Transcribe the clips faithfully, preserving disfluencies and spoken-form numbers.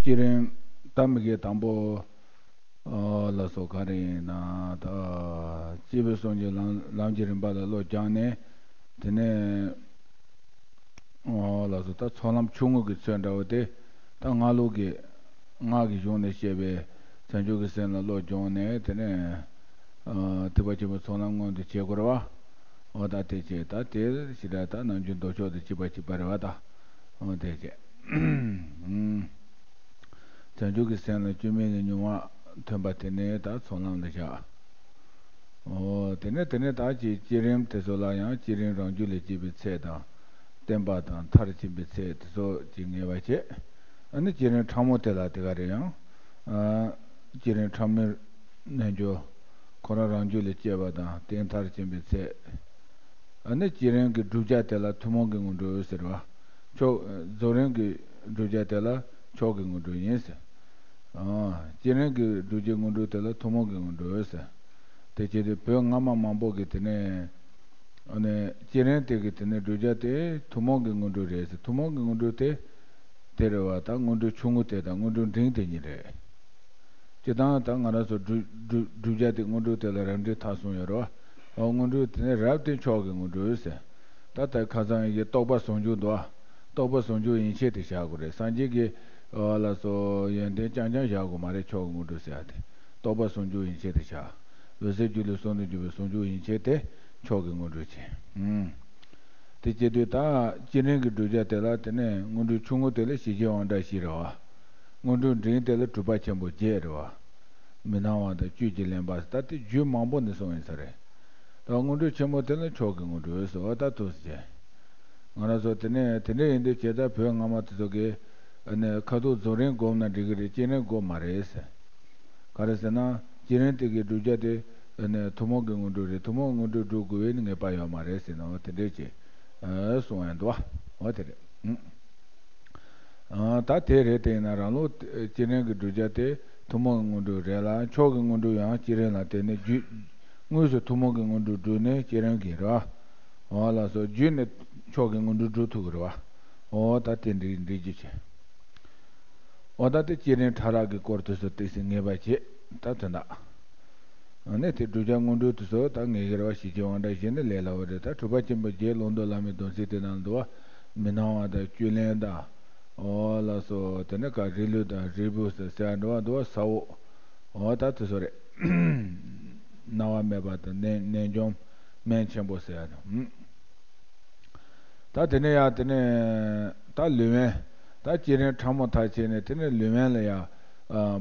བསྐྱེད་རིམ་ད་མི་དགེ་དང་པོ་ཨ་ལ་སོགས་ག་རེ་ཡིན་ན་ད་སྐྱེས་བུ་གསུམ་གྱི་ལམ་ལམ་གྱི་རིམ་པ་ལ་བློ་སྦྱངས་ནས། དེ་ནས་ཨ་ལ་སོགས་ད་ཚོགས་ལམ་ཆུང་ངུ་གི་ཚུལ་འདྲ་བོ་དེ་ད་སྔགས་ལུགས་ཀྱི་སྔགས་ཀྱི་གཞུང་ནས་བཤད་པའི་བྱང་ཆུབ་ཀྱི་སེམས་ལ་བློ་སྦྱངས་ནས། དེ་ནས་ཨ་ཐེག་པ་ཆེན་པོའི་ཚོགས་ལམ་མངོན་དུ་བྱེད་དགོས་རེད་བ། འོ་ད་དེ་བྱས། ད་དེ་ཞེ་དྲག་ད་ནམ་རྒྱུན་མདོ་ཕྱོགས་དང་གཅིག་པ་གཅིག་པ་རེད་བ་ད། འོ་དེ་བྱས། བྱང་ཆུབ་ཀྱི་སེམས་ལ་སྐྱོན་མེད་ནས་མྱོང་བ་ཐོན་པ་དེ་ནས་ད་ཚོགས་ལམ་ལ་བཞག་འོ་དེ་ནས་དེ་ནས་ད་ཅིག་བསྐྱེད་རིམ་དེ་ཚོ་ལ་ཡང་བསྐྱེད་རིམ་རང་རྒྱུད་ལ་སྐྱེས་པའི་ཚད་དང་། བརྟན་པ་དང་མཐར་ཕྱིན་པའི་ཚད་དེ་ཚོ་ཅིག་ངེས་པ་བྱས། ཨ་ནི་བསྐྱེད་རིམ་ཕྲ་མོ་དེ་ལ་དེ་ག་རེ་ཡང་། ཨ་བསྐྱེད་རིམ་ཕྲ་མོའི་རྣལ་འབྱོར་ཁོ་རང་རང་རྒྱུད་ལ་སྐྱེས་པ་དང་དེ་མཐར་ཕྱིན་པའི་ཚད། ཨ་ནི་བསྐྱེད་རིམ་གྱི་བསྒྲུབ་བྱ་དེ་ལ་ཐུན་མོང་གི་དངོས་གྲུབ་ཟེར་བ། མཆོག་རྫོགས་རིམ་གྱི་བསྒྲུབ་བྱ་དེ་ལ་མཆོག་གི་དངོས་གྲུབ་ཡིན་ཟེར། ཨ་བསྐྱེད་རིམ་གྱི་བསྒྲུབ་བྱའི་དངོས་གྲུབ་དེ་ལ་ཐུན་མོང་གི་དངོས་གྲུབ་ཟེར། དེ་བྱས་ཏེ་བོད་སྔ་མ་མང་པོ་གི་དེ་ནས་ཨ་ནི་བསྐྱེད་རིམ་དེ་གི་དེ་ནས་བསྒྲུབ་བྱ་དེ་ཐུན་མོང་གི་དངོས་གྲུབ་རེད་ཟེར། ཐུན་མོང་གི་དངོས་གྲུབ་དེ་དེ་རེད་བ། ད་དངོས་གྲུབ་ཆུང་ངུ་དེ་དང་དངོས་གྲུབ་འབྲིང་དེ་གཉིས་རེད། སྤྱིར་བཏང་ད་ང་རང་ཚོ་བསྒྲུབ་བསྒྲུབ་བསྒྲུབ་བྱ་དེ་དངོས་གྲུབ་དེ་ལ་རབ་འབྲིང་ཐ་གསུམ་ཡོད་རེད་བ། འོ་དངོས་གྲུབ་དེ་ནས་རབ་དེ་མཆོག་གི་དངོས་གྲུབ་ཟེར། ད་ལྟ་ཁ་སང་ཡི་གེ་རྟོགས་པ་ཟུང་འཇུག་འདུག་བ། རྟོགས་པ་ཟུང་འཇུག་ཡན་ཆད་དེ་བཞག་དགོས་རེད། སངས་རྒྱས་ཀྱི་འོ་ལ་སོགས་ཡོན་ཏན་རྐྱང་རྐྱང་བཞག་དགོས་མ་རེད། མཆོག་གི་དངོས་གྲུབ་ཟེར་ཡ་དེ། རྟོགས་པ་ཟུང་འཇུག་ཡན་ཆད་དེ་བཞག་འོད་གསལ་རྒྱུད་ལ་ཟུང་དུ་འཇུག་པའི་ཟུང་འཇུག་ཡན་ཆད་དེ་མཆོག་གི་དངོས་གྲུབ་བྱས། ཨུམ། དེ་བྱེད་དུས་ད་བསྐྱེད་རིམ་གྱི་བསྒྲུབ་བྱ་དེ་ལ་དེ་ནས་དངོས་གྲུབ་ཆུང་ངུ་དེ་ལ་ཞི་རྒྱས་དབང་དྲག་བཞི་རེད་བ། དངོས་གྲུབ་འབྲིང་དེ་ལ་གྲུབ་པ་ཆེན་པོ་བརྒྱད་རེད་བ། མི་སྣང་བ་དང་བཅུད་ཀྱི་བརླན་པ། ད་དེ་རྒྱུད་མང་པོ་ནས་གསུངས་ཡིན་ས་རེད། ད་དངོས་གྲུབ་ཆེན་པོ་དེ་ལ་མཆོག་གི་དངོས་གྲུབ་ཟེར་བ་ད་ཐུགས་སུ་ཆེ། ང་རང་ཚོ་དེ་ནས་དེ་འདྲ་ཡིན་དུས་བྱས་ད་བོད་སྔ་མ་དེ་ཚོ་གིས་ཨ་ནི་ཁ་ཐུག་རྫོགས་རིམ་བསྒོམས་ན་འགྲིག་གི་རེད། བསྐྱེད་རིམ་བསྒོམ་མ་རེད་ཟེར། ག་རེ་ཟེར་ན་བསྐྱེད་རིམ་དེ་གི་བསྒྲུབ་བྱ་དེ་ཨ་ནི་ཐུན་མོང་གི་དངོས་གྲུབ་རེད། ཐུན་མོང་དངོས་གྲུབ་སྒྲུབ་དགོས་པའི་ངེས་པ་ཡོད་མ་རེད་ཟེར་ནའོ་དེ་འདྲས་ཀྱི་ཨ་གསུང་ཡང་འདུག་བ། འོ་དེ་རེད། ཨ་ད་དེ་རེད། དེ་ཡིན་ན་རང་ལུགས་བསྐྱེད་རིམ་གྱི་བསྒྲུབ་བྱ་དེ་ཐུན་མོང་གི་དངོས་གྲུབ་རེད་ལ། མཆོག་གི་དངོས་གྲུབ་ཡང་བསྐྱེད་རིམ་ལ་བརྟེན་ནས་རྒྱུད་དངོས་སུ་ཐུན་མོང་གི་དངོས་གྲུབ་བསྒྲུབས་ནས་བསྐྱེད་རིམ་གྱིས་རེད་བ། འོ་ལགས་སོ། རྒྱུད་ནས་མཆོག་གི་དངོས་གྲུབ་སྒྲུབ་ཐུབ་ཀྱི་རེད་བ། འོ་ད་དེ་འགྲིག་འགྲིག་རྒྱུ་བྱས། འོ་ད་དེ་བསྐྱེད་རིམ་ཕྲ་རགས་ཀྱི་སྐོར་དེ་ཚོ་ཏོག་ཙམ་ངེས་པ་བྱེད། ད་དོན་དག་ཨ་ནི་དེ་བསྒྲུབ་བྱ་དངོས་གྲུབ་དེ་ཚོ་ད་ངེས་ཀྱི་རེད་བ། ཞི་རྒྱས་དབང་དྲག་བཞི་ནི་ལས་སླ་བོ་རེད། ད་གྲུབ་པ་ཆེན་པོ་བརྒྱད་ལུང་རྟོགས་བླ་མའི་སྡོམ་ཚིག་དེ་ནང་འདུག་བ། མི་སྣང་བ་དང་བཅུད་ལེན་དང་། འོ་ལགས་སོ། དེ་ནས་ག་རིལ་བུ་དང་རིལ་བུ་ཟེར་ཟེར་ཡ་འདྲ་བ་འདུག་བ། ས་འོག་འོ་ད་དེ་ཚོ་རེད། སྣང་བ་མེད་པ་དང་ནད་ནད་འཇོམས་སྨན་ཆེན་པོ་ཟེར་ཡ་དང་། ད་དེ་ནས་ཡང་དེ་ནས་ད་ལུས་དབེན། ད་བསྐྱེད་རིམ་ཕྲ་མོ་མཐར་ཕྱིན་ནས་དེ་ནས་ལུས་དབེན་ལ་ཡང་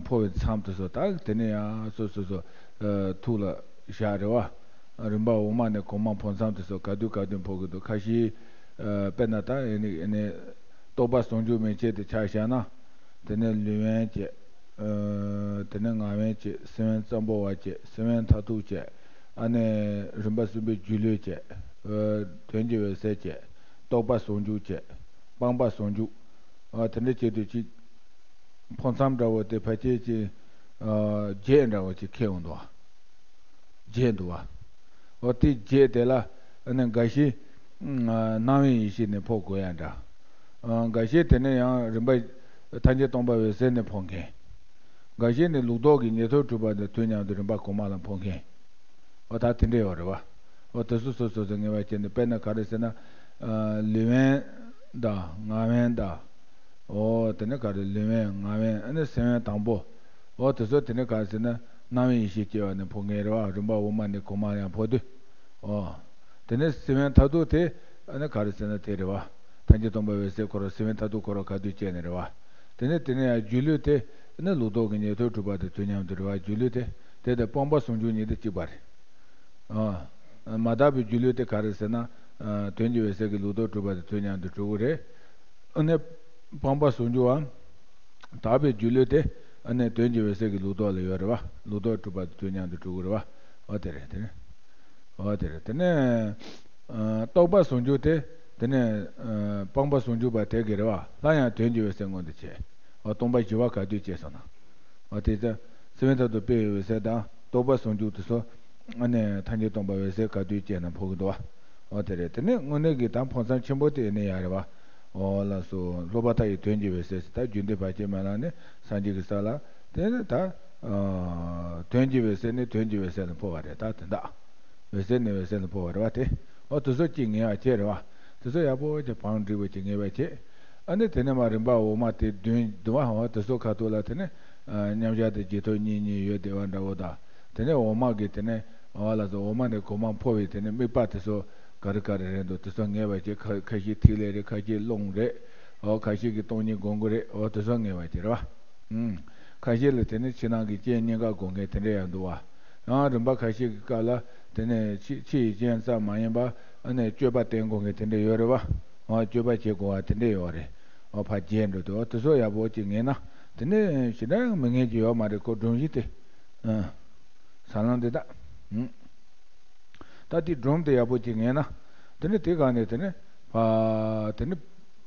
འཕོ་བའི་མཚམས་དེ་ཚོ། ད་དེ་ནས་ཡང་སོ་སོ་སོ་ཐུགས་ལ་བཞག་རེད་བ། རིམ་པ་འོག་མ་ནས་གོང་མ་འཕོ་མཚམས་དེ་ཚོ་ག་དུས་ག་དུས་འཕོ་གི་འདུག་ཁ་ཤས་དཔེར་ན་ད་ཨེ་ནི་ཨེ་ནི་རྟོགས་པ་ཟུང་འཇུག་མན་ཆད་དེ་ཆ་བཞག་ན། དེ་ནས་ལུས་དབེན་བྱས། ཨ་དེ་ནས་ངག་དབེན་བྱས། སེམས་དབེན་ཙམ་པོ་བ་བྱས། སེམས་དབེན་མཐར་ཐུག་བྱས། ཨ་ནི་རིམ་པ་གསུམ་པའི་སྒྱུ་ལུས་བྱས། ཨ་དོན་གྱི་འོད་གསལ་བྱས། རྟོགས་པ་ཟུང་འཇུག་བྱས། སྤངས་པ་ཟུང་འཇུག་ཨ་དེ་འདྲ་བྱས་དུས་ཅིག་འཕོ་མཚམས་འདྲ་བོ་དེ་ཕལ་ཆེར་ཅིག་ཨ་བརྒྱད་འདྲ་བོ་ཅིག་འཁེལ་འོང་འདུག་བ། བརྒྱད་འདུག་བ། འོ་དེ་བརྒྱད་དེ་ལ་ཨ་ནི་འགའ་ཤས་ཨ་སྣང་བའི་ཡེ་ཤེས་ནས་འཕོ་དགོས་ཡ་འདྲ། ཨ་འགའ་ཤས་དེ་ནས་ཡང་རིམ་པ་ཐམས་ཅད་སྟོང་པ་འོད་གསལ་ནས་འཕོ་མཁན། འགའ་ཤས་ནི་ལུགས་ལྡོག་གི་ཉན་ཐོས་གྲུབ་པ་དང་དུས་མཉམ་དུ་རིམ་པ་གོང་མ་ལ་འཕོ་མཁན། འོ་ད་དེ་འདྲ་ཡོད་རེད་བ། འོ་དེ་སོ་སོ་སོ་སོ་ངེས་པ་བྱས་ནས། དཔེར་ན་ག་རེ་ཟེར་ན། ཨ་ལུས་དབེན་དང་ངག་དབེན་དང་། འོ་དེ་ནས་ག་རེ་ལུས་དབེན་ངག་དབེན་ཨ་ནི་སེམས་དབེན་དང་པོ། འོ་དེ་ཚོ་དེ་ནས་ག་རེ་ཟེར་ན་སྣང་བའི་ཡེ་ཤེས་སྐྱེ་བ་ནས་འཕོ་མཁན་རེད་བ། རིམ་པ་འོག་མ་ནས་གོང་མར་ཡང་འཕོ་དུས། འོ། དེ་ནས་སེམས་དབེན་མཐར་ཐུག་དེ་ཨ་ནི་ག་རེ་ཟེར་ན་དེ་རེད་བ། ཐམས་ཅད་སྟོང་པ་འོད་གསལ་ཁོ་རང་སེམས་དབེན་མཐར་ཐུག་ཁོ་རང་ག་དུས་སྐྱེས་ནས་རེད་བ། དེ་ནས་དེ་ནས་ཡང་སྒྱུ་ལུས་དེ་ཨ་ནི་ལུགས་ལྡོག་གི་ཉན་ཐོས་གྲུབ་པ་དང་དུས་མཉམ་དུ་རེད་བ། སྒྱུ་ལུས་དེ་དེ་དང་སྤངས་པ་ཟུང་འཇུག་གཉིས་དེ་གཅིག་པ་རེད། ཨ་མ་དག་པའི་སྒྱུ་ལུས་དེ་ག་རེ་ཟེར་ན། ཨ་དོན་གྱི་འོད་གསལ་གྱི་ལུགས་ལྡོག་གྲུབ་པ་དང་དུས་མཉམ་དུ་གྲུབ་ཀྱི་རེད། ཨ་ནི་སྤངས་པ་ཟུང་འཇུག་བ། དག་པའི་སྒྱུ་ལུས་དེ་ཨ་ནི་དོན་གྱི་འོད་གསལ་གྱི་ལུགས་ལྡོག་ལ་ཡོད་རེད་བ། ལུགས་ལྡོག་གྲུབ་པ་དང་དུས་མཉམ་དུ་གྲུབ་ཀྱི་རེད་བ། འོ་དེ་རེད་དེ་རེད། འོ་དེ་རེད། དེ་ནས་ཨ་རྟོགས་པ་ཟུང་འཇུག་དེ་དེ་ནས་ཨ་སྤངས་པ་ཟུང་འཇུག་པ་དེ་གི་རེད་བ། སླར་ཡང་དོན་གྱི་འོད་གསལ་མངོན་དུ་བྱས། འོ་སྟོང་པ་ཞི་བ་ག་དུས་སྐྱེས་སོང་ན། འོ་དེ་ཚེ་སེམས་དབེན་མཐར་ཐུག་དཔེ་ཡི་འོད་གསལ་དང་རྟོགས་པ་ཟུང་འཇུག་དེ་ཚོ་ཨ་ནི་ཐམས་ཅད་སྟོང་པ་འོད་གསལ་ག་དུས་སྐྱེས་ན་འཕོ་གི་འདུག་བ། འོ་དེ་རེད། དེ་ནས་དངོས་གནས་ཀྱི་ད་འཕོ་མཚམས་ཆེན་པོ་དེ་ཨ་ནི་ཡ་རེད་བ། འོ་ལགས་སོ། སློབ་པ་མཐའ་ཡས་དོན་གྱི་འོད་གསལ་ཟེར། ད་རྒྱུད་སྡེ་བར་ཆད་མེད་ལམ་ནས་སངས་རྒྱས་ཀྱི་ས་ལ། དེ་ནས་ད་ཨ་དོན་གྱི་འོད་གསལ་ནས་དོན་གྱི་འོད་གསལ་ལ་འཕོ་བ་རེད། ད་དེ་འདྲ། འོད་གསལ་ནས་འོད་གསལ་ལ་འཕོ་བ་རེད་བ། དེ་འོ་དེ་ཚོ་གཅིག་ངེས་པ་བྱས་རེད་བ། དེ་ཚོ་ཡག་པོ་ཅིག་བང་སྒྲིག་པ་ཅིག་ངེས་པ་བྱས། ཨ་ནི་དེ་ནས་མར་རིམ་པ་འོག་མ་དེ་བདུན་བདུན་པ། འོ་དེ་ཚོ་ཁ་ཐུག་ལ་དེ་ནས་ཨ་མཉམ་གཞག་དང་རྗེས་ཐོབ་གཉིས་གཉིས་ཡོད་བསྡད་པ་འདྲ་བོ་དང་། དེ་ནས་འོག་མ་གི་དེ་ནས་འོ་ལགས་སོ། འོག་མ་ནས་གོང་མར་འཕོ་བའི་དེ་ནས་དམིགས་པ་དེ་ཚོ་ག་རེ་ག་རེ་རེད་འདུག་དེ་ཚོ་ངེས་པ་བྱས། ཁ་ཁ་ཤས་ཐིག་ལེ་རེད། ཁ་ཤས་རླུང་རེད། འོ་ཁ་ཤས་ཀྱི་སྟོང་ཉིད་སྒོམ་དགོས་རེད། འོ་དེ་ཚོ་ངེས་པ་བྱས་རེད་བ། ཨུམ། ཁ་ཤས་ལ་དེ་ནས་ཕྱི་ནང་གི་རྐྱེན་གཉིས་ཀ་སྒོམ་མཁན་དེ་འདྲ་ཡང་འདུག་བ། ཡང་རིམ་པ་ཁ་ཤས་ཀྱི་སྐབས་ལ་དེ་ནས་ཕྱི་ཕྱི་ཡི་རྐྱེན་ཙམ་མ་ཡིན་པ། ཨ་ནི་སྤྱོད་པ་བསྟེན་དགོས་མཁན་དེ་འདྲ་ཡོད་རེད་བ། འོ་སྤྱོད་པ་བྱེད་དགོས་པ་དེ་འདྲ་ཡོད་རེད། འོ་ཕར་རྒྱས་འགྲོ་དུས་འོ་དེ་ཚོ་ཡག་པོ་ཅིག་ངེས་ན། དེ་ནས་ཞེ་དྲག་ཡང་མི་ངེས་ཀྱི་ཡོད་མ་རེད། ཁོ་སྒྲོམ་གཞི་དེ། ཨ། ས་ལམ་འདི་དག་ཨུམ། ད་དེ་སྒྲོམ་དེ་ཡག་པོ་ཅིག་ངེས་ན། དེ་ནས་དེ་ག་ནས་དེ་ནས་ཕ་དེ་ནས་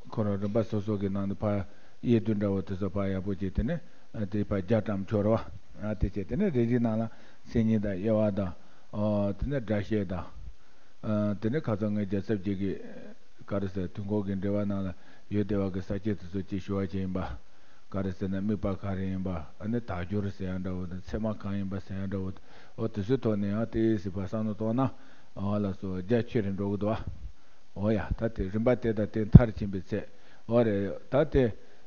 ཁོ་རང་རིམ་པ་སོ་སོ་གི་ནང་དུ་ཕ་དབྱེ་བསྡུ་འདྲ་བོ་དེ་ཚོ་ཕ་ཡག་པོ་ཅིག་དེ་ནས་ཨ་དེ་ཕ་རྒྱ་གྲམ་འཁྱོར་བ། ཨ་དེ་བྱས། དེ་ནས་རེ་རེའི་ནང་ལ་མཚན་ཉིད་དང་དབྱེ་བ་དང་། ཨོ་དེ་ནས་སྒྲ་བཤད་དང་། ཨ་དེ་ནས་ཁ་སང་ངས་རྒྱལ་ཚབ་རྗེ་གི་ག་རེ་ཟེར། དུས་འཁོར་གྱི་འགྲེལ་པ་ནང་ལ་ཡོད་བསྡད་པ་གི་ས་བཅད་དེ་ཚོ་ཅིག་ཞུ་བ་བྱས་ཡིན་པ། ག་རེ་ཟེར་ན་དམིགས་པ་ག་རེ་ཡིན་པ། ཨ་ནི་དག་སྦྱོར་ཟེར་ཡ་འདྲ་བོ་དང་། ཚད་མ་གང་ཡིན་པ་ཟེར་ཡ་འདྲ་བོ་དང་། འོ་དེ་ཚོའི་ཐོག་ནས་ཡང་དེ་ཟེར་བ་བསམ་བློ་གཏོང་ན། འོ་ལགས་སོ། རྒྱ་ཆེ་རུ་འགྲོ་གི་འདུག་བ། འོ་ཡ། ད་དེ་རིམ་པ་དེ་དང་དེ་མཐར་ཕྱིན་པའི་ཚེ། འོ་རེད། ད་དེ་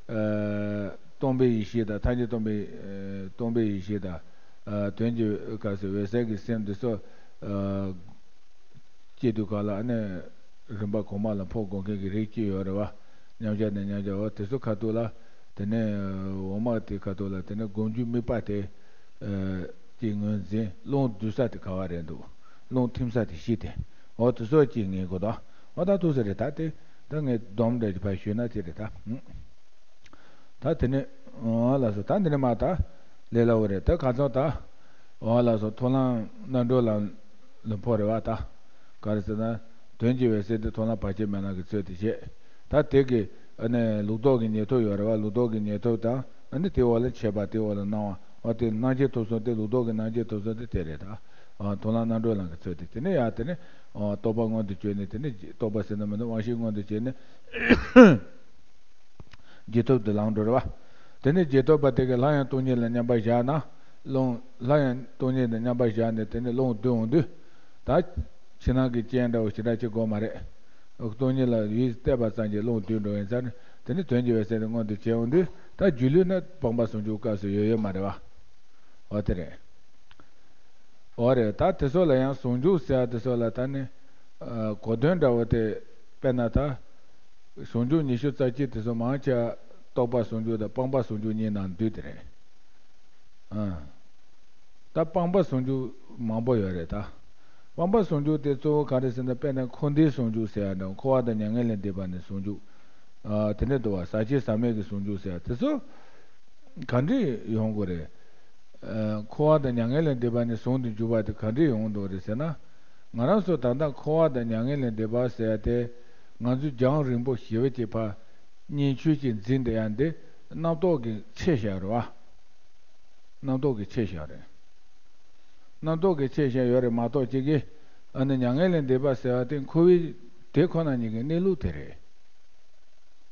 ཨ་སྟོང་པའི་ཡེ་ཤེས་དང་། ཐམས་ཅད་སྟོང་པའི་ཨ་སྟོང་པའི་ཡེ་ཤེས་དང་། ཨ་དོན་གྱི་ག་ཟེར་འོད་གསལ་གྱི་སེམས་འདི་ཚོ་ཨ་སྐྱེ་དུས་ག་ལ་ཨ་ནི་རིམ་པ་གོང་མ་ལ་འཕོ་དགོས་མཁན་གྱི་རིགས་གཅིག་ཡོད་རེད་བ། མཉམ་གཞག་ནས་མཉམ་གཞག། འོ་དེ་ཚོ་ཁ་ཐུག་ལ། དེ་ནས་འོག་མ་དེ་ཁ་ཐུག་ལ་དེ་ནས་སྒོམ་རྒྱུ་དམིགས་པ་དེ་ཨ་གཅིག་ངོས་འཛིན། རླུང་བསྡུ་ས་དེ་ག་བ་རེད་འདུག་རླུང་ཐིམ་ས་དེ་བཞི་དེ། འོ་དེ་ཚོ་གཅིག་ངེས་དགོས་དོ། འོ་ད་ཐུག་ས་རེད། ད་དེ་ད་ངས་སྡོམ་འདྲ་ཞིག་ཕར་ཞུས་ན་ཅི་རེད་ད། ད་དེ་ནས་འོ་ལགས་སོ། ད་འདི་ནས་མར་ད་ལས་སླ་བོ་རེད། ད་ཁ་སང་ད་འོ་ལགས་སོ། མཐོང་ལམ་རྣལ་འབྱོར་ལམ་ལ་འཕོ་རེད་བ། ད་ག་རེ་ཟེར་ན་དོན་གྱི་འོད་གསལ་དེ་མཐོང་ལམ་བར་ཆད་མེད་ལམ་གྱི་ཚུལ་དུ་བྱས། ད་དེ་གི་ཨ་ནི་ལུགས་ལྡོག་གི་ཉེར་ཐོབ་ཡོད་རེད་བ། ལུགས་ལྡོག་གི་ཉེར་ཐོབ་དང་། ཨ་ནི་དེ་འོག་ལ་མཆེད་པ། དེ་འོག་ལ་སྣང་བ། འོ་དེ་སྣང་མཆེད་ཐོབ་གསུམ་དེ། ལུགས་ལྡོག་གི་སྣང་མཆེད་ཐོབ་གསུམ་དེ་དེ་རེད། ད་ཨ་མཐོང་ལམ་རྣལ་འབྱོར་ལམ་གྱི་ཚུལ་དུ། དེ་ནས་ཡར་དེ་ནས་ཨ་རྟོག་པ་མངོན་དུ་གྱུར་ནས། དེ་ནས་རྟོག་པ་ཟེར་ན་མི་འདུག་དབང་ཤེས་མངོན་དུ་གྱུར་ནས། རྗེས་ཐོབ་ཏུ་ལངས་འགྲོ་རེད་བ། དེ་ནས་རྗེས་ཐོབ་པ་དེ་གིས་སླར་ཡང་སྟོང་ཉིད་ལ་མཉམ་པར་བཞག་ན། རླུང་སླར་ཡང་སྟོང་ཉིད་ལ་མཉམ་པར་བཞག་ནས། དེ་ནས་རླུང་བསྡུ་འོང་དུས། ད་ཕྱི་ནང་གི་རྐྱེན་འདྲ་བོ་ཞེ་དྲག་ཅིག་དགོས་མ་རེད། སྟོང་ཉིད་ལ་ཡིད་གཏད་པ་ཙམ་གྱིས་རླུང་བསྡུ་འགྲོ་ཡིན་ཙང་། དེ་ནས་དོན་གྱི་འོད་གསལ་དེ་མངོན་དུ་བྱེད་འོང་དུས། ད་སྒྱུ་ལུས་ན་སྤངས་པ་ཟུང་འཇུག་སྐབས་སུ་ཡོད་ཡོད་མ་རེད་བ། འོ་དེ་རེད། འོ་རེད། ད་དེ་ཚོ་ལ་ཡང་ཟུང་འཇུག་ཟེར་བ་དེ་ཚོ་ལ་ད་ནི་ཨ་གོ་དོན་འདྲ་བོ་དེ། དཔེར་ན་ད་ཟུང་འཇུག་ཉི་ཤུ་རྩ་གཅིག་དེ་ཚོ་མང་ཆེ་བ་རྟོག་པ་ཟུང་འཇུག་དང་སྤངས་པ་ཟུང་འཇུག་གཉིས་ནང་འདུས་དེ་རེད། ཨ་ད་སྤངས་པ་ཟུང་འཇུག་མང་པོ་ཡོད་རེད། ད་སྤངས་པ་ཟུང་འཇུག་དེ་གཙོ་བོ་ག་རེ་ཟེར་ན། དཔེར་ན་འཁོར་འདས་ཟུང་འཇུག་ཟེར་བ་འདྲ། འཁོར་བ་དང་མྱ་ངན་ལས་འདས་པ་ནས་ཟུང་འཇུག་ཨ་དེ་འདྲ་འདུག་བ། ཟག་བཅས་ཟག་མེད་ཀྱི་ཟུང་འཇུག་ཟེར་བ་དེ་ཚོ་ག་འདྲས་ཡོང་དགོས་རེད། ཨ་འཁོར་བ་དང་མྱ་ངན་ལས་འདས་པ་ནས་ཟུང་དུ་འཇུག་པ་དེ་ག་འདྲས་ཡོང་འདུག་རེད་ཟེར་ན། ང་རང་ཚོ་ད་ལྟ་འཁོར་བ་དང་མྱ་ངན་ལས་འདས་པ་ཟེར་ཡ་དེ། ང་ཚོས་རྒྱང་རིང་པོ་ཞེ་པོ་ཅིག་ཕར་ཉེར་འཁྱོལ་ཅིག་འཛིན་བསྡད་ཡ་འདི་རྣམ་རྟོག་གི་ཆེ་ཤོས་རེད་བ། རྣམ་རྟོག་གི་ཆེ་ཤོས་རེད། རྣམ་རྟོག་གི་ཆེ་ཤོས་ཡོད་རེད་མ་གཏོགས། གཅིག་གིས་ཨ་ནི་མྱ་ངན་ལས་འདས་པ་ཟེར་བ་དེ་འཁོར་བའི་དེ་ཁོ་ན་ཉིད་ཀྱི་གནས་ལུགས་དེ་རེད།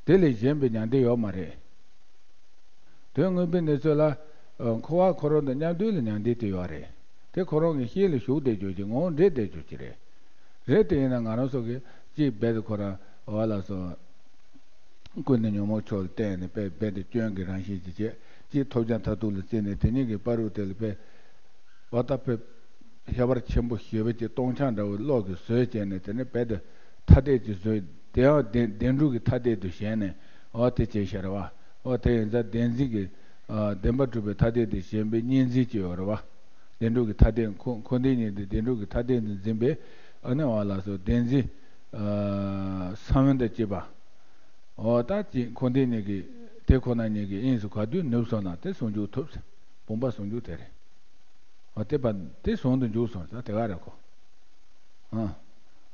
དེ་ལས་གཞན་པའི་མྱང་འདས་ཡོད་མ་རེད། དོན་དངོས་པོའི་གནས་ཚུལ་ལ། ཨ་འཁོར་བ་ཁོ་རང་དང་མཉམ་དུ་ལ་མྱང་འདས་དེ་ཡོད་རེད། དེ་ཁོ་རང་གི་ཤེས་ལ་ཞུགས་བསྡད་རྒྱུ་ཅིག་ངོ་བོ་འདྲེས་བསྡད་རྒྱུ་ཅིག་རེད། རེད། དེ་ཡིན་ན་ང་རང་ཚོ་གིས་གཅིག་རྦད་དེ་ཁོ་རང་འོ་ལགས་སོ། ཀུན་ནས་ཉོན་མོངས་ཕྱོགས་ལ་བརྟེན་ནས་དཔེ་རྦད་དེ་སྐྱོན་གྱི་རང་བཞིན་ཅིག་བྱས། གཅིག་ཐོབ་བྱ་མཐར་ཐུག་ལ་བརྩིས་ནས་དེ་ཉིད་ཀྱི་བར་དུ་དེ་ལ་དཔེ་འོ་ད་དཔེ་ཁྱད་པར་ཆེན་པོ་ཞེ་པོ་ཅིག་སྟོང་ཆ་འདྲ་བོ་བློ་གིས་བཟོས་བྱས་ནས། དེ་ནས་རྦད་དེ་ཐ་དད་ཅིག་བཟོས། དེ་ཡང་བདེན་བདེན་གྲུབ་ཀྱི་ཐ་དད་དུ་བཞེངས་ནས། འོ་དེ་བྱས་ཤར་བ། འོ་དེ་ཡིན་ཙང་བདེན་འཛིན་གྱི་ཨ་བདེན་པར་གྲུབ་པའི་ཐ་དད་དུ་བཞེངས་པའི་གཉིས་འཛིན་གཅིག་ཡོད་རེད་བ། བདེན་གྲུབ་ཀྱི་ཐ་དད་འཁོར་འཁོར་འདས་གཉིས་དེ་བདེན་གྲུབ་ཀྱི་ཐ་དད་དུ་འཛིན་པའི་ཨ་ནི་འོ་ལགས་སོ། བདེན་འཛིན་ཨ་ས་བོན་དང་བཅས་པ། འོ་ད་ཅི་འཁོར་འདས་གཉིས་ཀྱི་དེ་ཁོ་ན་ཉིད་ཀྱི་དབྱིངས་སུ་ག་དུས་ནུབ་སོང་ན་དེ་ཟུང་འཇུག་ཐོབ་ཟེར། སྤངས་པ་ཟུང་འཇུག་དེ་རེད། འོ་དེ་བ་དེ་ཟུང་དུ་འཇུག་སོང་ཟེར་དེ་ག་རེད་ཁོ། ཨ།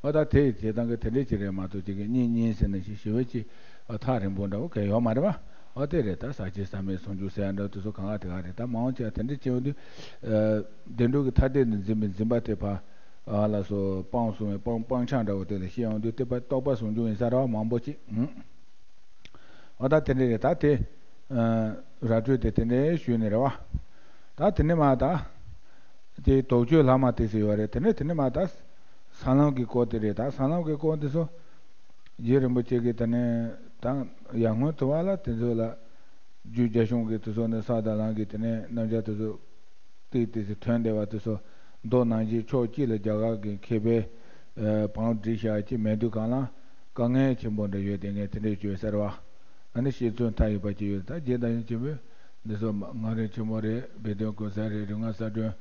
འོ་ད་དེ་ཡི་བྱེད་སྟངས་ཀྱི་དེ་འདྲས་ཅིག་རེད་མ་གཏོགས། ཅིག་གི་གཉིས་གཉིས་ཟེར་ནས་ཞིག་ཞི་བའི་ཅིག་ཨ་ཐག་རིང་པོ་འདྲ་བོ་གང་ཡོད་མ་རེད་བ། འོ་དེ་རེད། ད་ཟག་བཅས་ཟག་མེད་ཟུང་འཇུག་ཟེར་ཡ་འདྲ་བོ་དེ་ཚོ་གང་ག་དེ་ག་རེད། ད་མང་ཆེ་བ་དེ་འདྲས་བྱེད་ཡོང་དུས། ཨ་བདེན་གྲུབ་ཀྱི་ཐ་དད་དུ་འཛིན་པའི་འཛིན་པ་དེ་ཕར་ཨ་ལགས་སོ། སྤངས་སོང་བའི་སྤང་སྤང་བྱ་འདྲ་བོ་དེ་ལ་བཤད་ཡོང་དུས། དེ་ཕར་རྟོག་པ་ཟུང་འཇུག་ཡིན་ས་རེད་བ། མང་པོ་ཅིག་ཨུ། འོ་ད་དེ་འདྲ་རེད། ད་དེ་ར་སྤྲོད་དེ་དེ་འདྲ་ཞུས་ནས་རེད་བ། ད་དེ་ནས་མ་ད་དེ་དོགས་གཅོད་ལྷག་མ་དེ་ཟེར་ཡོད་རེད། དེ་ནས་དེ་ནས་མ་ད་ས་ལམ་གྱི་སྐོར་དེ་རེད། ད་ས་ལམ་གྱི་སྐོར་དེ་ཚོ་རྗེ་རིན་པོ་ཆེ་གིས་དེ་ནས་ད་ཡར་སྔོན་དུ་བ་ལ་དེ་ཚོ་ལ་རྒྱུད་རྒྱ་གཞུང་གི་དེ་ཚོ་ནས་ས་དང་ལམ་གྱི་དེ་ནས་རྣམ་གཞག་དེ་ཚོ་ཏིག་ཏིག་ཏིག་ཐོན་བསྡད་པ་དེ་ཚོ་མདོ་ནང་བཞིན་ཕྱོགས་གཅིག་ལ་རྒྱ་གར་གྱི་མཁས་པའི་བང་བསྒྲིགས་བཞག་ཅིག་མེད་དུས་གང་ལ་དཀའ་ངལ་ཆེན་པོ་འདྲ་ཡོད། དེ་ངས་དེ་འདྲས་བརྗོད་ཟེར་བ། ཨ་ནི་ཤེས་ཚོད་མཐའ་ཡས་པ་ཅིག་ཡོད། ད་རྗེ་བདག་ཉིད་ཆེན་པོས་འདི་ཚོ་ངག་རིག་ཆེན་མོ་རེད། སྦས་དོན་གོ་ས་རེད། རིག་སྔགས་གསལ་སྒྲོན་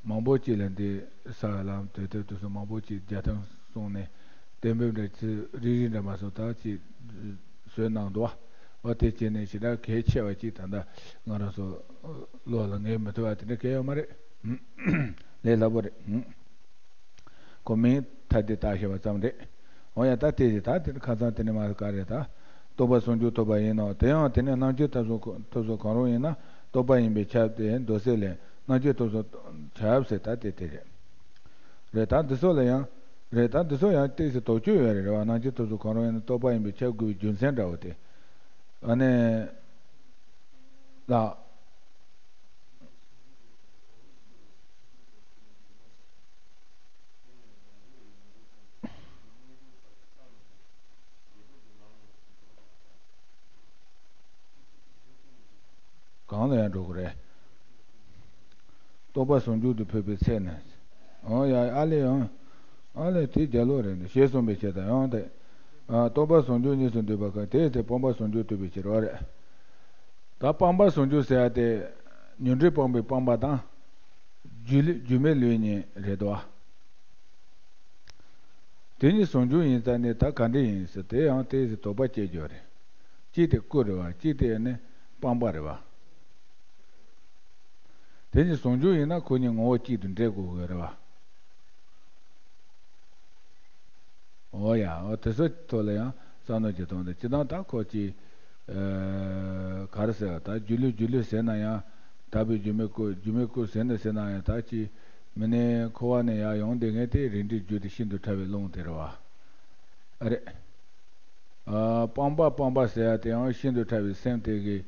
མང་པོ་ཅིག་ལ་འདི་ས་ལམ་དེ་དེ་དེ་ཚོ་མང་པོ་ཅིག་རྒྱག་ཐང་གསུངས་ནས་གཏན་འབེབས་འདྲ་ཅིག་རིལ་རིལ་འདྲ་མ་སོང་ད་ཅིག་བཟོས་གནང་འདུག་བ། འོ་དེ་བྱས་ནས་ཞེ་དྲག་གལ་ཆེ་བ་ཅིག་ད་ལྟ་ང་རང་ཚོ་བློ་ལ་ངེས་མི་ཐུབ་པ་དེ་འདྲ་གལ་ཡོད་མ་རེད། ལས་སླ་པོ་རེད། ཁོ་མིང་ཐ་དད་བཏགས་ཤེས་པ་ཙམ་རེད། འོ་ཡ་ད་དེ་ཞིག་ད་དེ་ཁ་སང་དེ་ནས་མ་ག་རེད། ད་རྟོགས་པ་ཟུང་འཇུག་ཐོབ་པ་ཡིན་ནོ། དེ་ཡང་དེ་ནས་རྣམ་དཔྱོད་ཐོབ་ཚུལ་ཐོབ་ཚུལ་གང་རུང་ཡིན་ན་རྟོགས་པ་ཡིན་པས་ཁྱབ་སྟེ་མདོ་གསལ་ལས་རྣམ་དཔྱོད་ཐོབ་ཚུལ་ཁྱབ་ཟེར་ད་དེ་དེ་རེད། རེད་ད་འདི་ཚོ་ལ་ཡང་རེད། ད་འདི་ཚོ་ཡང་ཏོག་ཙམ་དོགས་གཅོད་ཡོད་རེད། རེད་བ། རྣམ་དཔྱོད་ཐོབ་ཚུལ་གང་རུང་ཡིན་ན་རྟོགས་པ་ཡིན་པས་ཁྱབ་དགོས་པའི་རྒྱུ་མཚན་འདྲ་བོ་དེ། ཨ་ནི། ལགས། གང་ལ་ཡང་འགྲོ་གི་རེད། རྟོགས་པ་ཟུང་འཇུག་ཏུ་འཕོས་པའི་ཚེ་ནས། འོ་ཡ་ཨ་ལེ་ཡང་། ཨ་ལེ་དེ་རྒྱལ་ལོ་རེད་འདི་ཞེས་གསུངས་པའི་ཕྱིར་དང་ཡང་དེ། རྟོགས་པ་ཟུང་འཇུག་གཉིས་སུ་འདུས་པ་གང་དེའི་ཚེ་སྤངས་པ་ཟུང་འཇུག་ཐོབ་པའི་ཕྱིར་རོ། རེད། ད་སྤངས་པ་ཟུང་འཇུག་ཟེར་ཡ་དེ། ཉོན་སྒྲིབ་སྤངས་པའི་སྤངས་པ་དང་། སྒྱུ་ལུས་སྒྱུ་མའི་ལུས་གཉིས་རེད་དོ། དེ་གཉིས་ཟུང་འཇུག་ཡིན་ཙང་ནི་ད་ག་འདྲ་ཡིན་ཟེར་དེ་ཡང་དེ་ཟེར་དོགས་པ་སྐྱེ་རྒྱུ་རེད། གཅིག་དེ་སྐུ་རེད་བ། གཅིག་དེ་ནི་སྤངས་པ་རེད་བ། དེ་གཉིས་ཟུང་འཇུག་ཡིན་ན་ཁོ་གཉིས་ངོ་བོ་གཅིག་ཏུ་འདྲེས་དགོས་ཀྱི་རེད་བ། འོ་ཡ། འོ་དེ་ཚོ་ཐོག་ལ་ཡང་བསམ་བློ་ཅིག་གཏོང་དང་། སྤྱིར་བཏང་ད་ཁོ་ཅིག་ཨ། ག་རེ་ཟེར་བ། ད་སྒྱུ་ལུས་སྒྱུ་ལུས་ཟེར་ན་ཡང་དག་པའི་སྒྱུ་མའི་སྐུ། སྒྱུ་མའི་སྐུ་ཟེར་ན་ཟེར་ན་ཡང་ད་ཅིག་མི་ནས་འཁོར་བ་ནས་ཡར་ཡོང་བསྡད་མཁན་དེ་རིགས་འདྲའི་རྒྱུ་དེ་ཤིན་ཏུ་ཕྲ་བའི་རླུང་དེ་རེད་བ། ཨ་རེད། ཨ། སྤངས་པ་སྤངས་པ་ཟེར་ཡ་དེ་ཡང་ཤིན་ཏུ་ཕྲ་བའི་སེམས་དེ་གི་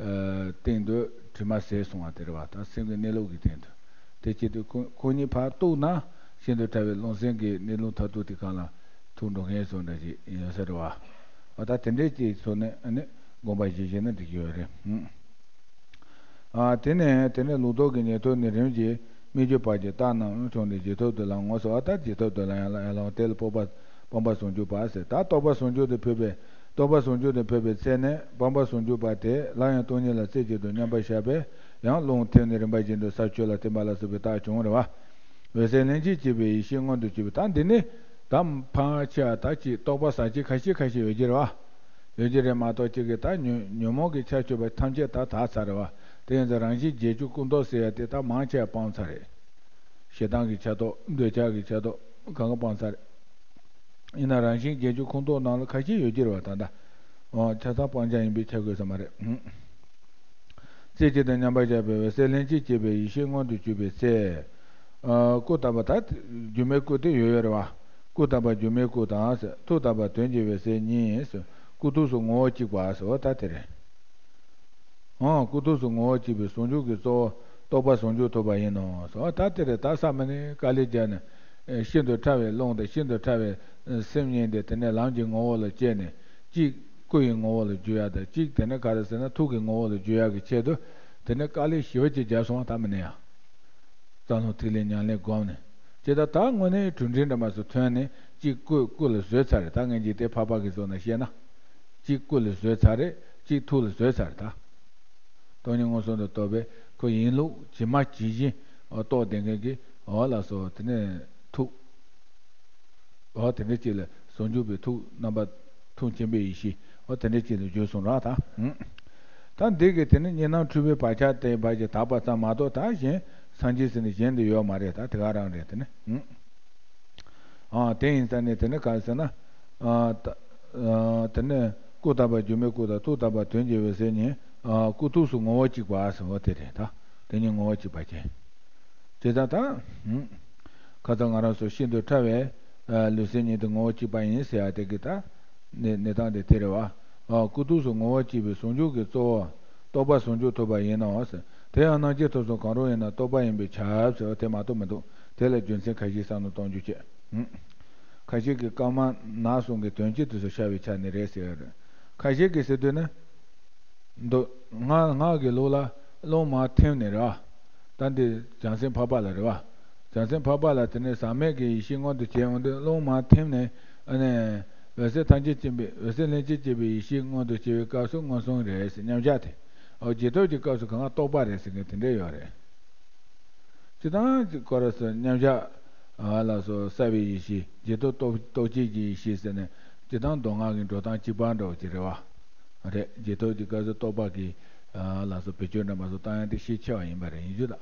ཨ། སྟེང་དུ་དྲི་མ་ཟད་སོང་བ་དེ་རེད་བ། ད་སེམས་ཀྱི་གནས་ལུགས་ཀྱི་སྟེང་དུ། དེ་བྱེད་དུས་ཁོ་ཁོ་གཉིས་ཕར་གཏུགས་ན་ཤིན་ཏུ་ཕྲ་བའི་རླུང་སེམས་ཀྱི་གནས་ལུགས་མཐར་ཐུག་དེ་གང་ལ་ཐུག་འགྲོ་མཁན་བཟོ་འདྲ་ཞིག་ཡོད་ས་རེད་བ། འོ་ད་དེ་འདྲའི་ཅིག་ཚོ་ནི་ཨ་ནི་དགོངས་པ་བཞེས་བཞེས་ན་འགྲིག་གི་ཡོད་རེད། ཨ། དེ་ནས་དེ་ནས་ལུགས་ལྡོག་གི་ཉན་ཐོས་ནི་རིམ་གྱིས་སྨིག་རྒྱུ་བར་གྱི་རྟགས་རྣམས་བྱུང་སྟེ་རྗེས་ཐོབ་ཏུ་ལམ་ངོ་སོ། ཨ་ད་རྗེས་ཐོབ་ཏུ་ལམ་ཡང་ལ་ཡང་ལ་དེ་ལ་སྤོབས་པ་སྤངས་པ་ཟུང་འཇུག་པ་ཟེར། ད་རྟོགས་པ་ཟུང་འཇུག་ཏུ་འཕོས་པའི་རྟོགས་པ་ཟུང་འཇུག་ཏུ་འཕོས་པའི་ཚེ་ནས་སྤངས་པ་ཟུང་འཇུག་པ་དེ་སླར་ཡང་སྟོང་ཉིད་ལ་རྩེ་གཅིག་ཏུ་མཉམ་པར་བཞག་པས་ཡང་རླུང་ཐིམ་ནས་རིམ་པ་བཞིན་དུ་ས་ཆོད་ལ་ཐིམ་པ་ལ་སོགས་པའི་རྟགས་བྱུང་རེད་བ། འོད་གསལ་ལྷན་ཅིག་སྐྱེས་པའི་ཡེ་ཤེས་མངོན་དུ་གྱུར་པ། ད་འདི་ནི་ད་ཕལ་ཆེ་བ་ད་ཅིག་རྟོགས་པ་ཟབ་ཅིང་ཁ་ཤས་ཁ་ཤས་ཡོད་ཀྱི་རེད་བ། ཡོད་ཀྱི་རེད་མ་གཏོགས་གཅིག་གིས་ད་ཉོན་ཉོན་མོངས་ཀྱི་ཆ་སྤྱོད་པ་ཐམས་ཅད་ད་དག་ཚར་རེད་བ། དེ་ཡིན་ཙང་རང་བཞིན་བརྒྱད་ཅུ་སྐུ་མདོག་ཟེར་ཡ་དེ་ད་མང་ཆེ་བ་སྤངས་ཚར་རེད། ཞེ་སྡང་གི་ཆ་རྟོགས། འདོད་ཆགས་ཀྱི་ཆ་རྟོགས་གང་ག་སྤངས་ཚར་རེད། ཡིན་ན་རང་བཞིན་བརྒྱད་ཅུ་ཁོངས་གཏོགས་ནང་ལ་ཁ་ཤས་ཡོད་ཀྱི་རེད་བ། ད་ལྟ་འོ་ཆ་ཚང་སྤང་བྱ་ཡིན་པས་ཁྱབ་དགོས་ས་མ་རེད། རྩེ་གཅིག་ཏུ་མཉམ་པར་བཞག་པའི་འོད་གསལ་ལྷན་ཅིག་སྐྱེས་པའི་ཡེ་ཤེས་མངོན་དུ་གྱུར་པའི་ཚེ། ཨ། སྐུ་བལྟམས་པ་ད་སྒྱུ་མའི་སྐུ་དེ་ཡོད་ཡོད་རེད་བ། སྐུ་བལྟམས་པ་སྒྱུ་མའི་སྐུ་དང་ཟེར། ཐུགས་བལྟམས་པ་དོན་བྱེད་པའི་སྲས་གཉིས་ཟེར། སྐུ་ཐུགས་སུ་ངོ་བོ་གཅིག་པ་ཟེར་བ་ད་དེ་རེད། ཨང་། སྐུ་ཐུགས་སུ་ངོ་བོ་གཅིག་པའི་ཟུང་འཇུག་གི་གཙོ་བོ་རྟོགས་པ་ཟུང་འཇུག་ཐོབ་པ་ཡིན་ནོ་ཟེར་བ་ད་དེ་རེད། ད་ས་མ་ནི་དཀའ་ལས་བརྒྱབ་ནས་ཤིན་ཏུ་ཕྲ་བའི་རླུང་དང་ཤིན་ཏུ་ཕྲ་བའི་སེམས་གཉིས་དེ་དེ་ནས་ལམ་གྱི་ངོ་བོ་ལ་སྐྱེས་ནས་གཅིག་སྐུ་ཡི་ངོ་བོ་ལ་འགྱུར་ཡ་དང་གཅིག་དེ་ནས་ག་རེ་ཟེར་ན་ཐུགས་ཀྱི་ངོ་བོ་ལ་འགྱུར་ཡ་གི་ཆེད་དུ་དེ་ནས་དཀའ་ལས་ཞེ་པོ་ཅིག་བརྒྱབ་སོང་བ་ད་མ་ནི་ཡང་། རྩ་རླུང་ཐིག་ལེ་ཉམས་ལེན་བསྒོམས་ནས་ཇི་ལྟར་ད་དངོས་གནས་གྲུབ་འབྲས་འདྲ་མ་སོགས་ཐོན་ནས་གཅིག་སྐུ་སྐུ་ལ་བཟོས་ཚར་རེད། ད་ངས་འཇིག་རྟེན་འཕགས་པ་གི་བཟོ་ན་བཤད་ན། གཅིག་སྐུ་ལ་བཟོས་ཚར་རེད། གཅིག་ཐུགས་ལ་བཟོས་ཚར་རེད་ད། སྟོང་ཉིད་མངོན་སུམ་དུ་རྟོགས་པའི་ཁོ་ཡིན་ལུགས་ཇི་མ་ཇི་བཞིན་རྟོགས་བསྡད་མཁན་གྱི་འོ་ལགས་སོ། དེ་ནས་ཐུགས། འོ་དེ་འདྲ་ཅིག་ལ་ཟུང་འཇུག་པའི་ཐུགས་རྣམ་པ་ཐུགས་མཁྱེན་པའི་ཡེ་ཤེས་འོ་དེ་འདྲ་ཅིག་ལ་བརྗོད་སོང་ར་ད། ད་འདི་གི་དེ་ནི་གཉིས་སྣང་འཁྲུལ་པའི་བག་ཆགས་དེ་བར་གྱི་དག་པ་ཙམ་མ་གཏོགས་ད་གཞན་སངས་རྒྱས་ཟེར་ནི་གཞན་དུ་ཡོད་མ་རེད། ད་དེ་ག་རང་རེད་དེ་ནི། ཨ། དེ་ཡིན་ཙང་ནས་དེ་ནི་ག་རེ་ཟེར་ན། ཨ། ད། ཨ། དེ་ནི་སྐུ་བལྟམས་པ་སྒྱུ་མའི་སྐུ་དང་ཐུགས་བལྟམས་པ་དོན་བྱེད་པའི་སྲས་གཉིས། ཨ། སྐུ་ཐུགས་སུ་ངོ་བོ་གཅིག་པ་ཟེར་བ་དེ་རེད་ད། དེ་གཉིས་ངོ་བོ་གཅིག་པ་ཅན། དེ་ལྟར་ད། ཁ་ཙ་ང་རང་ཚོ་ཤིན་ཏུ་ཕྲ་བའི་ལུས་སེམས་གཉིས་དེ་ངོ་བོ་གཅིག་པ་ཡིན་ཟེར་ཡ་དེ་གི་ད། གནས་གནས་སྟངས་དེ་དེ་རེད་བ། ཨ། ཀུན་རྟོག་གསུམ་ངོ་བོར་སྐྱེས་པའི་ཟུང་འཇུག་གི་གཙོ་བོ་རྟོག་པ་ཟུང་འཇུག་ཐུབ་པ་ཡིན་ནོ་ཟེར། དེ་ཡང་སྣང་མཆེད་ཐོབ་གསུམ་གང་རུང་ཡིན་ན་རྟོག་པ་ཡིན་པས་ཁྱབ་ཟེར་བ་དེ་མ་གཏོགས་མི་འདུག་དེ་ལ་རྒྱུ་མཚན་ཁ་ཤས་བསམ་བློ་གཏོང་རྒྱུ་བྱེད། ཁ་ཤས་ཀྱིས་ཀརྨ་ནག་གསུམ་གྱི་དོན་སྤྱི་དེ་ཚོ་ཤར་བའི་ཆ་ནས་རེད་ཟེར་ཡོད་རེད། ཁ་ཤས་ཀྱིས་ཟེར་དུས་ནི། མདོ། སྔགས། སྔགས་ཀྱི་ལུགས་ལ་རླུང་མར་ཐིམ་ནས་རེད་བ། ད་འདི་བྱང་སེམས་འཕགས་པ་ལ་རེད་བ། བྱང་སེམས་འཕགས་པ་ལ་དེ་ནས་ཟག་མེད་ཀྱི་ཡེ་ཤེས་མངོན་དུ་བྱས་འོང་དུས་རླུང་མར་ཐིམ་ནས། ཨ་ནི། འོད་གསལ་ཐམས་ཅད་མཁྱེན་པའི། འོད་གསལ་ལྷན་ཅིག་སྐྱེས་པའི་ཡེ་ཤེས་མངོན་དུ་བྱེད་པའི་སྐབས་སུ་མངོན་སུམ་རེད་ཟེར། མཉམ་གཞག་དེ། འོ། རྗེས་ཐོབ་ཀྱི་སྐབས་སུ་གང་ག་རྟོག་པ་རེད་ཟེར་མཁན་དེ་འདྲ་ཡོད་རེད། སྤྱིར་བཏང་གི་སྐོར་སུ་མཉམ་གཞག་ཨ་ལ་སོགས་གསལ་བའི་ཡེ་ཤེས། རྗེས་ཐོབ་རྟོག་རྟོག་བཅས་ཀྱི་ཡེ་ཤེས་ཟེར་ནས་སྤྱིར་བཏང་མདོ་སྔགས་ཀྱི་འགྲོ་སྟངས་གཅིག་པ་འདྲ་བོ་ཅིག་རེད་བ། རེད། རྗེས་ཐོབ་ཀྱི་སྐབས་སུ་རྟོག་པ་གི་ཨ་ལ་སོགས་བེད་སྤྱོད་འདྲ་མ་སོགས་བཏང་ཡ་དེ་ཤས་ཆེ་བ་ཡིན་པ་རེད། ཡིན་རྒྱུ་ད།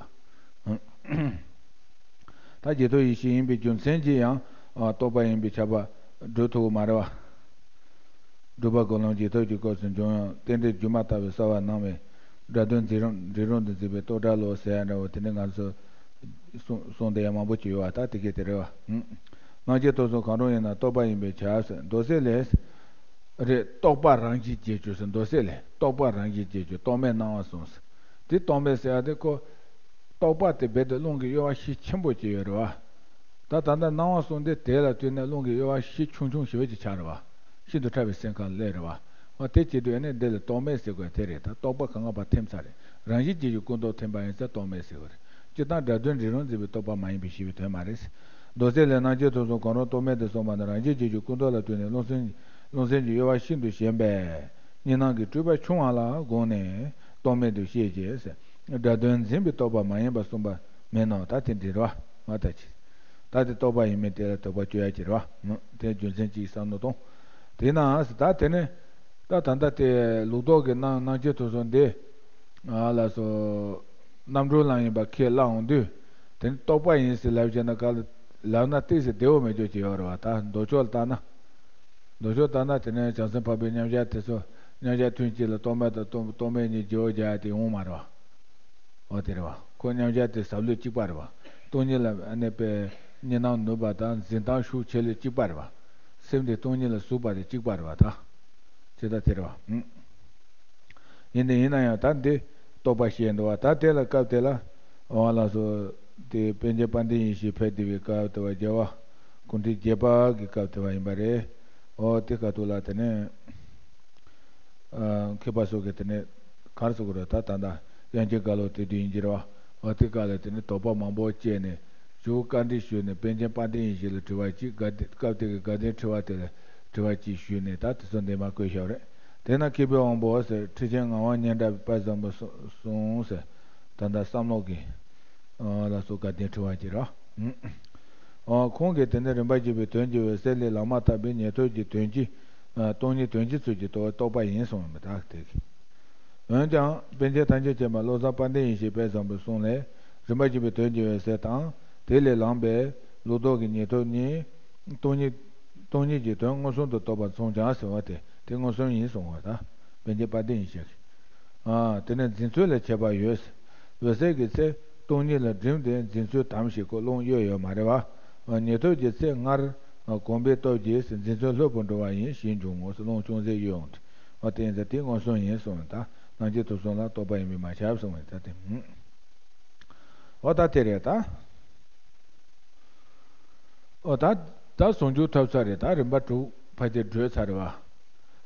ད་རྗེས་ཐོབ་ཡེ་ཤེས་ཡིན་པའི་རྒྱུ་མཚན་གྱིས་ཡང་ཨ་རྟོག་པ་ཡིན་པས་ཁྱབ་པ་སྒྲུབ་ཐུབ་ཀྱི་མ་རེད་བ། སྒྲུབ་པ་ཀུན་སློང་རྗེས་ཐོབ་ཀྱི་སྐབས་སུ་འབྱུང་ཡང་རྟེན་འབྲེལ་སྒྱུ་མ་ལྟ་བུའི་གསལ་བ་སྣང་བས་སྒྲ་དོན་འབྲས་རུང་འབྲས་རུང་དུ་འཛིན་པའི་རྟོག་བྲལ་ལོ་ཟེར་ཡ་འདྲ་བོ་དེ་འདྲ་ང་ཚོ་གསུང་གསུང་བསྡད་ཡ་མང་པོ་ཅིག་ཡོད་བ། ད་དེ་གས་དེ་རེད་བ། སྣང་མཆེད་ཐོབ་གསུམ་གང་རུང་ཡིན་ན་རྟོག་པ་ཡིན་པས་ཁྱབ་ཟེར། མདོ་སྡེ་ལས། རེད། རྟོག་པ་རང་བཞིན་གྱིས་གྱུར་ཟེར། མདོ་སྡེ་ལས་རྟོག་པ་རང་བཞིན་གྱིས་གྱུར། རྟོག་མེད་སྣང་བ་གསུམ་ཟེར། དེ་རྟོག་མེད་ཟེར་ཡ་དེ་ཁོ། རྟོག་པ་དེ་རྦད་དེ་རླུང་གི་གཡོ་བ་ཤས་ཆེན་པོ་ཅིག་ཡོད་རེད་བ། ད་ད་ལྟ་སྣང་བ་གསུམ་དེ་དེ་ལ་ལྟོས་ནས་རླུང་གི་གཡོ་བ་ཤས་ཆུང་ཆུང་ཞེ་པོ་ཅིག་ཆགས་རེད་བ། ཤིན་ཏུ་ཕྲ་བའི་སེམས་ཁམས་སླེབས་རེད་བ། འོ་དེ་བྱེད་དུས་ཨ་ནི་འདི་ལ་རྟོག་མེད་ཟེར་དགོས་དེ་རེད། ད་རྟོག་པ་གང་ག་བར་ཐིམ་ཚར་རེད། རང་བཞིན་གྱིས་ཀྱང་ཀུན་རྟོག་ཐིམ་པ་ཡིན་ཙང་རྟོག་མེད་ཟེར་དགོས་རེད། སྤྱིར་བཏང་སྒྲ་དོན་འབྲས་རུང་འཛིན་པའི་རྟོག་པ་མ་ཡིན་པའི་ཞེས་པའི་དོན་མ་རེད། མདོ་སྡེ་ལས་སྣང་མཆེད་ཐོབ་གསུམ་གང་རུང་རྟོག་མེད་དུ་གསུངས་པ་ནི་རང་བཞིན་གྱིས་ཀྱང་ཀུན་རྟོག་ལ་ལྟོས་ནས་རླུང་སེམས་རླུང་སེམས་ཀྱི་གཡོ་བ་ཤིན་ཏུ་ཞན་པས་གཉིས་སྣང་གི་སྤྲོས་པ་ཆུང་བ་ལ་དགོངས་ནས་རྟོག་མེད་དུ་བཤད་ཅེས་ཟེར། སྒྲ་དོན་འཛིན་པའི་རྟོག་པ་མ་ཡིན་པར་གསུངས་པ་མིན་ནོ། ད་དེ་འདྲ་རེད་བ། ང་ད་ཅི། ད་དེ་རྟོག་པ་ཡིན་མིན་དེ་ལ་དོགས་པ་གཅོད་ཡ་ཅི་རེད་བ། དེ་རྒྱུ་མཚན་གཅིག་བསམ་བློ་གཏོང་། དེས་ན་ད་དེ་ནས་ད་ད་ལྟ་དེ་ལུགས་ལྡོག་གི་སྣང་སྣང་མཆེད་ཐོབ་གསུམ་འདི། ཨ་ལ་སོ། རྣམ་གྲོལ་ལམ་ཡིན་པ་ཁས་བླངས་འོང་དུས། དེ་ནི་རྟོག་པ་ཡིན་ཟེར་ལབ་བྱས་ན་ག་ལ་ལབ་ན་ཏོག་ཙམ་བདེ་བོ་མེད་རྒྱུ་ཅིག་ཡོད་རེད་བ། ད་མདོ་ཕྱོགས་ལ་བལྟས་ན། མདོ་ཕྱོགས་ལྟར་ན་དེ་ནས་བྱང་སེམས་འཕགས་པའི་མཉམ་གཞག་དེ་ཚོ་མཉམ་གཞག་ཐུན་གཅིག་ལ་རྟོག་མེད་དང་རྟོག་རྟོག་མེད་གཉིས་བརྗེ་བོ་རྒྱག་ཡ་དེ་ཡོང་མ་རེད་བ། འོ་དེ་རེད་བ། ཁོ་མཉམ་གཞག་དེ་ཟབ་ལོས་གཅིག་པ་རེད་བ། སྟོང་ཉིད་ལ་ཨ་ནི་པའི་གཉིས་སྣང་ནུབ་པ་དང་འཛིན་སྟངས་ཤུགས་ཆེ་ལོས་གཅིག་པ་རེད་བ། སེམས་དེ་སྟོང་ཉིད་ལ་ཟུག་པ་དེ་གཅིག་པ་རེད་བ་ད། ཇི་ལྟར་དེ་རེད་བ། ཡིན་ནི་ཡིན་ན་ཡང་ད་འདི་རྟོག་པ་ཞེས་འདུག་བ། ད་དེ་ལ་སྐབས་དེ་ལ་འོ་ལགས་སོ། དེ་པཎ་ཆེན་དཔལ་ལྡན་ཡེ་ཤེས་ཕེབས་བསྡད་པའི་སྐབས་དེ་བ་རྒྱལ་བ་སྐུ་ཕྲེང་བརྒྱད་པ་གི་སྐབས་དེ་བ་ཡིན་པ་རེད། འོ་དེ་སྐབས་དུ་ལ་དེ་ནས་ཨ་མཁས་པ་སོགས་ཀྱིས་དེ་ནས་ག་རེ་ཟེར་དགོས་རེད། ད་ད་ལྟ་དབྱངས་ཅན་ག་ལོ་དེ་དུས་ཡིན་གྱི་རེད་བ། འོ་དེ་སྐབས་ལ་དེ་ནས་དོགས་པ་མང་པོ་སྐྱེས་ནས་ཞུ་བཀའ་འདྲི་ཞུས་ནས་པཎ་ཆེན་དཔལ་ལྡན་ཡེ་ཤེས་ལ་དྲི་བ་གཅིག་དགའ་ལྡན་སྐབས་དེ་གི་དགའ་ལྡན་དྲི་བ་དེ་ལ་དྲི་བ་གཅིག་ཞུས་ནས་ད་དེ་ཚོ་འདས་མ་བཀོད་བཞག་རེད། དེ་ན་མཁས་པའི་དབང་པོ་ཟེར་ཁྲི་ཆེན་ངག་དབང་སྙན་གྲགས་པའི་དཔལ་བཟང་པོ་གསུངས་ཟེར། ད་ལྟ་བསམ་བློ་གི་ལ་སོགས་དགའ་ལྡན་དྲི་བ་གཅིག་རེད། ཨོ། ཁོང་གིས་དེ་ནི་རིམ་པ་བརྒྱུད་པའི་དོན་གྱི་འོད་གསལ་ལས་ལམ་མ་ཐག་པའི་ཉན་ཐོས་ཀྱི་དོན་གྱི། ཨ། སྟོང་ཉིད་དོན་གྱི་ཚུལ་གྱི་རྟོག་རྟོག་པ་ཡིན་གསུངས་པ་དག་དེ་གི། འོན་ཀྱང་པཎ་ཆེན་ཐམས་ཅད་མཁྱེན་པ་བློ་བཟང་དཔལ་ལྡན་ཡེ་ཤེས་དཔལ་བཟང་པོའི་གསུང་ལས། རིམ་པ་བརྒྱུད་པའི་དོན་གྱི་འོད་གསལ་དང་དེ་ལས་ལངས་པའི་ལུགས་ལྡོག་གི་ཉན་ཐོས་གཉིས། སྟོང་ཉིད། སྟོང་ཉིད་ཀྱི་དོན་མངོན་སུམ་དུ་རྟོགས་པར་མཚུངས་ཀྱང་ཟེར་བ་དེ་དེ་མངོན་སུམ་ཡིན་གསུངས་པ་དང་པཎ་ཆེན་དཔལ་ལྡན་ཡེ་ཤེས་ཀྱིས། ཨ། དེ་ནས་འཛིན་ཚུལ་ལ་ཁྱད་པར་ཡོད། འོད་གསལ་གྱི་ཚེ་སྟོང་ཉིད་ལ་བསྒྲིམས་ཏེ་འཛིན་ཚུལ་དམ་ཞིག་གོ་རླུང་གཡོ་ཡོད་མ་རེད་བ། ཉན་ཐོས་ཀྱི་ཚེ་སྔར་གོམས་པའི་སྟོབས་ཀྱིས་འཛིན་ཚུལ་ལྷོད་པོ་འགྲོ་བ་ཡིན་ཞེས་འབྱུང་ངོ་། རླུང་ཅུང་ཟད་གཡོ་འོང་སྟེ། འོ་དེ་ཡིན་ཙང་དེ་མངོན་སུམ་ཡིན་གསུངས་ད་སྣང་མཆེད་ཐོབ་གསུམ་ལ་རྟོག་པ་ཡིན་པས་མ་ཁྱབ་གསུངས་ད་དེ། འོ་ད་དེ་རེད་ད། ཨོ་ད། ད་ཟུང་འཇུག་ཐོབ་ཚར་རེད། ད་རིམ་པ་དྲུག་ཕལ་ཆེར་བགྲོད་ཚར་རེད་བ།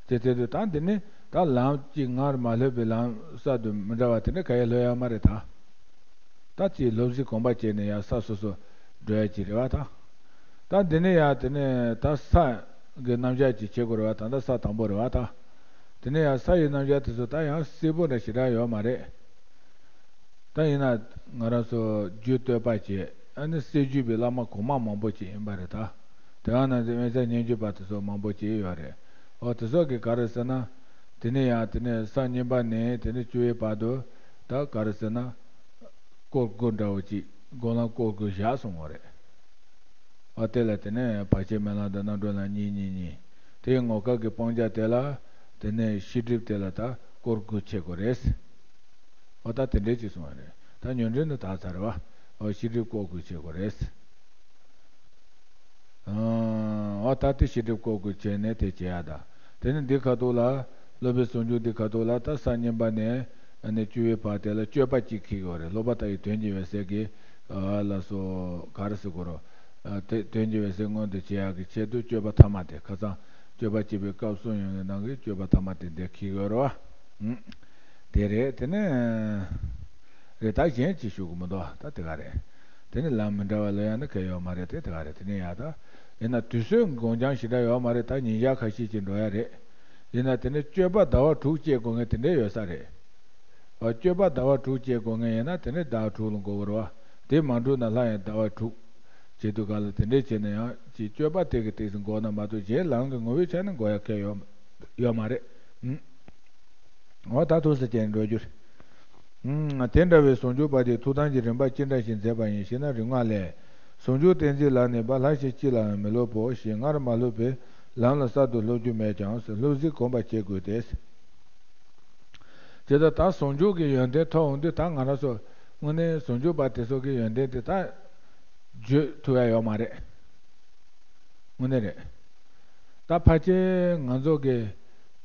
དེ་དེ་དུས་ད་འདི་ནི་ད་ལམ་གཅིག་སྔར་མ་སླེབས་པའི་ལམ་གསར་དུ་མི་འདྲ་བ་དེ་འདྲ་ག་ཡེ་སླེབས་ཡ་མ་རེད་ད། ད་ཅིག་སློབ་གཞི་གོམ་པ་བྱས་ནས་ཡར་ས་སོ་སོ་བགྲོད་ཡ་ཅིག་རེད་བ་ད། ད་འདི་ནི་ཡ་དེ་ནས་ད་ས་གི་རྣམ་གཞག་ཅིག་བྱེད་དགོས་རེད་བ། ད་ད་ས་དང་པོ་རེད་བ་ད། དེ་ནས་ཡ་ས་ཡི་རྣམ་གཞག་དེ་ཚོ་ད་ཡང་གསལ་པོ་འདྲ་ཞེ་དྲག་ཡོད་མ་རེད། ད་ཡིན་ན་ང་རང་ཚོ་རྒྱུད་སྟོད་པ་བྱས་ཨ་ནི་གསེར་འགྱུར་བའི་བླ་མ་གོང་མ་མང་པོ་ཅིག་ཡིན་པ་རེད་ད། དེ་ག་ནང་བཞིན་དབེན་ས་སྙན་བརྒྱུད་པ་དེ་ཚོ་མང་པོ་ཅིག་ཡོད་རེད། འོ་དེ་ཚོ་གིས་ག་རེ་ཟེར་ན། དེ་ནས་ཡང་དེ་ནས་ས་གཉིས་པ་ནས་དེ་ནས་བཅུ་པའི་བར་དུ་ད་ག་རེ་ཟེར་ན། སྐོར་དགུ་འདྲ་བོ་ཅིག་སྒོམ་ལམ་སྐོར་དགུ་བཞག་སོང་བ་རེད། ཨ་དེ་ལ་དེ་ནས་བར་ཆད་མེད་ལམ་དང་རྣམ་གྲོལ་ལམ་གཉིས་གཉིས་གཉིས། དེའི་ངོ་སྐལ་གྱི་སྤང་བྱ་དེ་ལ་དེ་ནས་ཤེས་སྒྲིབ་དེ་ལ་ད་སྐོར་དགུ་ཕྱེ་དགོས་རེད། ཨོ་ད་དེ་འདྲས་ཅིག་གསུངས་པ་རེད། ད་ཉོན་སྒྲིབ་ནི་དག་ཚར་བ། ཨོ་ཤེས་སྒྲིབ་སྐོར་དགུ་ཕྱེ་དགོས་རེད། ཨོ་ད་དེ་ཤེས་སྒྲིབ་སྐོར་དགུ་ཕྱེ་ནས་དེ་བྱེད་ཡ་ད། དེ་ནས་འདི་ཁ་ཐུག་ལ། སློབ་དཔོན་ཟུང་འཇུག་འདི་ཁ་ཐུག་ལ་ད་ས་བསྙེན་པ་ནས་ཨ་ནི་བཅུ་པའི་བར་དེ་ལ་སྤྱོད་པ་གཅིག་འཁྱེར་གྱི་ཡོད་རེད། སློབ་པ་དག་གིས་དོན་གྱི་འོད་གསལ་གྱི་ཨ་ལ་སོགས་ག་རེ་ཟེར་དགོས་རོ། ཨ་དེ་དོན་གྱི་འོད་གསལ་མངོན་དུ་བྱེད་ཡག་གི་ཆེད་དུ་སྤྱོད་པ་ཐ་མ་དེ་ཁ་སང་སྤྱོད་པ་བྱེད་པའི་སྐབས་གསུམ་ཡོང་བའི་ནང་གི་སྤྱོད་པ་ཐ་མ་དེ་འདི་འཁྱེར་གྱི་ཡོད་རེད་བ། ཨུམ། དེ་རེད། དེ་ནས་རེད། ད་གཞན་ཅིག་ཞུ་གི་མི་འདུག་ད་དེ་ག་རེད། དེ་ནི་ལམ་མི་འདྲ་བ་ལ་ཡང་ནི་གལ་ཡོད་མ་རེད་དེ་དེ་ག་རེད། དེ་ནི་ཡག་ད། ཡིན་ན་དུས་ཚོད་འགོར་འགྱངས་ཞེ་དྲག་ཡོད་མ་རེད། ད་ཉིན་ཞག་ཁ་ཤས་ཅིག་འགྲོ་ཡ་རེད། ཡིན་ན་དེ་ནི་སྤྱོད་པ་ཟླ་བ་དྲུག་བྱེད་དགོས་མཁན་དེ་འདྲས་ཡོད་ས་རེད། ཨ་སྤྱོད་པ་ཟླ་བ་དྲུག་བྱེད་དགོས་མཁན་ཡིན་ན་དེ་ནི་ཟླ་བ་དྲུག་ལ་འགོར་གི་རེད་བ། དེ་མ་འགྲུབ་ན་སླར་ཡང་ཟླ་བ་དྲུག་བྱེད་དུས་ག་ལ་དེ་འདྲས་བྱས་ན་ཡང་ཅིག་སྤྱོད་པ་དེ་གི་ཏོག་ཙམ་འགོར་ན་མ་གཏོགས་གཞན་ལམ་གྱི་ངོ་བོའི་ཆ་ནས་འགོར་ཡ་གལ་ཡོད་ཡོད་མ་རེད། ཨུམ། འོ་ད་ཐུགས་སུ་ཆེ་འགྲོ་རྒྱུ་རེད། ཨུམ། དེ་འདྲ་བའི་ཟུང་འཇུག་པ་དེའི་ཐུགས་དམ་གྱི་རིམ་པ་ཅི་འདྲ་ཞིག་མཛད་པ་ཡིན་ཞེ་ན། རིམ་ལྔ་ལས། ཟུང་འཇུག་ཏིང་འཛིན་ལ་ནི་པ། ལྷག་ཕྱིར་ཅི་ལའང་མི་སློབ་བོ། ཞེས་སྔར་མ་སློབ་པའི་ལམ་ལ་གསར་དུ་སློབ་རྒྱུ་མེད་ཀྱང་། སློབ་གསོས་གོམས་པར་བྱེད་དགོས་ཏེ། དེ་ལྟར་ད་ཟུང་འཇུག་གི་ཡོན་ཏན་ཐོབ་འོང་དུས་ད་ང་རང་ཚོ་དངོས་གནས་ཟུང་འཇུག་པ་དེ་ཚོ་གི་ཡོན་ཏན་དེ་ད་བརྗོད་ཐུབ་ཡ་ཡོད་མ་རེད། དངོས་གནས་རེད། ད་ཕལ་ཆེར་ང་ཚོ་གི་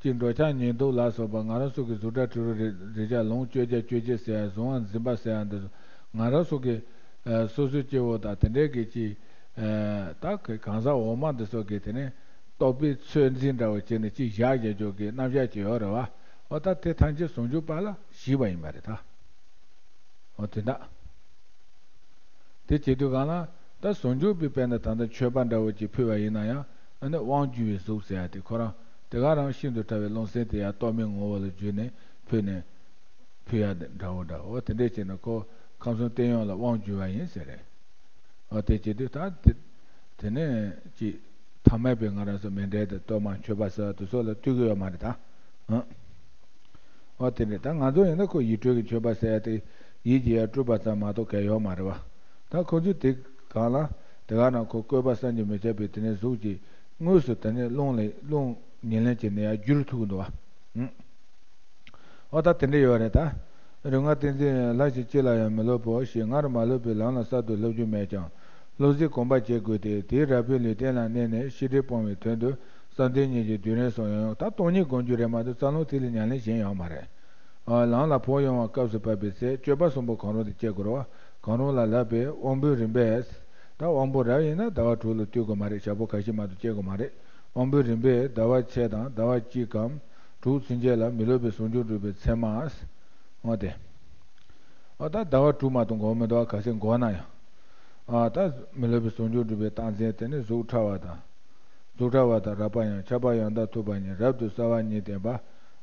ཅིག་འགྲོ་འཆག་ཉལ་འདུག་ལ་སོགས་པ་ང་རང་ཚོ་གི་གཟུགས་སྒྲ་དྲི་རོ་རེག་བྱ་ལོངས་སྤྱོད་བྱ་སྤྱོད་བྱེད་ཟེར་ཡ་གཟུང་བ་འཛིན་པ་ཟེར་ཡ་འདི་ཚོ་ང་རང་ཚོ་གི་ཨ་སོ་སོའི་སྐྱེ་བོ་དང་དེ་འདྲའི་གི་ཅིག་ཨ་ད་གི་གང་ཟག་འོག་མ་འདི་ཚོ་གི་དེ་ནས་རྟོག་པའི་ཚོད་འཛིན་འདྲ་བོ་བྱས་ནས་ཅིག་བཞག་བཞག་ཆོག་གི་རྣམ་གཞག་ཅིག་ཡོད་རེད་བ། འོ་ད་དེ་ཐམས་ཅད་ཟུང་འཇུག་པ་ལ་ཞུས་པ་ཡིན་པ་རེད་ད། འོ་དེ་འདྲ། དེ་བྱེད་དུས་གང་ལ། ད་ཟུང་འཇུག་པའི་དཔེར་ན་ད་ལྟ་མཆོད་པ་འདྲ་བོ་ཅིག་ཕུལ་བ་ཡིན་ན་ཡང་ཨ་ནི་དབང་བསྒྱུར་བའི་གཟུགས་ཟེར་ཡ་དེ་ཁོ་རང་དེ་ག་རང་ཤིན་ཏུ་ཕྲ་བའི་རླུང་སེམས་དེ་ཡང་རྟོག་མེད་ངོ་བོ་ལ་བསྒྱུར་ནས་ཕུལ་ནས་ཕུལ་ཡ་དེ་འདྲ་བོ་འདྲ་བོ་དེ་འདྲས་བྱས་ན་ཁོ་ཁམས་གསུམ་བརྟན་གཡོ་ལ་དབང་བསྒྱུར་བ་ཡིན་ཟེར་རེད། འོ་དེ་བྱེད་དུས་ད་དེ་དེ་ནས་ཅིག་ཐ་མལ་པའི་ང་རང་ཚོ་མཎྜལ་དང་གཏོར་མ་མཆོད་པ་ཟེར་བ་དེ་ཚོ་ལ་ལྟོས་ཀྱི་ཡོད་མ་རེད་ད། ཨང་། འོ་དེ་ནས་ད་ང་ཚོ་ཡིན་ན་ཁོ་ཡིད་སྤྲུལ་གྱི་མཆོད་པ་ཟེར་ཡ་དེ་ཡིད་ཀྱིས་ཡར་སྤྲུལ་པ་ཙམ་མ་གཏོགས་གལ་ཡོད་མ་རེད་བ། ད་ཁོ་ཚོས་དེ་གང་ལ་དེ་ག་ན་ཁོ་བཀོད་པ་བསམ་གྱིས་མི་ཁྱབ་པའི་དེ་ནས་གཟུགས་ཀྱི་དངོས་སུ་དེ་ནས་རླུང་ལས་རླུང་ཉེར་ལེན་བྱས་ནས་ཡར་བསྒྱུར་ཐུབ་ཀྱི་འདུག་བ། ཨང་། འོ་ད་དེ་འདྲ་ཡོད་རེད་ད། རིམ་ལྔ་ཏིང་འཛིན་ལྷག་ཕྱིར་ཅི་ལ་ཡང་མི་སློབ་བོ་ཞེས་སྔར་མ་སློབ་པའི་ལམ་ལ་གསར་དུ་སློབ་རྒྱུ་མེད་ཀྱང་། སློབ་གསོས་གོམས་པར་བྱེད་དགོས་ཏེ། དེའི་རགས་པའི་ལུས་རྟེན་ལ་གནས་ནས་ཤེས་སྒྲིབ་སྤོང་བའི་དོན་དུ་བསམ་གཏན་གཉིས་ཀྱི་སྡུད་རིམ་སོགས་ཡང་ཡང་། ད་སྟོང་ཉིད་སྒོམ་རྒྱུ་རེད་མ་གཏོགས་རྩ་རླུང་ཐིག་ལེ་ཉམས་ལེན་གཞན་ཡོད་མ་རེད། ཨ་ལམ་ལ་བོགས་དབྱུང་བ་སྐབས་སུ་བབས་པའི་ཚེ་སྤྱོད་པ་གསུམ་པོ་གང་རུང་དུ་སྐྱེ་དགོས་རེད་བ། གང་རུང་ལ་ལབ་པས་དབང་པོའི་རིམ་པས། ད་དབང་པོ་རབ་ཡིན་ན་ཟླ་བ་དྲུག་ལ་ལྟོས་དགོས་མ་རེད། ཞག་པོ་ཁ་ཤས་མ་གཏོགས་སྐྱེ་དགོས་མ་རེད། དབང་པོའི་རིམ་པས་ཟླ་བ་ཕྱེད་དང་ཟླ་བ་གཅིག་གམ་དྲུག་ཚུན་ཆད་ལ་མི་སློབ་པའི་ཟུང་འཇུག་འགྲུབ་པའི་མཚན་མ། འོ་དེ། ཨ་ད་ཟླ་བ་དྲུག་མ་གཏོགས་འགོར་མི་འདུག་བ། ག་ཚད་འགོར་ན་ཡང་། ཨ་ད་མི་སློབ་པའི་ཟུང་འཇུག་འགྲུབ་པའི་རྟགས་མཚན་དེ་ནི་གཟུགས་ཕྲ་བ་དང་། གཟུགས་ཕྲ་བ་དང་རགས་པ་ཡང་ཁྱབ་པ་ཡང་དག་ཐུབ་པ་ཉིད་རབ་ཏུ་གསལ་བ་ཉིད་ལྡན་པ།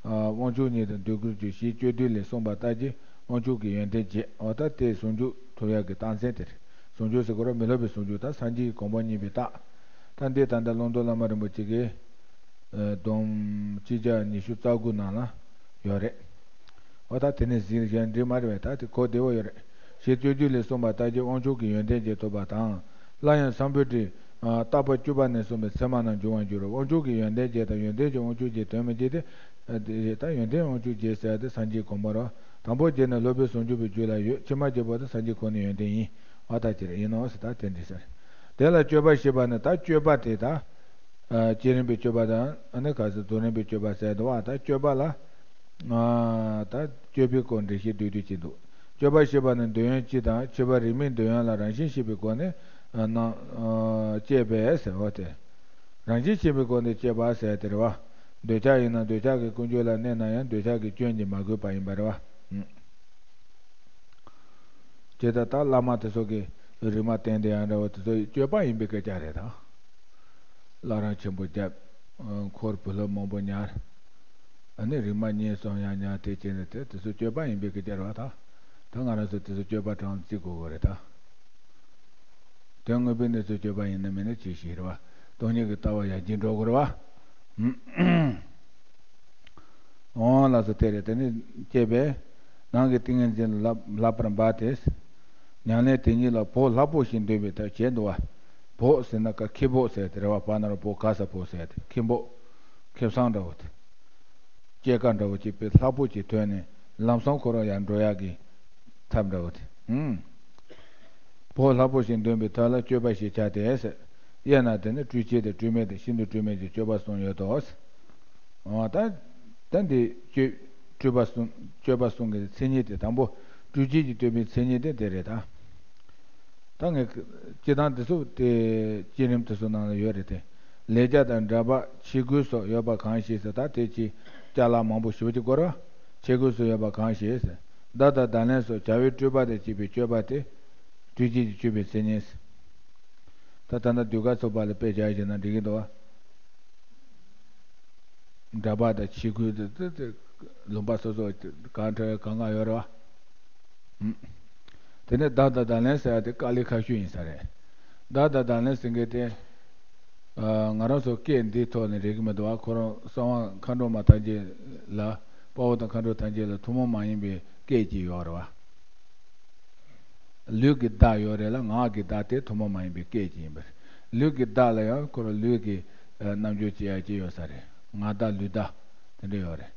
ཨ་དབང་ཕྱུག་ཉིད་དང་འདོད་དགུར་གྱུར་ཞེས་སྤྱོད་བསྡུས་ལས་གསུངས་པ་ལྟར་གྱི་དབང་ཕྱུག་གི་ཡོན་ཏན་བརྒྱད། འོ་ད་དེ་ཟུང་འཇུག་ཐོབ་ཡག་གི་རྟགས་མཚན་དེ་རེད། ཟུང་འཇུག་ཟེར་དགོས་ར། མི་སློབ་པའི་ཟུང་འཇུག་ད་སངས་རྒྱས་ཀྱི་གོ་འཕང་བརྙེས་པའི་རྟགས། ད་འདི་ད་ལྟ་ཀློང་རྡོལ་བླ་མ་རིན་པོ་ཆེ་གིས། ཨ་སྡོམ་སྤྱི་རྒྱ་ཉི་ཤུ་རྩ་དགུ་ནང་ལ་ཡོད་རེད། འོ་ད་དེ་ནས་གཟིགས་གཞན་འགྲིག་མ་རེད་པས། ད་དེ་གོ་བདེ་བོ་ཡོད་རེད། ཞེས་སྤྱོད་བསྡུས་ལས་གསུངས་པ་ལྟར་གྱི་དབང་ཕྱུག་གི་ཡོན་ཏན་བརྒྱད་ཐོབ་པ་དང་། སླར་ཡང་སམ་བྷོ་ཊའི་ཨ་བརྟག་པ་བཅུ་པ་ནས་གསུངས་པའི་ཚད་མ་རྣམས་འབྱུང་བར་འགྱུར་རོ། དབང་ཕྱུག་གི་ཡོན་ཏན་བརྒྱད་དང་ཡོན་ཏན་གྱི་དབང་ཕྱུག་བརྒྱད་དོན་མི་གཅིག་སྟེ། ཨ་དེ་ད་ཡོན་ཏན་དབང་ཕྱུག་བརྒྱད་ཟེར་ཏེ་སངས་རྒྱས་གོ་འཕང་རོ། དང་པོ་བརྒྱད་ནི་སློབ་པའི་ཟུང་འཇུག་པའི་རྒྱུད་ལ་ཡོད། ཕྱི་མ་བརྒྱད་པོ་དེ་སངས་རྒྱས་ཁོ་ནའི་ཡོན་ཏན་ཡིན། འོ་ད་ཅི་རེད་ཡིན་ནོ་ཟེར་ད་དེ་འདྲི་ཟེར། དེ་ལ་སྤྱོད་པ་ཞེས་པ་ནི་ད་སྤྱོད་པ་དེ་ད། ཨ་བསྐྱེད་རིམ་པའི་སྤྱོད་པ་དང་ཨ་ནི་ག་ཚོད་རྫོགས་རིམ་པའི་སྤྱོད་པ་ཟེར་འདུག་བ། ད་སྤྱོད་པ་ལ། ཨ་ད་སྤྱོད་པའི་སྐོར་འགྲེལ་བཤད་བསྡུས་བསྡུས་ཅིག་འདུག་སྤྱོད་པ་ཞེས་པ་ནི་འདོད་ཡོན་སྤྱི་དང་འཆི་བ་རིགས་མིན་འདོད་ཡོན་ལ་རང་བཞིན་ཤེས་པའི་སྒོ་ནས་ཨ་ནང་ཨ་སྤྱད་པས་ཟེར་བ་སྟེ། རང་བཞིན་ཤེས་པའི་སྒོ་ནས་སྤྱད་པ་ཟེར་དེ་རེད་བ། འདོད་ཆགས་ཡིན་ན་འདོད་ཆགས་ཀྱི་ཀུན་འབྱུང་ལ་གནས་ན་ཡང་འདོད་ཆགས་ཀྱི་སྐྱོན་གྱིས་མ་གོས་པ་ཡིན་པ་རེད་བ། ཨུམ། ཇི་ལྟར་ད་བླ་མ་དེ་ཚོ་གི་རིག་མ་བསྟན་དེ་ཡང་འདྲ་བོ་དེ་ཚོ་ཡི་སྤྱོད་པ་ཡིན་པའི་སྐད་ཆ་རེད་ད། བླ་རབས་ཆེན་པོ་བརྒྱབ། འཁོར་བུ་སློབ་མང་པོ་ཉར། ཨ་ནི་རིག་མ་ཉན་སོང་ཡང་ཉར་དེ་བྱས་ནས་དེ་དེ་ཚོ་སྤྱོད་པ་ཡིན་པའི་སྐད་ཆ་རེད་བ་ད། ད་ང་རང་ཚོ་དེ་ཚོ་སྤྱོད་པ་གྲངས་བརྩི་དགོས་གོ་རེད་ད། དོན་དངོས་པོའི་གནས་ཚུལ་སྤྱོད་པ་ཡིན་ན་མིན་ན་ཅི་ཞིག་རེད་བ། སྟོང་ཉིད་ཀྱི་ལྟ་བ་ཡར་རྒྱས་འགྲོ་དགོས་རེད་བ། འོང་ལགས་སོ། དེ་རེད། དེ་ནི་སྐྱེས་པས་ནང་གི་ཏིང་ངེ་འཛིན་ལ་ལྷག་པར་འབད་དེ། ཉམས་ལེན་དེ་ཉིད་ལ་བོགས་ལྷག་པོ་ཞིག་འདོན་པའི་ཐབས་བྱས་འདུག་བ། བོགས་ཟེར་ན་ཀ་ཁེ་བོགས་ཟེར་དེ་རེད་བ། བ་ན་རོ་བོ་ག་ས་བོ་ཟེར་དེ་ཁེ་བོགས། ཁེ་བཟང་འདྲ་བོ་དེ། སྐྱེས་ཀ་འདྲ་བོ་ཅིག་པའི་ལྷག་པོ་ཅིག་ཐོན་ནས་ལམ་སང་ཁོ་རང་ཡར་འགྲོ་ཡག་གི་ཐབས་འདྲ་བོ་དེ། ཨུམ། བོགས་ལྷག་པོ་ཞིག་འདོན་པའི་ཐབས་ལ་སྤྱོད་པ་ཞེས་བྱ་སྟེ། དབྱེ་ན་དེ་ནི་སྤྲོས་བཅས་དང་སྤྲོས་མེད་དང་ཤིན་ཏུ་སྤྲོས་མེད་ཀྱི་སྤྱོད་པ་གསུམ་ཡོད་དོ། འོ་ད། ད་འདི་སྤྱོད་སྤྲོས་པ་གསུམ་སྤྱོད་པ་གསུམ་གྱི་མཚན་ཉིད་དེ། དང་པོ་སྤྲོས་བཅས་ཀྱི་སྤྱོད་པའི་མཚན་ཉིད་དེ་དེ་རེད་ད། ད་ངས་སྤྱིར་བཏང་དེ་ཚོ་དེ་བསྐྱེད་རིམ་དེ་ཚོ་ནང་ལ་ཡོད་རེད་དེ། ལས་བྱ་དང་འབྲེལ་བ་ཆས་གོས་སོགས་ཡོད་པ་གང་ཞིག་ཟེར། ད་དེ་ཅི་ཅ་ལག་མང་པོ་ཞེ་པོ་ཅིག་དགོས་རེད་བ། ཆས་གོས་སོགས་ཡོད་པ་གང་ཞིག་ཟེར། བརྡ་དང་བརྡ་ལན་སོགས་བྱ་བའི་སྤྲོས་པ་དང་བཅས་པའི་སྤྱོད་པ་སྟེ། སྤྲོས་བཅས་ཀྱི་སྤྱོད་པའི་མཚན་ཉིད། ད་ད་ལྟ་ཟློས་གར་ཚོགས་པ་ལ་དཔེ་བཞག་བྱས་ན་འགྲིག་གི་འདུག་བ། འདྲ་པར་དང་ཆས་གོས་དེ་དེ་དེ་ལུང་པ་སོ་སོ་གང་འདྲ་གང་གང་ཡོད་རེད་བ། ཨུམ། དེ་ནས་བརྡ་དང་བརྡ་ལན་ཟེར་ཡ་དེ་དཀའ་ལས་ཁག་ཤོས་ཡིན་ས་རེད། བརྡ་དང་བརྡ་ལན་ཟེར་མཁན་དེ། ཨ། ང་རང་ཚོ་སྐད་འདིའི་ཐོག་ནས་རེག་གི་མི་འདུག་བ། ཁོ་རང་གསང་བ་མཁའ་འགྲོ་མ་ཐམས་ཅད་ལ། དཔའ་བོ་དང་མཁའ་འགྲོ་ཐམས་ཅད་ལ་ཐུན་མོང་མ་ཡིན་པའི་སྐད་ཅིག་ཡོད་རེད་བ། ལུས་ཀྱི་བརྡ་ཡོད་རེད་ལ། ངག་གི་བརྡ་དེ་ཐུན་མོང་མ་ཡིན་པའི་སྐད་ཅིག་ཡིན་པ་རེད། ལུས་ཀྱི་བརྡ་ལ་ཡང་ཁོ་རང་ལུས་ཀྱི་ཨ་རྣམ་འགྱུར་བྱེད་ཡ་ཅིག་ཡོད་ས་རེད། ངག་བརྡ་ལུས་བརྡ་དེ་འདྲ་ཡོད་རེད།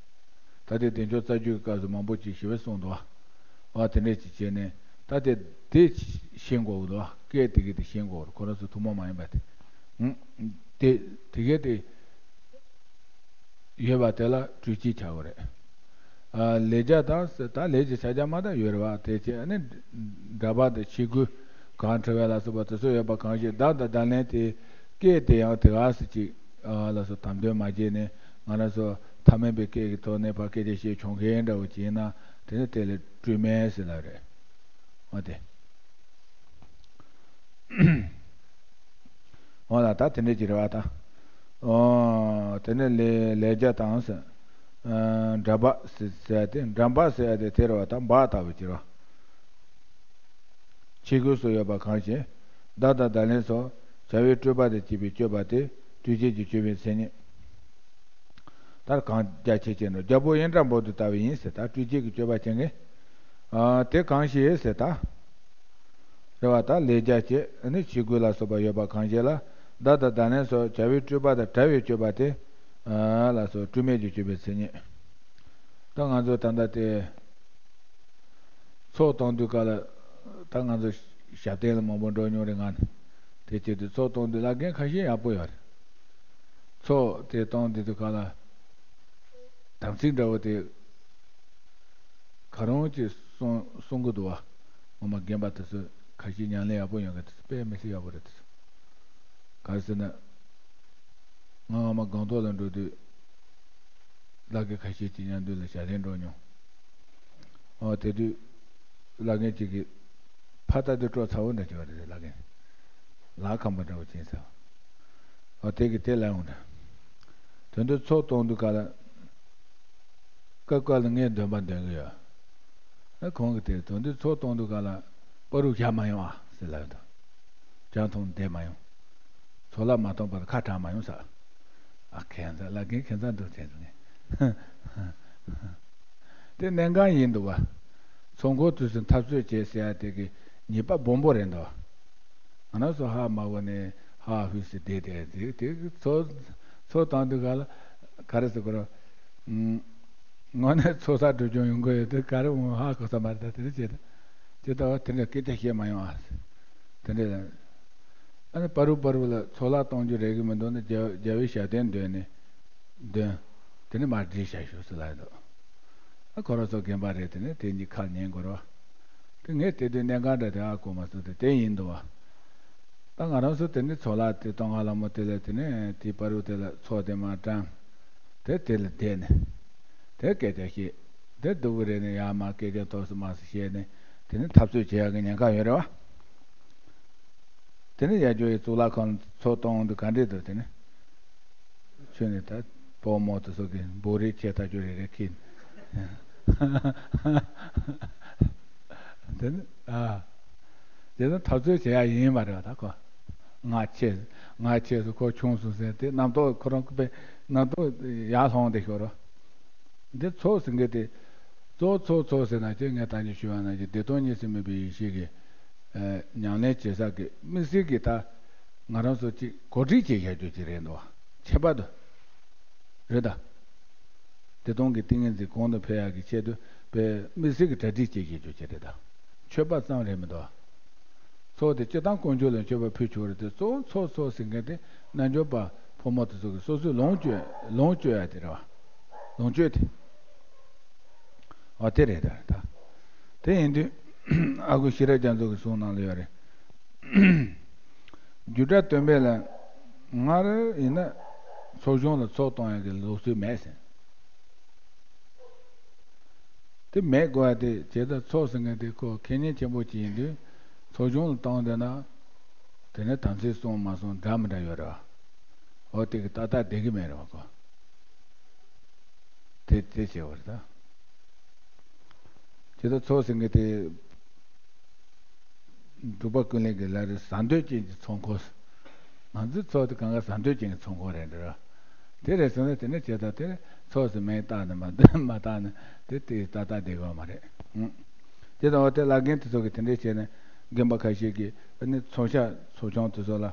ད་ལྟའི་བདེ་མཆོག་རྩ་རྒྱུད་ཀྱི་སྐབས་སུ་མང་པོ་ཅིག་ཞི་བས་གསུངས་འདུག་བ། དེ་འདྲ་ཅིག་བྱས་ནས་ད་དེ་དེ་ཤེས་དགོས་འདུག་བ། སྐད་དེ་གི་དེ་ཤེས་དགོས་རེད། ཁོ་རང་ཚོ་ཐུན་མོང་མ་ཡིན་པ་དེ། ཨུ། དེ་དེ་གས་དེ། ཡོད་པ་དེ་ལ་སྤྲོས་བཅས་བྱ་དགོས་རེད། ཨ། ལས་བྱ་དང་ཟེར། ད་ལས་ཀྱི་བྱ་བྱེད་མ་དག་ཡོད་རེད་བ། དེ་བྱས་ནས་འདྲ་པར་དང་ཆས་གོས་གང་འཁྲི་བ་ལ་སོགས་པ་དེ་ཚོ་ཡོད་པ་གང་ཞིག་བརྡ་དང་བརྡ་ལན་དེ་སྐད་དེ་ཡང་དེ་ག་ཟེར་ཅིག་ཨ། ལ་སོགས་དམ་དོན་མ་བྱས་ནས་ང་རང་ཚོ་ཐ་མལ་པའི་སྐད་ཀྱི་ཐོག་ནས་ཕར་སྐད་ཆ་བཤད་ཆོག་མཁན་འདྲ་བོ་ཅིག་ཡིན་ན། དེ་ནི་དེ་ལ་སྤྲོས་མེད་ཟེར་ལབ་རེད། འོ་དེ། འོ་ལ་ད་དེ་འདྲ་ཅིག་རེད་བ་ད། ཨོ། དེ་ནས་ལས་ལས་བྱ་དང་ཟེར། ཨ། འདྲ་པར་ཟེར་ཟེར་ཡ་དེ། འདྲ་པར་ཟེར་ཡ་དེ་དེ་རེད་བ་ད། འབག་ལྟ་བུ་ཅིག་རེད་བ། ཆས་གོས་སོགས་ཡོད་པ་གང་ཞིག་བརྡ་དང་བརྡ་ལན་སོགས་བྱ་བའི་སྤྲོས་པ་དང་བཅས་པའི་སྤྱོད་པ་སྟེ། སྤྲོས་བཅས་ཀྱི་སྤྱོད་པའི་མཚན་ཉིད། ད་གང་རྒྱ་ཆེ་ཆེ་ནོ། རྒྱལ་པོ་ཨིནྡྲ་བོ་དྷི་ལྟ་བུ་ཡིན་ཟེར། ད་སྤྲོས་བཅས་ཀྱི་སྤྱོད་པ་བྱེད་མཁན། ཨ། དེ་གང་ཞིག་ཟེར་ད། རེད་བ་ད། ལས་བྱ་བྱེད་ནི་ཆས་གོས་ལ་སོགས་པ་ཡོད་པ་གང་ཞིག་ལ། བརྡ་དང་བརྡ་ལན་སོགས་བྱ་བའི་སྤྲོས་པ་དང་བྲལ་བའི་སྤྱོད་པ་སྟེ། ཨ། ལ་སོགས་སྤྲོས་མེད་ཀྱི་སྤྱོད་པའི་མཚན་ཉིད། ད་ང་ཚོ་ད་ལྟ་དེ། ཚོགས་གཏོང་དུས་སྐབས་ལ། ད་ང་ཚོ་ཞབས་བརྟན་ལ་མང་པོ་འགྲོ་མྱོང་རེད་ང་ནི། དེ་བྱེད་དུས་ཚོགས་གཏོང་དུས་བླ་རྒན་ཁ་ཤས་ཡག་པོ་ཡོད་རེད། ཚོགས་དེ་གཏོང་དུས་དུས་སྐབས་ལ། དམ་ཚིག་འདྲ་བོ་དེ་ག་རང་ཅིག་གསུང་གསུང་གི་འདུག་བ། ངོ་མ་རྒན་པ་དེ་ཚོ་ཁ་ཤས་ཉམས་ལེན་ཡག་པོ་ཡོང་གི། དེ་ཚོ་དཔེ་མི་སྲིད་ཡག་པོ་རེད། དེ་ཚོ་ག་རེ་ཟེར་ན། ང་སྔ་མ་སྒང་ཏོག་ལ་འགྲོ་དུས། བླ་རྒན་ཁ་ཤས་ཀྱི་མཉམ་དུ་ལ་ཞལ་ལས་འགྲོ་མྱོང་། ཨོ། དེ་དུས་བླ་རྒན་གཅིག་གིས་ཕར་ལྟ་དུས་སྤྲོ་ཚ་བོ་འདྲ་བྱེད་པ་རེད། བླ་རྒན་ལག་ཁམ་པ་འདྲ་བོ་བྱིན་ཚར། ཨོ། དེ་གིས་དེ་ལ་ཡོང་འདྲ། དོན་དུ་ཚོགས་གཏོང་དུས་ག་ལ། སྐབས་སྐབས་ལ་ངས་འདོན་པ་འདོན་གི་ཡོད། ཨ། ཁོང་གིས་དེ་དོན་དུ་ཚོགས་གཏོང་དུས་ག་ལ་པ་རུ་བཞག་མ་ཡོང་ཨ་ཟེར་ལབ་ཡོད་དོ། ཇ་འཐུང་བསྡད་མ་ཡོང་། ཚོགས་ལ་མ་གཏོགས་པར་ཁ་གྲག་མ་ཡོང་ཟེར། ཨ། ཁྱད་མཚར། བླ་རྒན་ཁྱད་མཚར་འདུག་དྲན་སོང་ངས། དེ་གནད་འགག་ཡིན་འདུག་བ། ཚོགས་འཁོར་དུས་སུ་འཐབ་རྩོད་བྱེད་ཟེར་ཡ་དེ་གི་ཉེས་པ་སྦོམ་པོ་རེད་འདུག་ང་རང་ཚོ་ཧ་མ་གོ་ནས་ཧ་ཧུས་སུ་བསྡད་དེ་དེ་དེ་ཚོགས་ཚོགས་གཏོང་དུས་ག་ལ་ག་རེ་ཟེར་དགོས་རེད། ཨུམ། དངོས་གནས་ཚོགས་བསགས་སྒྲུབ་སྦྱོང་ཡོང་གི་ཡོད་དུས་ག་རེ་འོང་ཧ་གོ་ས་མ་རེད། ད་དེ་འདྲ་བྱས་ད་དེ་ལྟ་བ་དེ་འདྲ་སྐད་ཆ་བཤད་མ་ཡོང་ཨ། དེ་འདྲ་ལ། ཨ་ནི་པ་རུ་པ་རུ་ལ་ཚོགས་ལ་གཏོང་རྒྱུ་རེད་གི་མི་འདུག་ན། རྒྱལ་རྒྱལ་བའི་ཞབས་བརྟན་འདོན་ནས་འདོན། དེ་ནས་མར་བསྒྲིལ་བྱ་ཞུ་ཟེར་ལབ་འདུག་ཨ། ཁོ་རང་ཚོ་རྒན་པ་རེད། དེ་ནས་དེ་གཉིས་ཁ་ཉན་དགོས་རེད་བ། དེ་ངས་དེ་དུས་གནད་འགག་འདྲ་དེ་ཧ་གོ་མ་སོང་། དེ་དེ་ཡིན་འདུག་བ། ད་ང་རང་ཚོ་དེ་ནི་ཚོགས་ལ་དེ་གཏོང་ག་ལ་མོ་དེ་ལ་དེ་ནས་དེ་པ་རུ་དེ་ལ་ཚོགས་དེ་མ་དྲངས། དེ་དེ་ལ་བསྡད་ནས། དེ་སྐད་ཆ་བཤད། དེ་སྡུག་གི་རེད་ནས་ཡར་མར་སྐད་ཆ་ཐོག་སུ་མ་སུ་བཤད་ནས། དེ་ནི་འཐབ་རྩོད་བྱེད་ཡག་གི་ཉེན་ཁ་ཡོད་རེད་བ། དེ་ནི་ཡ་ཇོ་ཡི་གཙུག་ལག་ཁང་ཚོགས་གཏོང་དུས་ག་འདྲས་འདུག་དེ་ནི། ཁྱོད་ནི་ད་སྤོ་མོ་དེ་ཚོ་གི་འབོ་རེས་བྱས་ཐག་ཆོད་རེ་རེ་ཁྱེར། དེ་ནི་ཨ། དེ་ནི་འཐབ་རྩོད་བྱེད་ཡག་ཡིན་མ་རེད་བ། ད་ཁོ་ང་ཆེ་ང་ཆེ་སོང་། ཁོ་ཆུང་སོང་ཟེར་དེ་རྣམ་རྟོག་ཁོ་རང་གི་པའི་རྣམ་རྟོག་ཡར་ལྷུང་བསྡད་ཤོར་རོ། འདི་ཚོགས་ཟེར་མཁན་དེ། གཙོ་བོ་ཚོགས་ཚོགས་ཟེར་ན་ཅིག་ངས་ད་ནི་ཞུས་པ་ནང་བཞིན་བདེ་སྟོང་གཉིས་སུ་མེད་པའི་ཡེ་ཤེས་ཀྱི་ཨ་ཉམས་ལེན་བྱེད་ས་གི་དམིགས་བསལ་གྱི་ད་ང་རང་ཚོ་ཅིག་གོ་སྒྲིག་བྱེད་བཞག་རྒྱུ་ཅིག་རེད་འདུག་ཁྱད་པར་དུ་རེད་ད། བདེ་སྟོང་གི་ཏིང་ངེ་འཛིན་གོང་དུ་འཕེལ་ཡག་གི་ཆེད་དུ་དཔེ་དམིགས་བསལ་གྱི་གྲ་སྒྲིག་བྱེད་བཞག་རྒྱུ་ཅིག་རེད་ད། མཆོད་པ་ཙམ་རེད་མི་འདུག་ཚོགས་དེ་སྤྱིར་བཏང་དཀོན་མཆོག་ལ་མཆོད་པ་ཕུལ་ཆོག་རེད་དེ། གཙོ་བོ་ཚོགས་ཚོགས་ཟེར་མཁན་དེ་རྣལ་འབྱོར་པ་ཕོ་མོ་དེ་ཚོ་གི་སོ་སོའི་ལོངས་སྤྱོད་ལོངས་སྤྱོད་ཡ་དེ་རེད་བ། ལོངས་སྤྱོད་དེ། འོ་དེ་རེད་ད་ད། དེ་ཡིན་དུས་ཨ་ཁུ་ཤེས་རབ་རྒྱ་མཚོ་གི་གསུང་ནང་ལ་ཡོད་རེད། རྒྱུ་འབྲས་སྟོན་པས་ལ། སྔར་ཡིན་ན་ཚོགས་ཆུང་ལ་ཚོགས་གཏོང་ཡག་གི་ལུགས་སྲོལ་མེད་ཟེར། དེ་མེད་དགོས་པ་དེ་བྱས་ཙང་ཚོགས་ཟེར་མཁན་དེ་ཁོ་ཁེ་ཉེན་ཆེན་པོ་ཅིག་ཡིན་དུས། ཚོགས་ཆུང་ལ་བཏང་བསྡད་ན། དེ་ནས་དམ་ཚིག་སྲུང་མ་སྲུང་འདྲ་མི་འདྲ་ཡོད་རེད་བ། འོ་དེ་གི་ཏག་ཏག་བསྡད་གི་མེད་རེད་བ་ཁོ། དེ་དེ་བྱས་པ་རེད་ད། བྱས་ཙང་ཚོགས་ཟེར་མཁན་དེ། འབྲུག་པ་ཀུན་ལེགས་ཀྱི་ལ་རེ་ཟ་འདོད་ཅན་གྱི་ཚོགས་འཁོར། ང་ཚོའི་ཚོགས་དེ་གང་ག་ཟ་འདོད་ཅན་གྱི་ཚོགས་འཁོར་རེད་འདྲ། དེ་རེད་སོང་ན་དེ་ནས་བྱས་ཙང་དེ་ཚོགས་སུ་མེད་བཏགས་ནས་མ་མ་བཏགས་ན་དེ་དེ་ཏག་ཏག་བསྡད་དགོས་མ་རེད། ཨང་། དེ་དང་འོ་དེ་བླ་རྒན་དེ་ཚོ་གིས་དེ་འདྲས་བྱས་ནས་རྒན་པ་ཁ་ཤས་ཀྱིས་ཨ་ནི་ཚོགས་ཤ་ཚོགས་ཆུང་དེ་ཚོ་ལ། ཨ།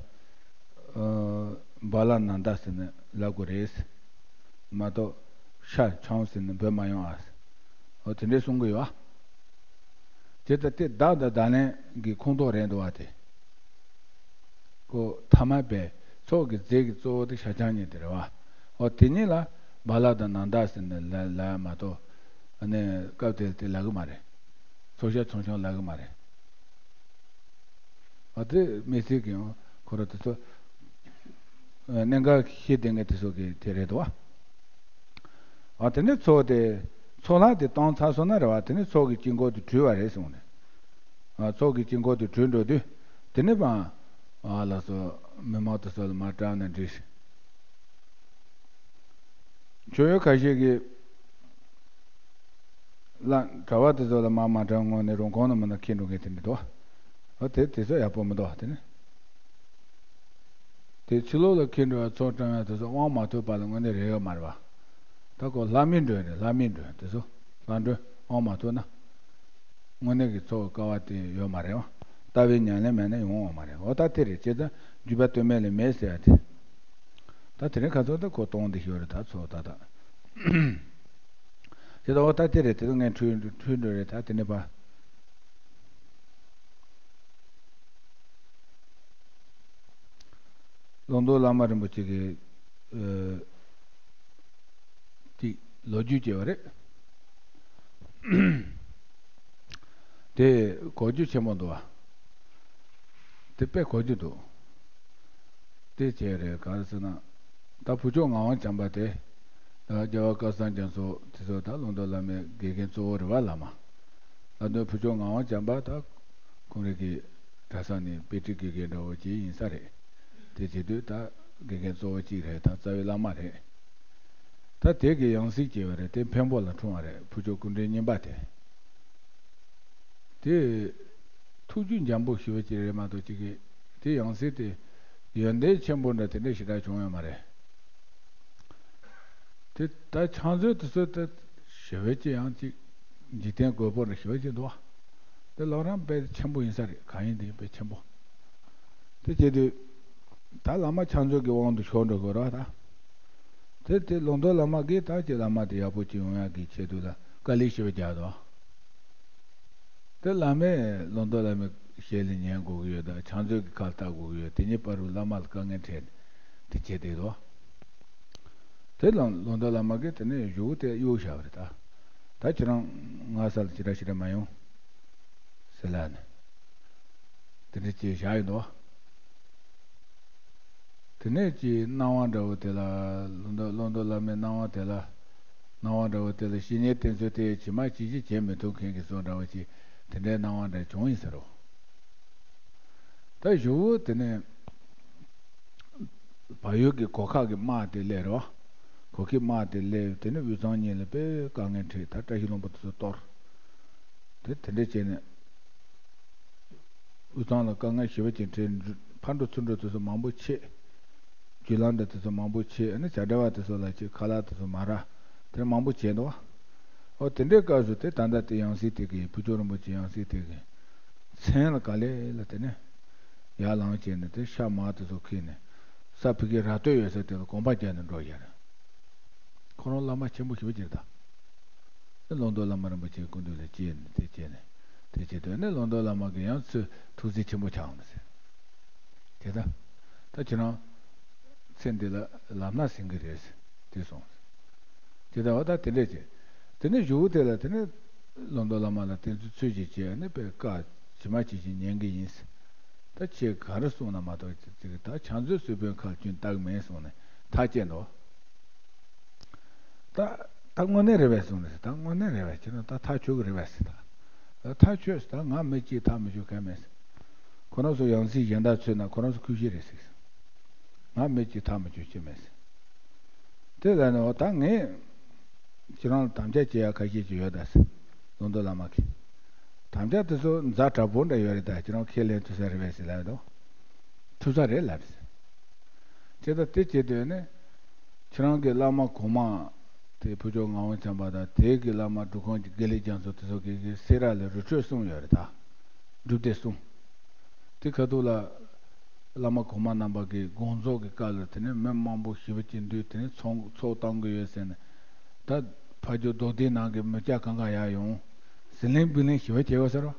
བ་ལ་ན་ད་ཟེར་ནས་ལབ་དགོས་རེད། མ་གཏོགས་ཤ་ཆང་ཟེར་ནས་འབོད་མ་ཡོང་ཨ། འོ་དེ་འདྲས་གསུང་གི་ཡོད་ཨ། དེ་ལྟ་སྟེ་བདག་དང་བདག་ལན་གྱི་ཁོངས་གཏོགས་རེད་འདུག་བ་དེ། ཁོ་ཐ་མ་པའི་ཚོགས་ཀྱི་རྫས་ཀྱི་གཙོ་བོ་དེ་ཤ་ཆང་གཉིས་དེ་རེད་བ། འོ་དེ་གཉིས་ལ་བ་ལ་དང་ན་ད་ཟེར་ནས་ལ་ལ་མ་གཏོགས། ཨ་ནི་སྐབས་དེར་དེ་ལབ་གི་མ་རེད། ཚོགས་ཤ་ཚོགས་ཆུང་ལབ་གི་མ་རེད། འོ་དེ་མི་སྲིད་ཀྱི་ཡང་ཁོ་ར་དེ་ཚོ། ཨ། གནད་འགག་ཤེས་ལྡན་མཁན་དེ་ཚོ་གི་དེ་རེད་དོ། ཨ། དེ་ནས་ཚོགས་དེ། ཚོགས་ལྷ་དེ་བཏང་ཚར་སོང་ན་རེད་བ། དེ་ནས་ཚོགས་ཀྱི་དཀྱིལ་འཁོར་དེ་གྲོལ་བ་རེད་གསུངས་ནས། ཨ། ཚོགས་ཀྱི་དཀྱིལ་འཁོར་དེ་གྲོལ་འགྲོ་དུས། དེ་ནས་མ། ཨ། ལགས་སོ། མི་མང་དེ་ཚོ་ལ་མར་བཀྲམ་ན་འགྲིག་ཟེར། མཆོད་ཡོན་ཁ་ཤས་ཀྱིས། ལ་གྲྭ་པ་དེ་ཚོ་ལ་མར་མ་བཀྲམ་སྔོན་ནས་རོང་ཁོང་ནས་མ་ན་འཁྱེར་འགྲོ་མཁན་དེ་འདྲ་འདུག་ཨ། དེ་དེ་ཚོ་ཡག་པོ་མི་འདུག་དེ་ནི། དེ་ཕྱི་ལོགས་ལ་འཁྱེར་འགྲོ་བ་ཚོགས་བཀྲམ་ཡག་དེ་ཚོ་དབང་མ་ཐོབ་པ་ལ་དངོས་གནས་རེ་ཡོད་མ་རེད་པ། ད་ཁོ་ལྷ་མིའི་མགྲོན་རེད། ལྷ་མིའི་མགྲོན་དེ་ཚོ་ལྷ་མགྲོན་དབང་མ་ཐོབ་ན། དངོས་གནས་ཀྱི་ཚོགས་ཀྱི་སྐལ་བ་དེ་ཡོད་མ་རེད་པ། ལྟ་བའི་ཉམས་ལེན་མེད་ན་ཡོང་བ་མ་རེད། འོ་ད་དེ་རེད། བྱས་ཙང་རྒྱུད་པ་སྟོད་སྨད་ལ་མེད་ཟེར་ཡ་དེ། ད་དེ་རིང་ཁ་སང་ད་ཁོ་གཏོང་བསྡད་ཡོད་རེད། ད་ཚོགས་ད་ད། དེ་ད་འོ་ད་དེ་རེད། དེ་ད་ངས་འཁྲུལ་འཁྲུལ་འགྲོ་རེད། ད་དེ་ནས་པ། ལུང་རྟོགས་བླ་མ་རིན་པོ་ཆེ་གི། ཨ། ཅིག་ལོ་རྒྱུས་བྱས་པ་རེད། དེ་གོ་རྒྱུ་ཆེན་པོ་འདུག་བ། དེ་དཔེ་གོ་རྒྱུ་འདུག་དེ་བྱས་རེད། ག་རེ་ཟེར་ན། ད་བུ་མཆོག་ངག་དབང་བྱམས་པ་དེ། ད་རྒྱལ་བ་སྐལ་བཟང་རྒྱ་མཚོ་དེ་ཚོ་ད་ལུང་རྟོགས་བླ་མའི་དགེ་རྒན་གཙོ་བོ་རེད་བ། བླ་མ། ད་དུང་བུ་མཆོག་ངག་དབང་བྱམས་པ་ད་ཁོང་རང་གི་གྲྭ་ས་ནས་དཔེ་ཁྲིད་དགེ་རྒན་འདྲ་བོ་ཅིག་ཡིན་ས་རེད། དེ་བྱེད་དུས་ད་དགེ་རྒན་གཙོ་བོ་གཅིག་རེད། ད་རྩ་བའི་བླ་མ་རེད། ད་དེ་གི་ཡང་སྲིད་ཅིག་ཡོད་རེད། དེ་འཕན་པོ་ལ་འཁྲུངས་པ་རེད། བུ་མཆོག་སྐུ་ཕྲེང་གཉིས་པ་དེ། དེ་ཐུགས་རྒྱུད་འཇམ་པོ་ཞེ་པོ་ཅིག་རེད་མ་གཏོགས་ཅིག་གི། དེ་ཡང་སྲིད་དེ་ཡོན་ཏན་ཆེན་པོ་འདྲ་དེ་འདྲ་ཞེ་དྲག་བྱུང་ཡོད་མ་རེད། དེ་ད་ཕྱག་མཛོད་དེ་ཚོ་ད་ཞེ་པོ་ཅིག་ཡང་ཅིག་འཇིག་རྟེན་རྒོད་པོ་འདྲ་ཞེ་པོ་ཅིག་འདུག་དེ་ལོ་རང་དཔེ་ཆེན་པོ་ཡིན་ས་རེད། གང་ཡིན་དེ་དཔེ་ཆེན་པོ། དེ་བྱེད་དུས་ད་བླ་མ་ཕྱག་མཛོད་ཀྱི་དབང་དུ་ཤོར་འགྲོ་དགོས་ར་ད། དེ་དེ་ལུང་རྟོགས་བླ་མ་གིས་ད་ཀྱི་བླ་མ་དེ་ཡག་པོ་ཅིག་ཡོང་ཡག་གི་ཆེད་དུ་ལ་དཀའ་ལས་ཞེ་པོ་རྒྱག་འདུག་དེ་བླ་མས་ལུང་རྟོགས་བླ་མའི་ཞལ་ལ་ཉན་དགོས་ཀྱི་ཡོད། ད་ཕྱག་མཛོད་ཀྱི་ཁ་ལྟ་དགོས་ཀྱི་ཡོད། དེ་གཉིས་བར་དུ་བླ་མ་ལ་དཀའ་ངལ་འཕྲད་དེ་བྱེད་བསྡད་འདུག་དེ་ལ་ལུང་རྟོགས་བླ་མ་གིས་དེ་ནས་གཞུག་དེ་གཡུག་བཞག་པ་རེད། ད་ད་ཁྱེད་རང་ང་ས་ལ་ཅི་འདྲ་ཞིག་འདྲ་མ་ཡོང་ཟེར་ལབ་ནས་དེ་འདྲ་ཅིག་བཞག་ཡོད་འདུག་དེ་ནས་ཀྱི་སྣང་བ་འདྲ་བོ་དེ་ལ། ལུང་རྟོགས་ལུང་རྟོགས་བླ་མའི་སྣང་བ་དེ་ལ། སྣང་བ་འདྲ་བོ་དེ་ལ་བཤེས་གཉེན་བསྟེན་ཚུལ་དེ་ཇི་མ་ཇི་བཞིན་བྱེད་མི་ཐུབ་མཁན་གྱི་བཟོ་འདྲ་བོ་ཅིག་དེ་འདྲའི་སྣང་བ་འདྲ་བྱུང་ཡིན་ཟེར་རོ། ད་གཞུག་གུ་དེ་ནས་བལ་ཡུལ་གྱི་གོ་ཁ་གི་དམག་དེ་སླེབས་རོ། གོ་ཁའི་དམག་དེ་སླེབས། དེ་ནས་དབུས་གཙང་གཉིས་ལ་དཔེ་དཀའ་ངལ་འཕྲད། ད་བཀྲ་ཤིས་ལྷུན་པོ་དེ་ཚོ་གཏོར། དེ་དེ་འདྲ་བྱས་ནས། དབུས་གཙང་ལ་དཀའ་ངལ་ཞེ་པོ་ཅིག་འཕྲད། ཕར་འགྲོ་ཚུར་འགྲོ་དེ་ཚོ་མང་པོ་ཆད། རྒྱུ་ལམ་འདྲ་དེ་ཚོ་མང་པོ་ཆད། ཨ་ནི་བྱ་བྲལ་བ་དེ་ཚོ་ལ་ཅིག་ཁ་ལག་དེ་ཚོ་མ་རག། དེ་མང་པོ་བྱས་འདུག་བ། ཨོ་དེ་འདྲའི་སྐབས་སུ་དེ་ད་ལྟ་དེ་ཡང་སྲིད་དེ་གི་བུ་བཅོལ་རིན་པོ་ཆེ་ཡང་སྲིད་དེ་གི་མཚན་ལ་ག་ལེ་ལ་དེ་ནས་ཡར་ལངས་བྱས་ནས་དེ་ཤ་མར་དེ་ཚོ་ཁྱེར་ནས་ས་ཕ་གི་ར་སྟོད་ཡོད་ས་དེ་ལ་གོམ་པ་རྒྱག་ནས་འགྲོ་ཡ་རེད། ཁོ་རང་བླ་མ་ཆེན་པོ་ཞེ་པོ་ཅིག་རེད་ད། ལུང་རྟོགས་བླ་མ་རིན་པོ་ཆེའི་སྐུ་མདུན་ལ་བཅར་ནས་དེ་བྱས་ནས་དེ་བྱས་དུས་ནས་ལུང་རྟོགས་བླ་མ་གིས་ཡང་ཚུར་ཐུགས་བརྩེ་ཆེན་པོ་ཆགས་འོང་ཟེར། དེ་ལྟ། ད་ཁྱེད་རང་ཚེ་འདི་ལ་ལམ་སྣ་ཟིན་གི་རེད་ཟེར་དེ་གསུངས། དེ་ལྟ་བ་ད་དེ་འདྲས་བྱས། དེ་ནས་གཞུག་གུ་དེ་ལ་དེ་ནས་ལོ་མདོ་བླ་མ་ལ་དེ་ཚོ་ཚུལ་གྱིས་བྱས་ནས་དཔེ་བཀའ་ཇི་མ་ཇི་བཞིན་ཉན་གི་ཡིན། ད་ཁྱེད་ག་རེ་གསུངས་ན་མ་གཏོགས་ཅིག་ད་ཕྱག་མཛོད་གསོལ་དཔོན་ཁ་ལ་སྐྱོན་བཏགས་མེད་གསུངས་ནས་ཐག་བཅད་འདུག་ད་ད་དངོས་གནས་རེད་པས་གསུངས་ནས། ད་དངོས་གནས་རེད་པས། ཁྱེད་རང་ད་ཐག་ཆོད་གི་རེད་པས་ཟེར། ད་ཐག་ཆོད་ཟེར། ད་ང་མི་གཅིག་ཐག་མི་ཆོད་མཁན་མེད་ཟེར། ཁོ་རང་ཚོ་ཡང་སྲིད་གཞན་དག་ཚོད་ན་ཁོ་རང་ཚོ་ཁུ་བཞི་རེད་ཟེར། ང་མི་གཅིག་ཐག་མི་ཆོད་ཅི་མེད་ཟེར། དེ་ལ་ནི་འོ་ད་ངས་ཁྱེད་རང་ལ་དམ་བཅའ་བྱེད་ཡ་ཁ་ཤས་ཅིག་ཡོད་ད་ཟེར། ལོ་མདོ་བླ་མ་གིས། དམ་བཅའ་དེ་ཚོ་ཛ་དྲག་པོ་འདྲ་ཡོད་རེད། ད་ཁྱེད་རང་ཁས་ལེན་ཐུབ་ས་རེད་པས་ཟེར་ལབ་དོ། ཐུབ་ས་རེད་ལབ་ཟེར། ཁྱེད་ད་དེ་བྱེད་དུས་ནི་ཁྱེད་རང་གི་བླ་མ་གོང་མ་དེ་ཕུར་ལྕོག་ངག་དབང་བྱམས་པ་དང་། དེ་གི་བླ་མ་འབྲུག་ཁོང་གི་དགེ་ལེགས་རྒྱ་མཚོ་དེ་ཚོ་གི་གི་སེ་ར་ལ་རི་ཁྲོད་གསུམ་ཡོད་རེད་ད། སྒྲུབ་སྡེ་གསུམ། དེ་ཁ་ཐུག་ལ་བླ་མ་གོང་མ་རྣམ་པ་གི་དགོངས་རྫོགས་ཀྱི་སྐབས་ལ་དེ་ནས་མི་མང་པོ་ཞེ་པོ་ཅིག་འདུས། དེ་ནས་ཚོགས་ཚོགས་གཏོང་གི་ཡོད་ཟེར་ནས། ད་ཕ་ཇོ་རྡོ་སྡེ་ནང་གི་མི་སྐྱ་གང་ག་ཡར་ཡོང་། ཟི་ལིང་བི་ལིང་ཞེ་པོ་བྱས་ཡོད་ཟེར་བ།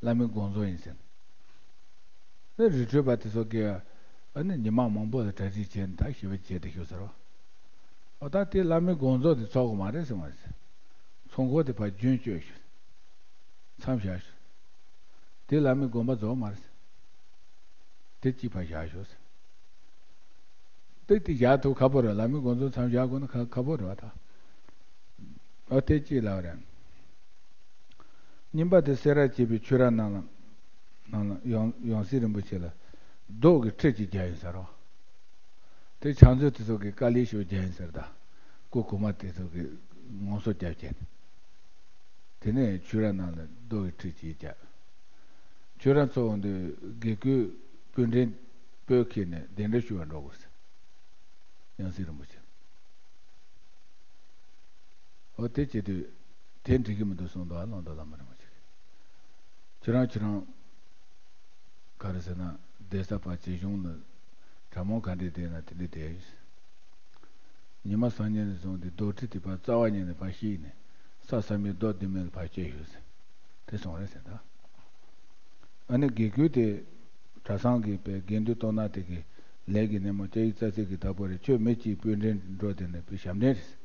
བླ་མའི་དགོངས་རྫོགས་ཡིན་ཟེར་ནས། དེ་རི་ཁྲོད་པ་དེ་ཚོ་གིས་ཨ་ནི་ཉི་མ་མང་པོ་ལ་གྲ་སྒྲིག་བྱས་ནས་ད་ཞེ་པོ་བྱས་ཏེ་བཞུགས་ཟེར་བ། འོ་ད་དེ་བླ་མའི་དགོངས་རྫོགས་དེ་ཚོགས་གི་མ་རེད་ཟེར་བ་ཟེར། ཚོགས་འཁོར་དེ་ཕར་རྒྱུན་བཅོས་ཞུ། མཚམས་བཞག་ཞུ། དེ་བླ་མའི་དགོངས་པ་རྫོགས་མ་རེད་ཟེར། དེ་གཅིག་ཕར་བཞག་ཞུ་ཟེར། དེ་དེ་བཞག་ཐུབ་ཁག་པོ་རེད། བླ་མའི་དགོངས་རྫོགས་མཚམས་བཞག་དགོས་ན་ཁག་ཁག་པོ་རེད་བ་ད། ཨ་དེ་གཅིག་ལབ་རེད། གཉིས་པ་དེ་སེ་ར་བྱེས་པའི་ཆོས་ར་ནང་ལ། ནང་ལ་ཡང་ཡང་སྲིད་རིན་པོ་ཆེ་ལ་རྡོ་གི་ཁྲི་གཅིག་བརྒྱབ་ཡིན་ཟེར་རོ། དེ་ཕྱག་མཛོད་དེ་ཚོ་གི་བཀའ་ལས་ཞུ་རྒྱུ་ཡིན་ཟེར། ད་སྐུ་གོང་མ་དེ་ཚོ་གི་ངོ་སོ་རྒྱབ་བྱས་ནས། དེ་ནས་ཆོས་ར་ནང་ལ་རྡོ་གི་ཁྲི་གཅིག་བརྒྱབ། ཆོས་ར་ཚོགས་འོང་དུས་དགེ་བསྐོས་དཔོན་འདྲེན་སྤོས་འཁྱེར་ནས་གདན་འདྲེན་ཞུ་བར་འགྲོ་དགོས་ཟེར། ཡང་སྲིད་རིན་པོ་ཆེ། འོ་དེ་བྱེད་དུས་དེ་འགྲིག་གི་མི་འདུག་གསུངས་འདུག་ཨ་ལོ་མདོ་བླ་མ་རིན་པོ་ཆེ་གིས། ཁྱེད་རང་ཁྱེད་རང་། ག་རེ་ཟེར་ན། གདན་ས་ཕར་བྱེས་གཞུང་ལ་གྲྭ་མང་ག་འདྲས་བསྡད་ན་དེ་འདྲས་བསྡད་ཡོད་ཟེར། ཉི་མ་སང་ཉིན་ནས་བཟུང་སྟེ་རྡོ་ཁྲི་དེ་ཕར་རྩ་བ་ཉིད་ནས་ཕར་བཤིག་ནས་ས་ས་མིག་རྡོ་ལྡེ་མིག་ལ་ཕར་བཅད་ཡོད་ཟེར། དེ་སོང་རེད་ཟེར་ད། ཨ་ནི་དགེ་བསྐོས་དེ་གྲྭ་ཚང་གི་པའི་དགེ་འདུན་སྟོང་ན་དེ་གི་ལས་ཀྱི་སྣེ་མོ་སྐྱ་ཡིག་རྩ་ཚིག་གི་བདག་པོ་རེད། ཁྱོད་མི་གཅིག་དཔོན་འདྲེན་འགྲོ་དེ་ནས་པའི་ཞབས་འདྲེན་རེད་ཟེར།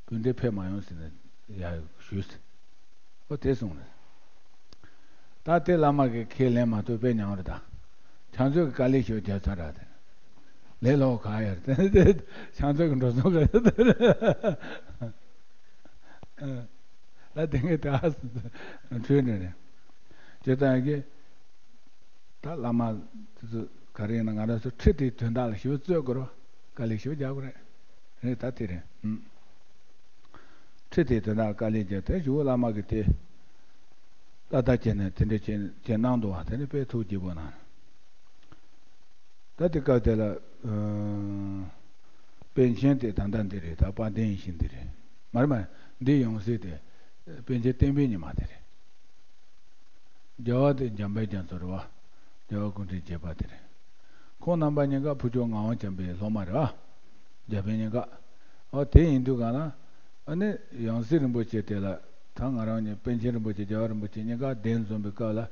དཔོན་འདྲེན་ཕེབས་མ་ཡོང་ཟེར་ནས་ཡར་ཞུས་ཟེར། ཨོ་དེ་སོང་རེད། ད་དེ་བླ་མ་གིས་ཁས་ལེན་མ་ཐུབ་པས་མྱངས་རེད་ད། ཕྱག་མཛོད་ཀྱི་བཀའ་ལས་ཞུ་རྒྱ་ཚ་ར་དེ། ལས་ལོག་ག་ཡར་དེ་ཕྱག་མཛོད་ཀྱི་འགྲོ་སོང་ག་ལ་དེ་ངས་ད་འཁྲུལ་ནས་རེད། ཇི་ལྟར་གི། ད་བླ་མ་དེ་ཚོ་ག་རེ་ཡིན་ན་ང་རང་ཚོ་ཁྲི་དེའི་དོན་དག་ལ་ཞིབ་རྩོད་དགོས་རོ། དཀའ་ལས་ཞིབ་རྒྱག་དགོས་རེད། རེད་ད་དེ་རེད། ཨུམ། ཁྲི་དེའི་དོན་དག་དཀའ་ལས་རྒྱག་དེ་གཞུག་བླ་མ་གི་དེ། ད་ལྟ་བྱས་ནས་དེ་འདྲ་བྱས་བྱས་གནང་འདུག་བ། དེ་ནི་དཔེ་ཐུགས་དགྱེས་པོ་གནང་། ད་དེ་སྐབས་དེ་ལ། ཨ། པཎ་ཆེན་དེ་ད་ལྟ་འདི་རེད། ད་དཔལ་ལྡན་ཡིད་བཞིན་འདི་རེད། མ་རེད་མ་རེད། འདི་ཡང་སྲིད་དེ། པཎ་ཆེན་བསྟན་པའི་ཉི་མ་དེ་རེད། རྒྱལ་བ་དེ་འཇམ་དཔལ་རྒྱ་མཚོ་རེད་བ། རྒྱལ་བ་སྐུ་ཕྲེང་བརྒྱད་པ་དེ་རེད། ཁོང་རྣམ་པ་གཉིས་ཀ་ཕུར་ལྕོག་ངག་དབང་བྱམས་པའི་སློབ་མ་རེད་བ། རྒྱལ་པོའི་གཉིས་ཀ། ཨོ་དེ་ཡིན་དུས་གང་ལ། ཨ་ནི་ཡང་སྲིད་རིན་པོ་ཆེ་དེ་ལ། ད་ང་རང་གཉིས་པཎ་ཆེན་རིན་པོ་ཆེ་རྒྱལ་བ་རིན་པོ་ཆེ་གཉིས་ཀ་གདན་འཛོམས་པའི་སྐབས་ལ།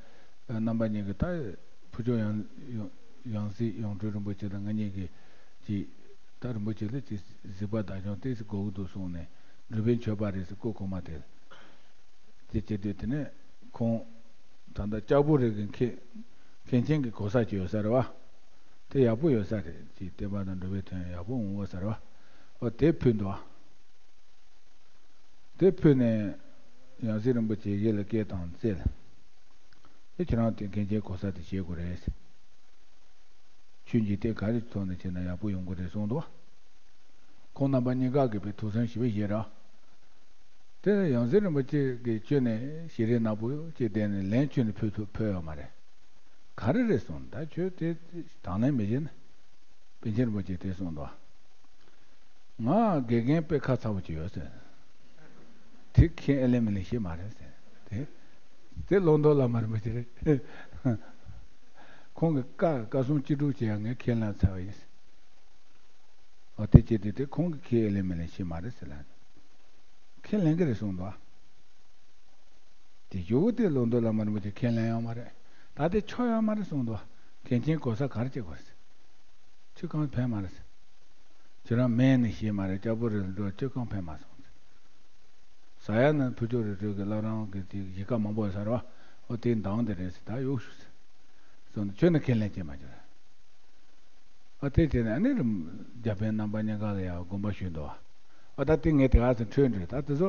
རྣམ་པ་གཉིས་ཀྱིས་ད་ཕུར་ལྕོག་ཡང་ཡང་ཡང་སྲིད་ཡོངས་གྲོལ་རིན་པོ་ཆེ་དང་ང་གཉིས་ཀྱིས་ཅིག་ད་རིན་པོ་ཆེ་ལ་ཅིག་གཟིགས་པ་བདག་སྐྱོང་ཏོག་ཙམ་དགོས་ཀྱི་འདུག་གསུངས་ནས་འགྲུལ་པའི་མཆོད་པ་རེད་ཟེར། སྐུ་གོང་མ་དེ་ལ། དེ་བྱེད་དུས་དེ་ནས་ཁོང་ད་ལྟ་ལྕགས་པོ་རི་གི་མཁན་མཁན་ཆེན་གྱི་གོ་ས་ཅིག་ཡོད་ས་རེད་བ། དེ་ཡག་པོ་ཡོད་ས་རེད། ཅིག་བསྟན་པ་དང་འགྲོ་བའི་དོན་ཡག་པོ་འོང་གི་ས་རེད་བ། ཨོ་དེ་ཕུལ་འདུག་བ། དེ་ཕུལ་ནས་ཡང་སྲིད་རིན་པོ་ཆེ་ཡིད་ལ་སྐད་བཏང་བཙལ། དེ་ཁྱེད་རང་དེ་མཁན་ཆེན་གོ་ས་དེ་བཞེས་དགོས་རེད། ཆོས་འཇིག་རྟེན་ག་རེ་ཐོག་ནས་བྱས་ན་ཡག་པོ་ཡོང་གི་རེད་གསུངས་འདུག་ཁོང་རྣམ་པ་གཉིས་ཀ་གིས་དཔེ་ཐུགས་བསམ་ཞེ་པོ་བཞེས་ར། དེ་ཡང་སྲིད་རིན་པོ་ཆེ་གིས་བཅོལ་ནས་ཞལ་རས་ནག་པོ་ཅིག་བསྡད་ནས་ལན་བཅོལ་ནས་ཕུལ་ཐུབ་ཕོད་ཡོད་མ་རེད། ག་རེ་རེད་གསུངས། ད་ཁྱོད་དེ་དང་ལེན་མི་བྱེད་ན། པཎ་ཆེན་རིན་པོ་ཆེས་དེ་གསུངས་འདུག་ང་དགེ་རྒན་དཔེ་ཁ་ཚ་བོ་ཅིག་ཡོད་ཟེར། དེ་ཁས་ཨེ་ལེན་མི་ལེན་ཤེས་མ་རེད་ཟེར། དེ་དེ་ལོ་མདོ་བླ་མ་རིན་པོ་ཆེ་རེད། ཁོང་གི་བཀའ་བཀའ་གསུང་ཅི་སྒྲུབ་བྱེད་ཡ་ངས་ཁས་ལེན་ཚར་བ་ཡིན་ཟེར། འོ་དེ་བྱས་དུས་དེ་ཁོང་གིས་ཁས་ཨེ་ལེན་མི་ལེན་ཤེས་མ་རེད་ཟེར་ལ། ཁས་ལེན་གི་རེད་གསུངས་འདུག་དེ་ཇོ་བོ་དེ་ལོ་མདོ་བླ་མ་རིན་པོ་ཆེ་ཁས་ལེན་ཡོད་མ་རེད། ད་དེ་ཆོག་ཡོད་མ་རེད་གསུངས་འདུག་མཁན་ཆེན་གོ་ས་ག་རེ་བྱེད་དགོས་རེད། ཅི་གང་ཕན་མ་རེད། ཁྱོད་རང་མེད་ནི་ཤེས་མ་རེད། ལྕགས་པོ་རི་ལ་འགྲོ་ཅི་གང་ཕན་མ་སོང་ ཟ་ཡ་ན་ཕུ་ཆོ་རི་རི་གི་བླ་བྲང་གི་དེ་གཞིས་ཀ་མང་པོ་ཡོད་ས་རེད་བ། ཨོ་དེ་འདང་དེ་རེད་ཟེར། ད་གཡུག་ཞུ་ཟེར། སོང་ནས་ཁྱོད་ནི་ཁས་ལེན་བྱེད་མ་བྱུང་རེད། ཨ་དེ་བྱས་ནས་ཨ་ནི་རིམ་རྒྱ་དཔོན་རྣམ་པ་གཉིས་ཀ་ལ་ཡང་དགོངས་པ་ཞུས་འདུག་བ། ཨ་ད་དེ་ངས་དེ་ག་ཚོད་འཕྲོས་འདྲི། ད་དེ་ཚོ་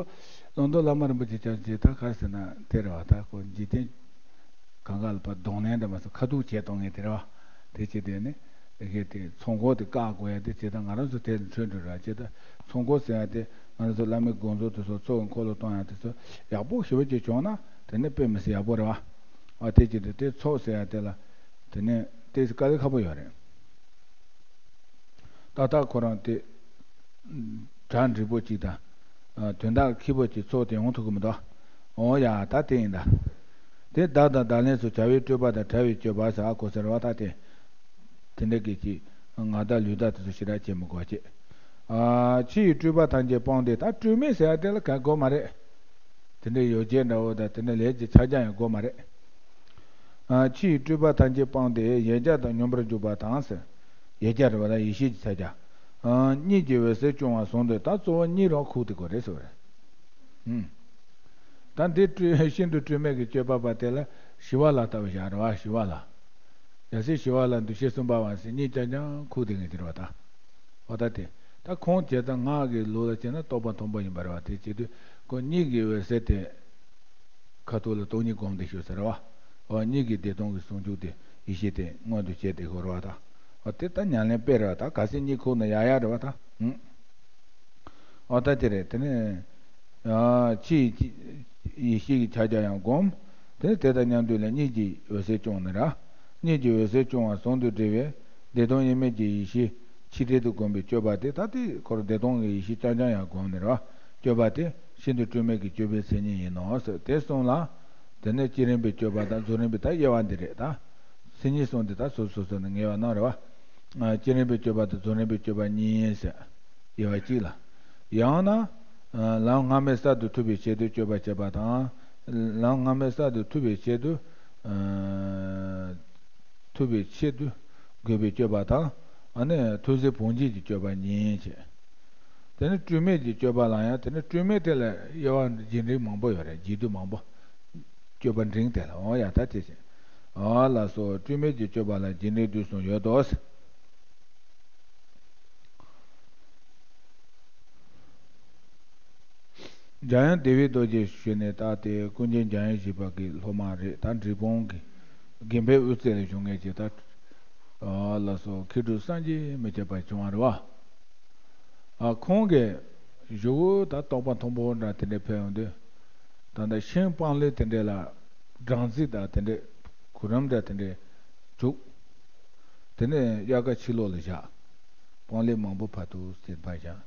ལུང་རྟོགས་བླ་མ་རིན་པོ་ཆེ་ཅང་ཅེ་ད་ག་རེ་ཟེར་ན་དེ་རེད་བ། ད་ཁོ་འཇིག་རྟེན་གང་ག་ལ་ཕར་གདོང་ལེན་འདྲ་མ་སོང་ཁ་ཐུག་བྱས་གཏོང་མཁན་དེ་རེད་བ། དེ་བྱས་དེ་ནི་དེ་གས་དེ་ཚོགས་འཁོར་དེ་བཀག་དགོས་ཡ་དེ་བྱས། ད་ང་རང་ཚོ་དེ་ལ་འཕྲོས་འདྲི་ར་བྱས། ད་ཚོགས་འཁོར་ཟེར་ཡ་དེ་ང་རང་ཚོ་བླ་མའི་དགོངས་རྫོགས་དེ་ཚོ་ཚོགས་ཀྱི་འཁོར་ལོ་གཏོང་ཡ་དེ་ཚོ་ཡག་པོ་ཞེ་པོ་ཅིག་བྱུང་ན་དེ་ནི་དཔེ་མི་སྲིད་ཡག་པོ་རེད་བ། ཨ་དེ་བྱས་དེ་དེ་ཚོགས་ཟེར་ཡ་དེ་ལ་དེ་ནི་དེ་དཀའ་ལས་ཁག་པོ་ཡོད་རེད། ཏག་ཏག་ཁོ་རང་དེ་གྲ་འགྲིག་པོ་གཅིག་དང་། ཨ་དོན་དག་འཁྱོལ་པོ་གཅིག་ཚོགས་དེ་ཡོང་ཐུབ་ཀྱི་མི་འདུག་འོ་ཡ་ད་དེ་ཡིན་ད། དེ་བདག་དང་བདག་ལན་སོགས་བྱ་བའི་སྤྲོས་པ་དང་བྲལ་བའི་སྤྱོད་པ་ཟེར་ཨ་གོ་ཟེར་བ་ད་དེ། དེ་འདྲ་གི་ཅིག་ང་བདག་ལུས་བདག་དེ་ཚོ་ཞེ་དྲག་བྱེད་མི་དགོས་ཅེས། ཨ་ཕྱི་ཡི་སྤྲོས་པ་ཐམས་ཅད་སྤངས་ཏེ། ད་སྤྲོས་མེད་ཟེར་ཡ་དེ་ལ་ག་དགོས་མ་རེད། དེ་འདྲའི་ཡོ་བྱད་འདྲ་བོ་དང་དེ་འདྲའི་ལས་ཀྱི་ཕྱག་རྒྱ་ཡང་དགོས་མ་རེད། ཨ་ཕྱི་ཡི་སྤྲོས་པ་ཐམས་ཅད་སྤངས་ཏེ་ཡལ་རྒྱ་དང་སྙོམས་པར་འཇུག་པ་དང་ཟེར། ཡལ་རྒྱ་རེད་བ་ད་ཡེ་ཤེས་ཀྱི་ཕྱག་རྒྱ། ཨ་གཉིད་ཀྱི་འོད་གསལ་སྐྱོང་བ་ཟུང་དུ། ད་གཙོ་བོ་གཉིད་རང་ཁུག་དེ་དགོས་རེད་ཟེར་བ་རེད། ཨུམ། ད་འདི་སྤྲོས་ཤིན་ཏུ་སྤྲོས་མེད་ཀྱི་སྤྱོད་པ་པ་དེ་ལ་ཞི་བ་ལྷ་ལྟ་བུ་བཞག་རེད་བ། ཞི་བ་ལྷ། ཡ་སྲིད་ཞི་བ་ལྷ་འདུ་ཤེས་གསུམ་པ་བ་སྲིད་གཉིད་རྐྱང་རྐྱང་ཁུག་དེ་ངེས་ཀྱི་རེད་བ་ད། འོ་ད་དེ། ད་ཁོང་བྱས་ཙང་སྔགས་ཀྱི་ལུགས་ལ་བྱས་ན་རྟོགས་པ་མཐོན་པོ་ཡིན་པ་རེད་བ། དེ་བྱེད་དུས་ཁོ་གཉིད་ཀྱི་འོད་གསལ་དེ་ཁ་ཐུག་ལ་སྟོང་ཉིད་སྒོམ་བསྡད་ཤོག་ཟེར་བ། འོ་གཉིད་ཀྱི་བདེ་སྟོང་གི་ཟུང་འཇུག་དེ་ཡེ་ཤེས་དེ་མངོན་དུ་བྱས་བསྡད་ཤོག་རེད་བ་ད། འོ་དེ་ད་ཉམས་ལེན་དཔེ་རེད་བ་ད། གལ་སྲིད་གཉིད་ཁུག་ན་ཡག་ཡག་རེད་བ་ད། ཨུང་། འོ་ད་དེ་རེད། དེ་ནས་ཨ་ཕྱི་ཡི་ཡེ་ཤེས་ཀྱི་ཕྱག་རྒྱ་ཡང་བསྒོམ། དེ་ནས་དེ་དང་མཉམ་དུ་ལ་གཉིད་ཀྱི་འོད་གསལ་སྐྱོང་ནི་ར། གཉིད་ཀྱི་འོད་གསལ་སྐྱོང་བ་ཟུང་དུ་འབྲེལ་བའི་བདེ་སྟོང་དབྱེར་མེད་ཀྱི་ཡེ་ཤེས་ཆིག་དྲིལ་དུ་བསྒོམ་པའི་སྤྱོད་པ་དེ། ད་དེ་ཁོར་བདེ་སྟོང་གི་ཡེ་ཤེས་རྐྱང་རྐྱང་ཡང་བསྒོམ་ནི་ར། སྤྱོད་པ་དེ་ཤིན་ཏུ་སྤྲོས་མེད་ཀྱི་སྤྱོད་པའི་མཚན་ཉིད་ཡིན་ནོ་ཟེར། དེ་གསུམ་ལ། དེ་ནས་བསྐྱེད་རིམ་པའི་སྤྱོད་པ་དང་རྫོགས་རིམ་པའི། ད་དབྱེ་བ་འདི་རེད་ད། མཚན་ཉིད་གསུམ་འདི་ད་སོ་སོ་སོ་ནས་ངེས་པ་གནང་རེད་བ། ཨ་བསྐྱེད་རིམ་པའི་སྤྱོད་པ་དང་རྫོགས་རིམ་པའི་སྤྱོད་པ་གཉིས་ཟེར། དབྱེ་བ་གཅིག་ལ། ཡང་ན། ཨ་ལམ་སྔ་མའི་གསར་དུ་ཐུབ་པའི་ཆེད་དུ་སྤྱོད་པ་བྱེད་པ་དང་། ལམ་སྔ་མའི་གསར་དུ་ཐུབ་པའི་ཆེད་དུ། ཨ་ཐུབ་པའི་ཆེད་དུ་དགོས་པའི་སྤྱོད་པ་དང་། ཨ་ནི་ཐུབ་ཚེ་བུམ་འཇུག་གི་སྤྱོད་པ་གཉིས་བྱས། དེ་ནི་སྤྲོས་མེད་ཀྱི་སྤྱོད་པ་ལ་ཡང་། དེ་ནི་སྤྲོས་མེད་དེ་ལ་དབྱེ་བ་རྒྱས་འབྲིང་མང་པོ་ཡོད་རེད། རྒྱས་བསྡུས་མང་པོ། སྤྱོད་པ་འབྲིང་དེ་ལ། འོ་ཡ་ད་དེ་བྱས། འོ་ལགས་སོ། སྤྲོས་མེད་ཀྱི་སྤྱོད་པ་ལ་རྒྱས་འབྲིང་བསྡུས་གསུམ་ཡོད་དོ། འཇམ་དབྱངས་བདེ་བའི་རྡོ་རྗེ་ཞུས་ནས་ད་དེ་ཀུན་མཁྱེན་འཇམ་དབྱངས་བཞི་པ་གི་སློབ་མ་རེད། ད་འབྲས་སྤུངས་ཀྱི་དགོན་པའི་དབུ་རྩེ་ལ་བཞུགས་མཁན་གྱི་ད། ཨ་ལགས་སོ། མཁས་གྲུབ་སངས་རྒྱས་མི་ཁྱབ་པ་བྱུང་བ་རེད་བ། ཨ་ཁོང་གིས་གཞུག་གུ་ད་རྟོགས་པ་མཐོན་པོ་འདྲ་དེ་འདྲ་ཕེབས་ཡོང་དུས། ད་ལྟ་ཤིང་སྤང་ལེབ་དེ་འདྲ་ལ་སྦྲང་རྩི་དང་དེ་འདྲ་གུ་རམ་འདྲ་དེ་འདྲ་བྱུགས། དེ་ནས་དབྱར་ཁ་ཕྱི་ལོགས་ལ་བཞག། སྤང་ལེབ་མང་པོ་བར་དུ་ཟིན་པར་བཞག།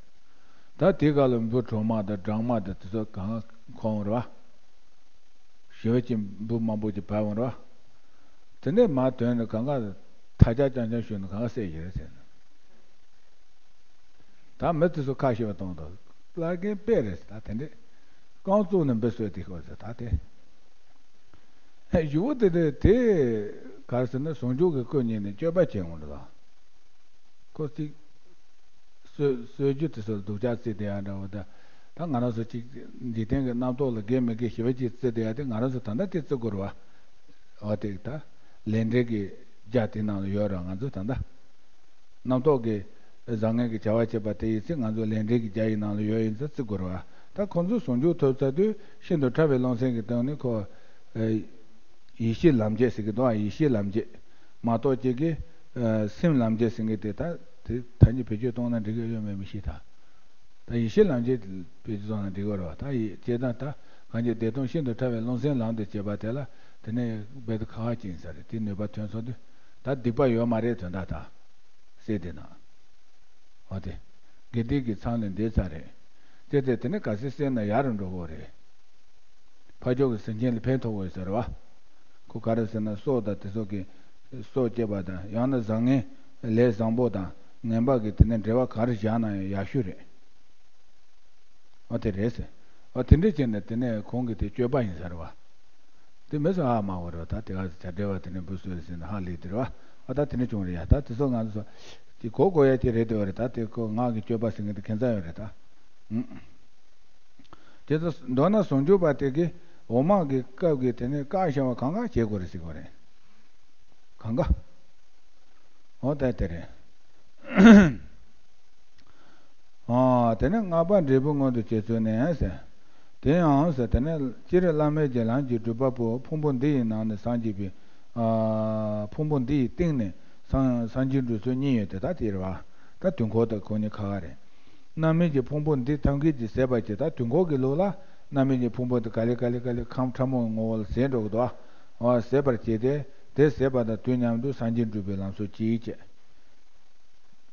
ད་དེའི་སྐབས་ལ་འབུ་གྲོག་མ་དང་སྦྲང་མ་དང་དེ་ཚོ་གང་འཁོར་འོང་རེད་བ། ཞེ་པོ་ཅིག་འབུ་མང་པོ་ཅིག་བབས་འོང་རེད་བ། དེ་ནས་མར་ཐོན་ནས་གང་ག་ཐལ་ལྕག་རྐྱང་རྐྱང་ཞོན་ནས་གང་ག་བསད་ཀྱི་རེད་ཟེར་ནས། ད་མི་དེ་ཚོ་ཁ་ཤས་པ་གཏོང་དང་བླ་རྒན་དཔེ་རེད་ཟེར། ད་དེ་འདྲས་རྐང་བཙུགས་ནས་འབུ་གསོད་དེ་ཤོར་ཟེར། ད་དེ་གཞུག་གུ་དེ་དེ་དེ་ག་རེ་ཟེར་ན་ཟུང་འཇུག་གི་སྐུ་ཉིད་ནས་སྤྱོད་པ་བྱེད་འོང་འདུག་ལ། ཁོ་གཅིག་གསོད་གསོད་རྒྱུ་དེ་ཚོ་ལ་སྡུག་ཅག་བརྩི་བསྡད་ཡ་འདྲ་བོ་ད། ད་ང་རང་ཚོ་གཅིག་འཇིག་རྟེན་གྱི་རྣམ་རྟོག་ལ་དགེ་མི་དགེ་ཞེ་པོ་ཅིག་བརྩི་བསྡད་ཡ་དེ་ང་རང་ཚོ་ད་ལྟ་དེ་བརྩི་དགོས་རེད་བ། འོ་དེ་ད་ལས་འབྲས་ཀྱི་རྒྱ་དེ་ནང་ལ་ཡོད་རེད་ང་ཚོ་ད་ལྟ། རྣམ་རྟོག་གི་བཟང་ངན་གྱི་བྱ་བ་བྱེད་པ་དེ་ཡིན་ཚེ་ང་ཚོ་ལས་འབྲས་ཀྱི་རྒྱ་ཡི་ནང་ལ་ཡོད་ཡིན་ཚེ་བརྩི་དགོས་རེད་བ། ད་ཁོང་ཚོས་ཟུང་འཇུག་ཐོབ་ཚར་དུས་ཤིན་ཏུ་ཕྲ་བའི་རླུང་སེམས་ཀྱི་སྟེང་ནས་ཁོ། ཡེ་ཤེས་ལམ་བྱེད་ཟེར་གྱི་འདུག་ཨ། ཡེ་ཤེས་ལམ་བྱེད་མ་གཏོགས་ཅིག་གི། ཨ་སེམས་ལམ་བྱེད་ཟེར་མཁན་དེ་ད་དེ་ཐ་སྙད་བེད་སྤྱོད་གཏོང་ན་འགྲིག་གི་ཡོད་མེད་མི་ཤེས་ད། ད་ཡེ་ཤེས་ལམ་བྱེད་བེད་སྤྱོད་གཏོང་ན་འགྲིག་གི་རེད་བ། ད་ཡེ་བྱེད་དང་ད་གང་ཅི་བདེ་སྟོང་ཤིན་ཏུ་ཕྲ་བའི་རླུང་སེམས་ལམ་དུ་བྱེད་པ་དེ་ལ་དེ་ནས་རྦད་དེ་ཁག་ཁག་ཅིག་ཡིན་ས་རེད། དེ་ནུས་པ་ཐོན་སོང་དུས་ད་སྡིག་པ་ཡོད་མ་རེད་དོན་དག་ད། སེལ་དེ་ན། འོ་དེ། དགེ་སྡིག་གི་མཚམས་ལས་འདས་ཚར་རེད། དེ་དེ་དེ་ནས་ག་ཚོད་སེལ་ན་ཡག་རུ་འགྲོ་གི་རེད། ཕར་ཕྱོགས་ཀྱི་སེམས་ཅན་ལ་ཕན་ཐོགས་ཡོད་ཟེར་བ། ཁོ་ག་རེ་ཟེར་ན་སྲོག་དང་དེ་ཚོ་གི། སྲོག་བཅད་པ་དང་ཡང་ན་བཟང་ངན་ལས་བཟང་པོ་དང་ངན་པ་གི་དེ་ནས་འབྲེལ་བ་ག་རེ་བཞག་ན་ཡང་ཡག་ཤོས་རེད། ཨོ་དེ་རེད་ཟེར། ཨོ་དེ་འདྲས་བྱས་ནས་དེ་ནས་ཁོང་གི་དེ་སྤྱོད་པ་ཡིན་ཟེར་བ། དེ་མི་ཚོ་ཧ་མ་གོ་རེད་བ། ད་དེ་ག་ཚོད་བྱ་བྲལ་བ་དེ་ནས་འབུ་གསོད་ཟེར་ན་ཧ་ལས་དེ་རེད་བ། ཨོ་ད་དེ་འདྲས་བྱུང་རེད་ཡ། ད་དེ་ཚོ་ང་ཚོ་དེ་གོ་དགོས་ཡ་དེ་རེད་དེ་བ་རེད། ད་དེ་ཁོ་ངག་གི་སྤྱོད་པ་ཟེར་མཁན་དེ་ཁྱད་མཚར་ཡོད་རེད་ད། ཨུ། དེ་ཚོ་མདོར་ན་ཟུང་འཇུག་པ་དེ་གིས་འོག་མ་གི་སྐབས་ཀྱི་དེ་ནས་བཀའ་ཤར་བ་གང་ག་བྱེད་དགོས་རེད་ཟེར་དགོས་རེད། གང་ག་འོ་ད་དེ་རེད། ཨ་དེ་ནས་ལྔ་པ་འབྲས་བུ་མངོན་དུ་བྱེད་ཚུལ་ནས་ཟེར། དེ་ཡང་ཟེར་དེ་ནས་སྤྱིར་བླ་མེད་ཀྱི་ལམ་གྱི་སྒྲུབ་པ་པོ་ཕུང་པོ་འདི་ཡི་ནང་ནས་སངས་རྒྱས་པའི། ཨ་ཕུང་པོ་འདི་ཡི་སྟེང་ནས་སངས་སངས་རྒྱས་འགྲུབ་ཚུལ་གཉིས་ཡོད་དེ་ད་དེ་རེད་བ། ད་དུས་འཁོར་དང་ཁོ་གཉིས་ཁ་ཁ་རེད། རྣམ་སྨིན་གྱི་ཕུང་པོ་འདི་ཐབས་མཁས་ཀྱིས་ཟད་པར་བྱེད། ད་དུས་འཁོར་གྱི་ལུགས་ལ་རྣམ་སྨིན་གྱི་ཕུང་པོ་དེ་ག་ལེ་ག་ལེ་ག་ལེ་ཁམས་ཕྲ་མོའི་ངོ་བོ་ལ་ཟད་འགྲོ་གི་འདུག་ཨ། ཟད་པར་བྱེད་དེ། དེ་ཟད་པ་དང་དུས་མཉམ་དུ་སངས་རྒྱས་འགྲུབ་པའི་ལམ་སྲོལ་གཅིག་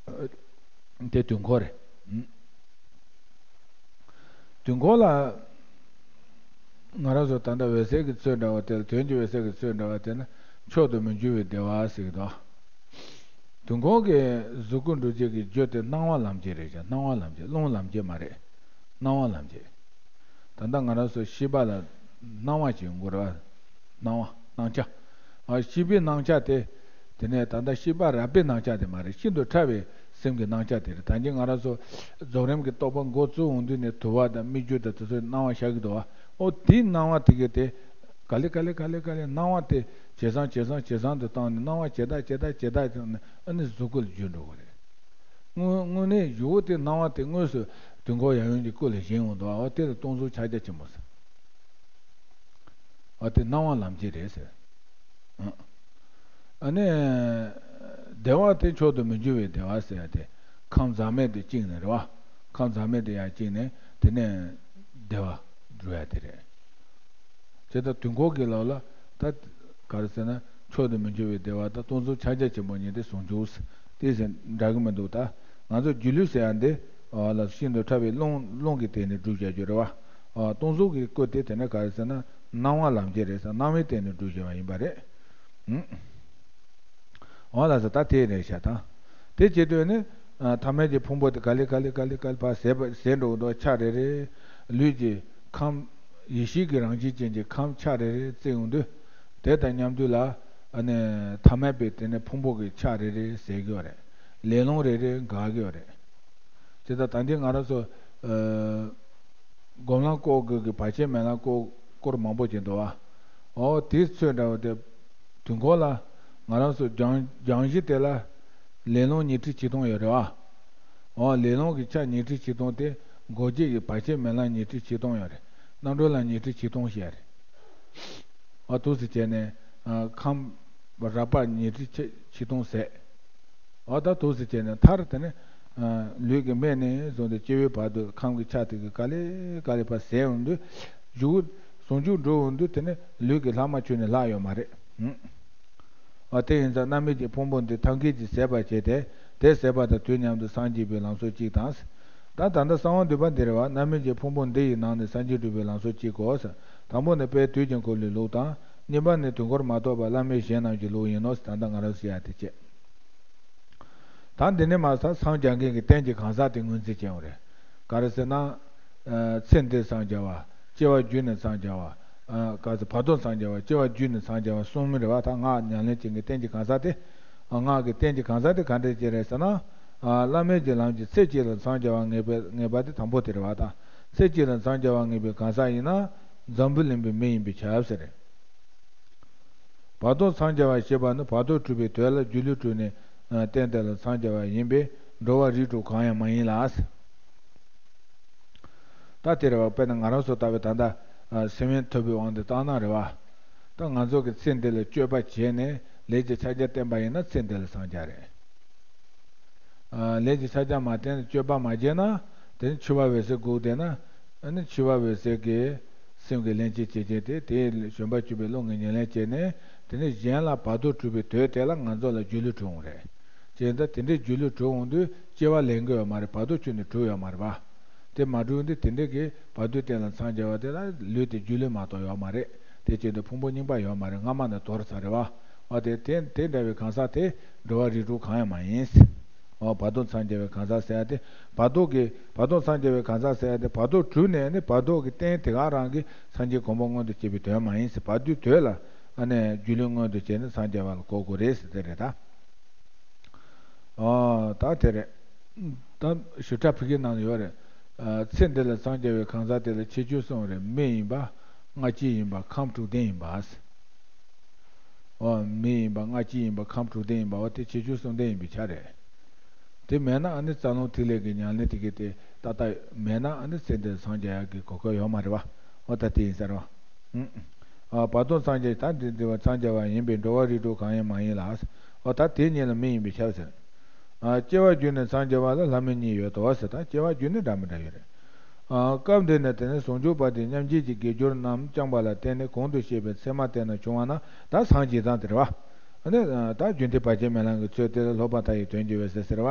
བྱས། དེ་དུས་འཁོར་རེད། དུས་འཁོར་ལ་ང་རང་ཚོ་ད་ལྟ་འོད་གསལ་གྱི་ཚུལ་འདྲ་བ་དེ་ལ་དོན་གྱི་འོད་གསལ་གྱི་ཚུལ་འདྲ་བ་དེ་ནི་མཆོག་ཏུ་མི་འགྱུར་བའི་བདེ་བ་ཟེར་གྱི་འདུག་དུས་འཁོར་གྱི་གཟུགས་སྐུ་འགྲུབ་བྱེད་ཀྱི་རྒྱུ་དེ་སྣང་བ་ལམ་བྱེད་རེད་ཀྱང་སྣང་བ་ལམ་བྱེད་རླུང་ལམ་བྱེད་མ་རེད། སྣང་བ་ལམ་བྱེད། ད་ལྟ་ང་རང་ཚོ་ཤེས་པ་ལ་སྣང་བ་ཞིག་ཡོང་གི་རེད་བ། སྣང་བ་སྣང་ཆ། ཨ་ཤེས་པའི་སྣང་ཆ་དེ། དེ་ནས་ད་ལྟ་ཤེས་པ་རགས་པའི་སྣང་ཆ་དེ་མ་རེད། ཤིན་ཏུ་ཕྲ་བའི་སེམས་ཀྱི་སྣང་ཆ་དེ་རེད། ད་གིན་ང་རང་ཚོ་རྫོགས་རིམ་གྱི་རྟོགས་པ་འགོ་བཙུགས་འོང་དུས་ནས་དུ་བ་དང་སྨིག་རྒྱུ་དང་དེ་ཚོའི་སྣང་བ་ཤར་གྱི་འདུག་བ། ཨོ་དེའི་སྣང་བ་དེ་གས་དེ། ག་ལེ་ག་ལེ་ག་ལེ་ག་ལེ་སྣང་བ་དེ་ཇེ་བཟང་ཇེ་བཟང་ཇེ་བཟང་དུ་བཏང་ནས་སྣང་བ་ཇེ་དག་ཇེ་དག་ཇེ་དག་བཏང་ནས་ཨ་ནི་གཟུགས་སྐུ་ལ་འགྱུར་འགྲོ་གི་རེད། དངོས་དངོས་གནས་གཞུག་གུ་དེ་སྣང་བ་དེ་དངོས་སུ་དུས་འཁོར་ཡབ་ཡུམ་གྱི་སྐུ་ལ་བཞེངས་འོང་དུས་ཨ་དེ་ལ་སྟོང་གཟུགས་ཕྱག་རྒྱ་ཆེན་པོ་ཟེར། ཨ་དེ་སྣང་བ་ལམ་བྱེད་རེད་ཟེར། ཨ་ནི། བདེ་བ་དེ་མཆོག་ཏུ་མི་འགྱུར་བའི་བདེ་བ་ཟེར་ཡ་དེ། ཁམས་ཟག་མེད་དེ་བཅིངས་ནས་རེད་བ། ཁམས་ཟག་མེད་དེ་ཡར་བཅིངས་ནས་དེ་ནས་བདེ་བ་འགྲུབ་ཡ་དེ་རེད། དེ་ལྟར་དུས་འཁོར་གྱི་ལམ་ལ་ད། ག་རེ་ཟེར་ན་མཆོག་ཏུ་མི་འགྱུར་བའི་བདེ་བ་དང་སྟོང་གཟུགས་ཕྱག་རྒྱ་ཆེན་པོ་གཉིས་དེ་ཟུང་འཇུག་ཟེར། དེ་ཟེར་འདྲ་གི་མི་འདུག་ད་ང་ཚོ་སྒྱུ་ལུས་ཟེར་ཡ་འདི་ལ་ཤིན་ཏུ་ཕྲ་བའི་རླུང་རླུང་གི་སྟེང་ནས་སྒྲུབ་བྱ་རྒྱུ་རེད་བ། སྟོང་གཟུགས་ཀྱི་སྐུ་དེ་དེ་ནས་ག་རེ་ཟེར་ན་སྣང་བ་ལམ་བྱེད་རེད་ཟེར། སྣང་བའི་སྟེང་ནས་སྒྲུབ་བྱ་བ་ཡིན་པ་རེད། འོ་ལགས་སོ། ད་དེ་རེད་ཤག་དང་། དེ་བྱེད་དུས་ནི། ཐ་མལ་གྱི་ཕུང་པོ་དེ་ག་ལེ་ག་ལེ་ག་ལེ་ག་ལེ་ཕར་ཟད་པ་ཟད་འགྲོ་གི་འདུག་ཆ་རེ་རེ། ལུས་ཀྱི་ཁམས། ཡེ་ཤེས་ཀྱི་རང་བཞིན་ཅན་གྱི་ཁམས་ཆ་རེ་རེ་བརྩིགས་ཡོང་དུས། དེ་དང་མཉམ་དུ་ལ། ཨ་ནི་ཐ་མལ་པའི་དེ་ནས་ཕུང་པོ་གི་ཆ་རེ་རེ་ཟད་ཀྱི་ཡོད་རེད། ལས་རླུང་རེ་རེ་འགག་གི་ཡོད་རེད། དེ་ལྟར་ད་ལྟའི་ང་རང་ཚོ། སྒོམ་ལམ་བསྐོར་དགོས་ཀྱི་བར་ཆད་མེད་ལམ་བསྐོར་བསྐོར་མང་པོ་ཅིག་འདུག་བ། ཨོ་དེའི་ཚོད་འདྲ་བོ་དེ། དུས་འཁོར་ལ། ང་རང་ཚོ་སྦྱང་སྦྱང་གཞི་དེ་ལ། ལས་རླུང་ཉི་ཁྲི་ཆིག་སྟོང་ཡོད་རེད་བ། ཨོ་ལས་རླུང་གི་ཆ་ཉི་ཁྲི་ཆིག་སྟོང་དེ། འགོག་བྱེད་ཀྱི་བར་ཆད་མེད་ལམ་ཉི་ཁྲི་ཆིག་སྟོང་ཡོད་རེད། རྣམ་གྲོལ་ལམ་ཉི་ཁྲི་ཆིག་སྟོང་བཤད་རེད། ཨོ་འདུག་སེ་བྱས་ནས། ཁམས། རགས་པ་ཉི་ཁྲི་ཆིག་སྟོང་ཟད། འོ་ད་འདུག་སེ་བྱས་ནས་མཐར་དེ་ནི། ལུས་ཀྱི་སྨད་ནས་བཟུང་སྟེ་སྤྱི་བོའི་བར་དུ་ཁམས་ཀྱི་ཆ་དེ་གི་ག་ལེ་ག་ལེ་ཕར་ཟད་འོང་དུས། གཞུག་ཟུང་འཇུག་འགྲུབ་འོང་དུས་དེ་ནི་ལུས་ཀྱི་ལྷག་མ་ཁྱོན་ནས་ལྷག་ཡོད་མ་རེད། འོ་དེ་ཡིན་ཙང་རྣམ་སྨིན་གྱི་ཕུང་པོ་འདི་ཐབས་མཁས་ཀྱིས་ཟད་པར་བྱས་ཏེ། དེ་ཟད་པ་དང་དུས་མཉམ་དུ་སངས་རྒྱས་པའི་ལམ་སྲོལ་གཅིག་དང་། ད་ད་ལྟ་གསང་བ་འདུས་པ་འདི་རེད་བ། རྣམ་སྨིན་གྱི་ཕུང་པོ་འདི་ཡི་ནང་ནས་སངས་རྒྱས་འགྲུབ་པའི་ལམ་སྲོལ་གཅིག་གོ། དང་པོ་ནི་དཔལ་དུས་ཀྱི་འཁོར་ལོའི་ལུགས་དང་། གཉིས་པ་ནི་དུས་འཁོར་མ་གཏོགས་པ་བླ་མེད་གཞན་རྣམས་ཀྱི་ལུགས་ཡིན་ནོ། ད་ལྟ་ང་རང་ཟེར་ཡ་དེ་བྱས། ད་འདི་ནས་མར་ས་སངས་རྒྱ་མཁན་གྱི་རྟེན་གྱི་གང་ཟག་དེ་ངོས་འཛིན་བྱས་ཡོང་རེད། ག་རེ་ཟེར་ན། ཚེ་འདིར་འཚང་རྒྱ་བ། སྐྱེ་བ་བརྒྱུད་ནས་འཚང་རྒྱ་བ། ག་ཚོད་བར་དོར་འཚང་རྒྱ་བ། སྐྱེ་བ་བརྒྱུད་ནས་འཚང་རྒྱ་བ་གསུམ་རེད་བ། ད་སྔགས་ཉམས་ལེན་བྱེད་མཁན་གྱི་རྟེན་གྱི་གང་ཟག་དེ། སྔགས་ཀྱི་རྟེན་གྱི་གང་ཟག་དེ་ག་འདྲ་ཅིག་རེད་ཟེར་ན། བླ་མེད་ཀྱི་ལམ་གྱི་ཚེ་གཅིག་ལ་འཚང་རྒྱ་བ་ངེས་པའི་ངེས་པ་དེ་དང་པོ་དེ་རེད་བ་དང་། ཚེ་གཅིག་ལ་འཚང་རྒྱ་བ་ངེས་པའི་གང་ཟག་ཡིན་ན། འཛམ་བུ་གླིང་པའི་མི་ཡིན་པས་ཁྱབ་ཟེར། བར་དོར་འཚང་རྒྱ་བ་ཞེས་པ་ནི་བར་དོ་གྲུབ་པའི་དོན་ལ་སྒྱུ་ལུས་གྲུབ་ནས་རྟེན་དེ་ལ་འཚང་རྒྱ་བ་ཡིན་པས་འགྲོ་བ་རིགས་དྲུག་གང་ཡང་མ་ཡིན་ལ། ད་དེ་རེད་བ། དཔེར་ན་ང་རང་ཚོ་ལྟ་བུའི་ད་ལྟ་སེམས་དབེན་ཐོབ་པའི་དབང་དུ་བཏང་ན་རེད་བ། ད་ང་ཚོ་གི་ཚེ་འདི་ལ་སྤྱོད་པ་བྱས་ནས་ལས་ཀྱི་ཕྱག་རྒྱ་བསྟེན་པ་ཡིན་ན་ཚེ་འདི་ལ་འཚང་རྒྱ་རེད། ལས་ཀྱི་ཕྱག་རྒྱ་མ་བསྟེན་ནས་སྤྱོད་པ་མ་བྱས་ན། དེ་ནི་འཆི་བ་འོད་གསལ་སྒུག་བསྡད་ན། ཨ་ནི་འཆི་བ་འོད་གསལ་གྱི་སེམས་ཀྱི་ལྷན་སྐྱེས་སྐྱེ་མཁན་དེ་དེའི་བྱོན་པ་སྤྱོད་པའི་རླུང་གི་ཉམས་ལེན་བྱས་ནས། དེ་ནི་གཞན་ལ་བར་དོ་གྲུབ་པའི་དོན་དེ་ལ་ང་ཚོ་ལ་སྒྱུ་ལུས་གྲུབ་འོང་རེད། བྱས་ཙང་དེ་འདྲའི་སྒྱུ་ལུས་གྲུབ་འོང་དུས་སྐྱེ་བ་ལེན་གྱི་ཡོད་མ་རེད། བར་དོ་ཁྱོན་ནས་གྲུབ་ཡོད་མ་རེད་པ། དེ་མ་གྲུབ་དུས་དེ་འདྲ་གི་བར་དོའི་རྟེན་ལ་འཚང་རྒྱ་བ་དེ་ལ་ལུས་དེ་སྒྱུ་ལུས་མ་གཏོགས་ཡོད་མ་རེད། དེ་བྱས་དུས་ཕུང་པོ་རྙིང་པ་ཡོད་མ་རེད། སྔ་མ་ནས་དོར་ཚར་རེད་བ། འོ་དེ་དེ་དེ་འདྲ་བའི་གང་ཟག་དེ་འགྲོ་བ་རིགས་དྲུག་གང་ཡང་མ་ཡིན། འོ་བར་དོ་འཚང་རྒྱ་བའི་གང་ཟག་ཟེར་ཡ་དེ། བར་དོ་གི་བར་དོ་འཚང་རྒྱ་བའི་གང་ཟག་ཟེར་ཡ་དེ་བར་དོ་གྲུབ་ནས་ནི་བར་དོ་གི་རྟེན་དེ་ག་རང་གི་སངས་རྒྱས་གོ་འཕང་མངོན་དུ་བྱེད་པའི་དོན་མ་ཡིན་ཟེར། བར་དོའི་དོན་ལ་ཨ་ནི་སྒྱུ་ལུས་མངོན་དུ་བྱས་ནས་འཚང་རྒྱ་བ་ལ་གོ་དགོས་རེད་ཟེར་དེ་རེད་ད། ཨོ། ད་དེ་རེད། ད་ཞིབ་ཕྲ་ཕ་གིའི་ནང་ལ་ཡོད་རེད། ཚེ་འདི་ལ་འཚང་རྒྱ་བའི་གང་ཟག་དེ་ལ་ཁྱད་ཆོས་གསུམ་རེད། མི་ཡིན་པ། སྔ་ཕྱི་ཡིན་པ། ཁམས་དྲུག་ལྡན་ཡིན་པ། འོ། མི་ཡིན་པ། སྔ་ཕྱི་ཡིན་པ། ཁམས་དྲུག་ལྡན་ཡིན་པ། འོ་དེ་ཁྱད་ཆོས་གསུམ་ལྡན་ཡིན་པའི་ཆ་རེད། དེ་མེད་ན་ཨ་ནི་རྩ་རླུང་ཐིག་ལེ་གི་ཉམས་ལེན་དེ་གི་དེ་ཏག་ཏག་མེད་ན་ཨ་ནི་ཚེ་འདི་ལ་འཚང་རྒྱ་ཡག་གི་གོ་སྐབས་ཡོད་མ་རེད་བ། འོ་ད་དེ་ཡིན་ས་རེད་བ། ཨ། བར་དོ་འཚང་རྒྱ། ད་འདི་འདི་བ་འཚང་རྒྱ་བ་ཡིན་པས་འགྲོ་བ་རིགས་དྲུག་གང་ཡང་མ་ཡིན་ལ། འོ་ད་དེ་གཉིས་ལ་མི་ཡིན་པའི་ཆ་ཟེར། ཨ། སྐྱེ་བ་བརྒྱུད་ནས་འཚང་རྒྱ་བ་ལ་ལྷ་མི་གཉིས་ཡོད་དོ་ཟེར། ད་སྐྱེ་བ་བརྒྱུད་ནས་འདྲ་མི་འདྲ་ཡོད་རེད། ཨ། སྐབས་འདི་ནས་དེ་ནས་ཟུང་འཇུག་པ་དེས་མཉམ་རྗེས་ཀྱི་དགེ་སྦྱོར་རྣམས་བསྐྱངས་པ་ལ་བརྟེན་ནས་གོང་དུ་བཤད་པའི་མཚན་མ་དེ་རྣམས་བྱུང་བ་ན་ད་སངས་རྒྱས་ཙང་དེ་རེད་བ། ཨ་ནི་ད་རྒྱུན་མཐའི་བར་ཆད་མེད་ལམ་གྱི་ཚུལ་དེ་ལ་སློབ་པ་མཐའ་ཡས་དོན་གྱི་འོད་གསལ་ཟེར་བ།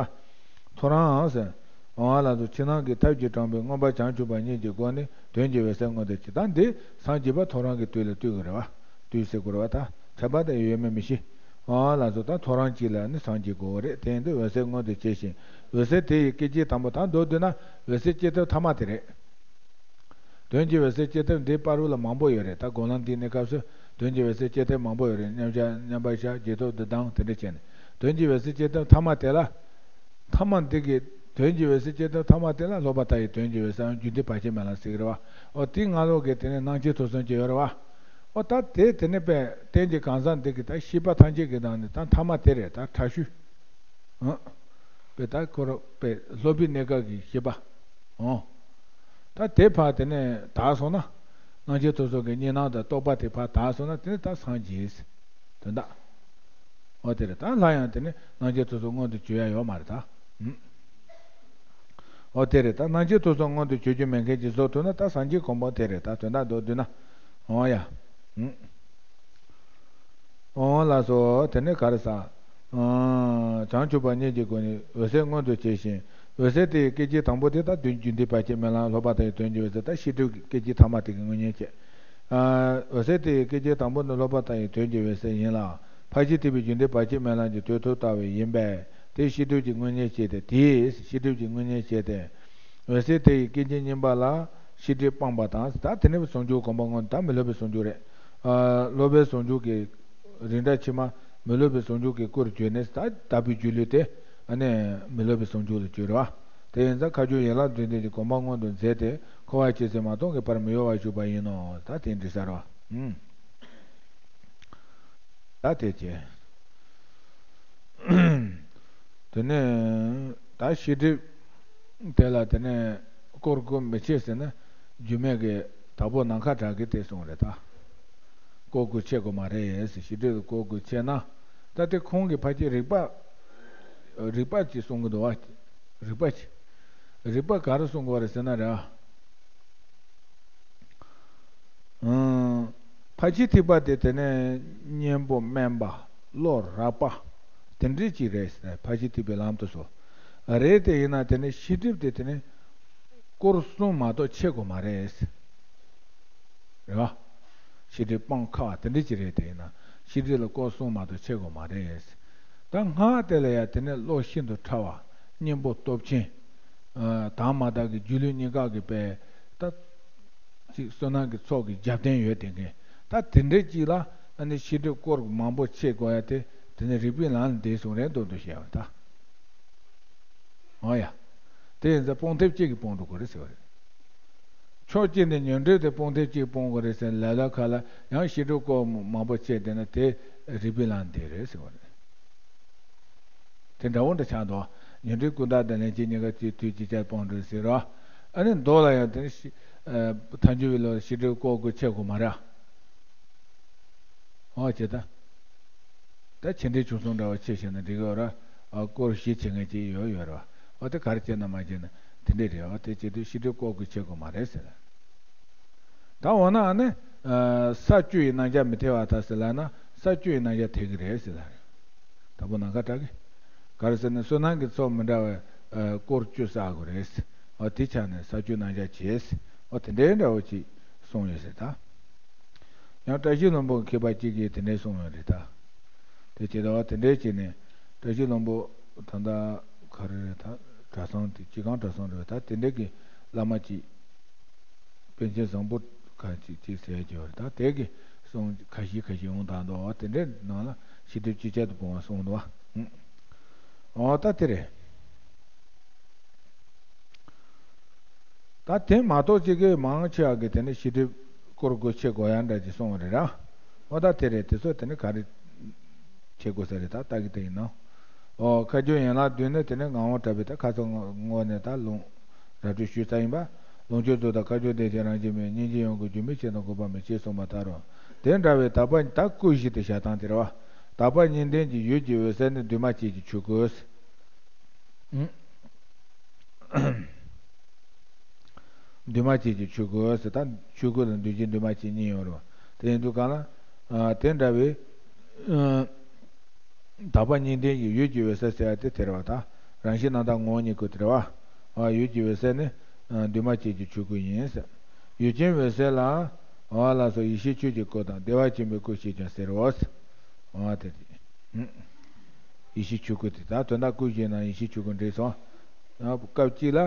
ཐོ་རངས་ཟེར། འོང་བ་ལ་སོགས་ཕྱི་ནང་གི་ཐབས་ཀྱིས་དྲངས་པའི་མངོན་པར་བྱང་ཆུབ་པ་ཉིད་ཀྱི་སྒོ་ནས་དོན་གྱི་འོད་གསལ་མངོན་དུ་བྱེད། ད་འདི་སངས་རྒྱས་པ་ཐོ་རངས་ཀྱི་དུས་ལ་ལྟོས་དགོས་རེད་བ། དུས་ཟེར་དགོས་རེད་བ། ད་ཁྱད་པར་དེ་ཡོད་མེད་མི་ཤེས། འོང་བ་ལ་སོགས་ད་ཐོ་རངས་གཅིག་ལ་ནི་སངས་རྒྱས་དགོས་རེད། དེ་ཡིན་དུས་འོད་གསལ་མངོན་དུ་བྱས་ཤིང་། འོད་གསལ་དེ་ཡི་སྐད་ཅིག་དང་པོ། ད་མདོར་བསྡུས་ན་འོད་གསལ་སྐྱེ་ཐབས་ཐ་མ་དེ་རེད། དོན་གྱི་འོད་གསལ་སྐྱེ་ཐབས་འདི་བར་དུ་ལ་མང་པོ་ཡོད་རེད། ད་སྒོམ་ལམ་འདིའི་གནས་སྐབས་སུ་དོན་གྱི་འོད་གསལ་སྐྱེ་ཐབས་མང་པོ་ཡོད་རེད། མཉམ་བཞག་མཉམ་པར་བཞག་རྗེས་ཐོབ་བསྡུ་ལྡང་དེ་འདྲ་བྱས་ནས། དོན་གྱི་འོད་གསལ་སྐྱེ་ཐབས་ཐ་མ་དེ་ལ། ཐ་མ་འདི་གི་དོན་གྱི་འོད་གསལ་སྐྱེ་ཐབས་ཐ་མ་དེ་ལ་སློབ་པ་མཐའ་ཡས་དོན་གྱི་འོད་གསལ་ཡང་རྒྱུན་མཐའི་བར་ཆད་མེད་ལམ་ཟེར་གྱི་རེད་བ། འོ་དེའི་སྔ་ལོགས་ཀྱི་དེ་ནས་སྣང་མཆེད་ཐོབ་གསུམ་གྱི་ཡོད་རེད་བ། འོ་ད་དེ་དེ་ནས་པས་རྟེན་གྱི་གང་ཟག་འདི་གི་ད་ཤེས་པ་ཐམས་ཅད་ཀྱི་ནང་ནས་ད་ཐ་མ་དེ་རེད། ད་ཕྲ་ཤོས། ཨང་། པས་ད་ཁོ་རང་པས་སློབ་པའི་གནས་སྐབས་ཀྱི་ཤེས་པ། ཨང་། ད་དེ་ཕར་དེ་ནས་དག་སོང་ན། སྣང་མཆེད་ཐོབ་གསུམ་གྱི་གཉིས་སྣང་དང་རྟོག་པ་དེ་ཕར་དག་སོང་ན་དེ་ནས་ད་སངས་རྒྱས། དོན་དག་འོ་དེ་རེད། ད་སླར་ཡང་དེ་ནས་སྣང་མཆེད་ཐོབ་གསུམ་མངོན་དུ་གྱུར་ཡ་ཡོད་མ་རེད་ད། ཨང་། འོ་དེ་རེད། ད་སྣང་མཆེད་ཐོབ་གསུམ་མངོན་དུ་གྱུར་རྒྱུ་མེད་མཁན་ཅིག་བཟོ་ཐུབ་ན་ད་སངས་རྒྱས་གོ་འཕང་དེ་རེད། ད་དོན་དག་མདོར་བསྡུས་ན། འོ་ཡ། ཨང་། འོ་ལགས་སོ། དེ་ནས་ག་རེ་ཟ། ཨང་། བྱང་ཆུབ་པ་ཉིད་ཀྱི་སྒོ་ནས་འོད་གསལ་མངོན་དུ་བྱས་ཤིང་། འོད་གསལ་དེ་ཡི་སྐད་ཅིག་དང་པོ་དེ་ད་དོན་རྒྱུན་མཐའི་བར་ཆད་མེད་ལམ་སློབ་པ་མཐའ་ཡས་དོན་གྱི་འོད་གསལ། ད་ཤེས་སྒྲིབ་ཀྱི་སྐད་ཅིག་ཐ་མ་དེ་གི་དངོས་གཉེན་བྱས། ཨ། འོད་གསལ་དེ་ཡི་སྐད་ཅིག་དང་པོ་ནི་སློབ་པ་མཐའ་ཡས་དོན་གྱི་འོད་གསལ་ཡིན་ལ། ཕར་ཕྱིན་ཐེག་པའི་རྒྱུན་མཐའི་བར་ཆད་མེད་ལམ་གྱི་དོན་ཐོབ་ལྟ་བུ་ཡིན་པས་དེ་ཤེས་སྒྲིབ་ཀྱི་དངོས་གཉེན་བྱས་ཏེ། དེས་ཤེས་སྒྲིབ་ཀྱི་དངོས་གཉེན་བྱས་ཏེ། འོད་གསལ་དེ་ཡི་སྐད་ཅིག་གཉིས་པ་ལ་ཤེས་སྒྲིབ་སྤངས་པ་དང་། ད་དེ་ནས་ཟུང་འཇུག་གོ་འཕང་མངོན། ད་མི་སློབ་པའི་ཟུང་འཇུག་རེད། ཨ། སློབ་པའི་ཟུང་འཇུག་གི་རིགས་འདྲ་ཕྱི་མ་མི་སློབ་པའི་ཟུང་འཇུག་གི་སྐུར་གྱུར་ནས། ད་དག་པའི་སྒྱུ་ལུས་དེ་ཨ་ནི་མི་སློབ་པའི་ཟུང་འཇུག་ལ་གྱུར་བ། དེ་ཡིན་ཙང་ཁ་སྦྱོར་ཡན་ལག་བདུན་ལྡན་གྱི་གོ་འཕང་མངོན་དུ་མཛད་དེ། འཁོར་བ་ཇི་སྲིད་མ་སྟོངས་ཀྱི་བར་མི་གཡོ་བར་བཞུགས་པ་ཡིན་ནོ། ད་དེ་འདྲ་ཟེར་བ། ཨུམ། ད་དེ་བྱས། དེ་ནས་ད་ཤེས་སྒྲིབ་དེ་ལ་དེ་ནས་བཀོལ་དགོས་མི་བྱེད་ཟེར་ན། རྒྱུད་སྨད་ཀྱི་དྭགས་པོ་ནམ་མཁའ་གྲགས་ཀྱིས་དེ་གསུངས་རེད་ད། བཀོལ་དགོས་ཆེ་དགོས་མ་རེད་ཟེར། ཤེས་སྒྲིབ་ལ་བཀོལ་དགོས་ཆེ་ན། ད་དེ་ཁོང་གིས་ཕལ་ཆེར་རིགས་པ། རིགས་པ་ཅིག་གསུང་གི་འདུག་བ། རིགས་པ་ཅིག་རིགས་པ་ག་རེ་གསུང་གི་ཡོད་རེད་ཟེར་ན་རེད། ཨང་། ཕར་ཕྱིན་ཐེག་པ་དེ་དེ་ནས་གཉེན་པོ་དམན་པ། བློ་རགས་པ། དེ་འདྲས་ཅིག་རེད་ཟེར། ཕར་ཕྱིན་ཐེག་པའི་ལམ་དུ་སོང་། རེད་དེ་ཡིན་ན་དེ་ནས་ཤེས་སྒྲིབ་དེ་དེ་ནས་སྐོར་གསུམ་མ་གཏོགས་ཆད་དགོས་མ་རེད། རེད་བ། ཤེས་སྒྲིབ་སྤང་ཁག་དེ་འདྲས་ཅིག་རེད། དེ་ཡིན་ན་ཤེས་སྒྲིབ་ལ་སྐོར་གསུམ་མ་གཏོགས་ཆད་དགོས་མ་རེད། ད་སྔགས་དེ་ལ་ཡང་དེ་ནས་བློ་ཤིན་ཏུ་ཕྲ་བ། གཉེན་པོ་སྟོབས་ཆེན། ཨ། དང་མ་དག་གི་སྒྱུ་ལུས་གཉིས་ཀ་གི་པའི་ད་ཅིག་བསོད་ནམས་ཀྱི་ཚོགས་ཀྱི་རྒྱབ་རྟེན་ཡོད་དེ་མཁན། ད་དེ་འདྲའི་ཅིག་ལ་ཨ་ནི་ཤེས་སྒྲིབ་སྐོར་མང་པོ་ཆད་དགོས་ཡ་དེ། དེ་ནི་རིགས་པའི་ལམ་ལ་འདས་སོང་རེད་མདོག་མདོག་བཤད་ཡོད་ད། འོ་ཡ། དེ་ཡིན་ཙང་སྤོང་ཐབས་གཅིག་གིས་སྤོང་འགྲོ་དགོས་རེད་ཟེར་བ་རེད། ཕྱོགས་གཅིག་ནས་ཉོན་སྒྲིབ་དེ་སྤོང་ཐབས་གཅིག་སྤོང་དགོས་རེད་ཟེར་ལབ་ལབ་ཁ་ལ། ཡང་ཤེས་སྒྲིབ་སྐོར་མང་པོ་ཆད་བསྡད་ན་དེ་རིགས་པའི་ལམ་འདས་རེད་ཟེར་བ་རེད། དེ་འདྲ་བོ་འདྲ་ཆགས་འདུག་ཉོན་སྒྲིབ་ཀུན་བཏགས་དང་ལན་གཅིག་གཉིས་ཀ་གཅིག་དུས་གཅིག་ཅར་སྤོང་འགྲོ་ཟེར་རོ། ཨ་ནི་མདོ་ལ་ཡང་དེ་ནི་ཤི། ཨ། ཐལ་འགྱུར་བའི་བློ་ཤེས་སྒྲིབ་སྐོར་དགོས་ཆེ་དགོས་མ་རེད། འོ་བྱས་ད། ད་ཆེ་འབྲིང་ཆུང་གསུམ་འདྲ་བོ་ཆེ་བྱས་ན་འགྲིག་གི་ཡོད་ར། ཨ། སྐོར་བཞི་བྱེད་མཁན་ཅིག་ཡོད་ཡོད་ར། འོ་དེ་ག་རེ་བྱས་ན་མ་བྱས་ན་དེ་འདྲས་རེད། འོ་དེ་བྱེད་དུས་ཤེས་སྒྲིབ་སྐོར་དགོས་ཆེ་དགོས་མ་རེད་ཟེར། ད་འོ་ན་ཨ་ནི། ཨ། ས་བཅུ་ཡི་རྣམ་གཞག་མི་འཐད་པར་ཐལ་ཟེར་ལབ་ན། ས་བཅུ་ཡི་རྣམ་གཞག་འཐད་ཀྱི་རེད་ཟེར་ལབ་རེད། དྭགས་པོ་ནམ་མཁའ་གྲགས་ཀྱིས། ག་རེ་ཟེར་ན་བསོད་ནམས་ཀྱི་ཚོགས་མི་འདྲ་བའི། ཨ། སྐོར་བཅུ་བསགས་དགོས་རེད་ཟེར། འོ་དེ་ཆ་ནས་ས་བཅུ་རྣམ་གཞག་བྱས་ཟེར། འོ་དེ་འདྲའི་འདྲ་བོ་ཅིག་གསུངས་ཡོད་ཟེར་ད། ཡང་བཀྲ་ཤིས་ལྷུན་པོ་མཁས་པ་གཅིག་གིས་དེ་འདྲའི་གསུངས་ཡོད་རེད་ད། དེ་བྱས་ད་འོ་དེ་འདྲའི་བྱས་ནས་བཀྲ་ཤིས་ལྷུན་པོ་ད་ལྟ་ག་རེ་རེད་ད། གྲྭ་ཚང་དེ་སྤྱི་ཁང་གྲྭ་ཚང་རེད་ད། དེ་འདྲའི་གི་བླ་མ་གཅིག་པཎ་ཆེན་བཟང་པོ་ག་ཅིག་ཅིག་ཟེར་གྱི་ཡོད་རེད་ད། དེ་གི་གསུང་ཁ་ཤས་ཁ་ཤས་འོང་དང་འདུག་བ། དེ་འདྲའི་ནང་ལ་ཤེས་སྒྲིབ་བཅུ་ཆ་དུ་སྤོང་བ་གསུངས་འདུག་བ། ཨང་། འོ་ད་དེ་རེད། ད་དེ་མ་གཏོགས་ཅིག་གིས་མང་ཆེ་བ་གིས་དེ་ནི་ཤེས་སྒྲིབ་སྐོར་དགོས་ཆེ་དགོས་ཡ་འདྲ་ཅིག་གསུངས་པ་རེད་ར། འོ་ད་དེ་རེད། དེ་ཚོ་དེ་ནི་ག་རེ་བྱེད་དགོས་ས་རེད། ད་ལྟ་གི་དེ་ཡིན་ནོ། ཨོ་ཁ་སྦྱོར་ཡན་ལག་བདུན་ནི་དེ་ནི་ངག་དབང་གྲགས་པས་ད་ཁ་སང་ངོ་ནས་ད་ལུང་ར་སྤྲོད་ཞུས་ཚར་ཡིན་པ། ལོངས་སྤྱོད་རྫོགས་དང་ཁ་སྦྱོར་བདེ་ཆེན་རང་བཞིན་མེད། སྙིང་རྗེ་ཡོངས་ཀྱི་རྒྱུ་མེད་ཕྱིར་དང་གོ་འཕང་མེད་ཅེས་གསུངས་པ་ལྟར་རོ། དེ་འདྲ་བའི་དག་པ་ད་ཀུན་གཞི་དེ་བྱ་སྟངས་དེ་རེད་བ། དག་པ་གཉིས་ལྡན་གྱི་ཡུལ་གྱི་འོད་གསལ་ནི་འདུས་མ་བྱས་ཀྱི་ཆོས་སྐུ། འདུས་མ་བྱས་ཀྱི་ཆོས་སྐུ་ཟེར། ད་ཆོས་སྐུ་དང་འདུས་བྱས་འདུས་མ་བྱས་གཉིས་ཡོད་རེད། དེ་ཡིན་དུས་གང་ལ། ཨ་དེ་འདྲ་བའི་ཨ་དག་པ་གཉིས་ལྡན་གྱི་ཡུལ་གྱི་འོད་གསལ་ཟེར་བ་དེ་དེ་རེད་བ། ད་རང་བཞིན་རྣམ་དག་ངོ་བོ་ཉིད་སྐུ་དེ་རེད་བ། ཨ་ཡུལ་གྱི་འོད་གསལ་ནི་ཨ་འདུས་མ་བྱས་ཀྱི་ཆོས་སྐུ་ཡིན་ཟེར། ཡུལ་ཅན་འོད་གསལ་ལ་ཨ་ལ་སོགས་ཡེ་ཤེས་ཆོས་ཀྱི་སྐུ་དང་བདེ་བ་ཆེན་པོའི་སྐུ་ཞེས་ཀྱང་ཟེར་རོ་ཟེར། ཨ་དེ་རེད། ཡེ་ཤེས་ཆོས་སྐུ་དེ་ད་དོན་དག་ཀུན་གཞི་ནང་ཡེ་ཤེས་ཆོས་སྐུ་འདྲེས་སོང་། སྐབས་གཅིག་ལ་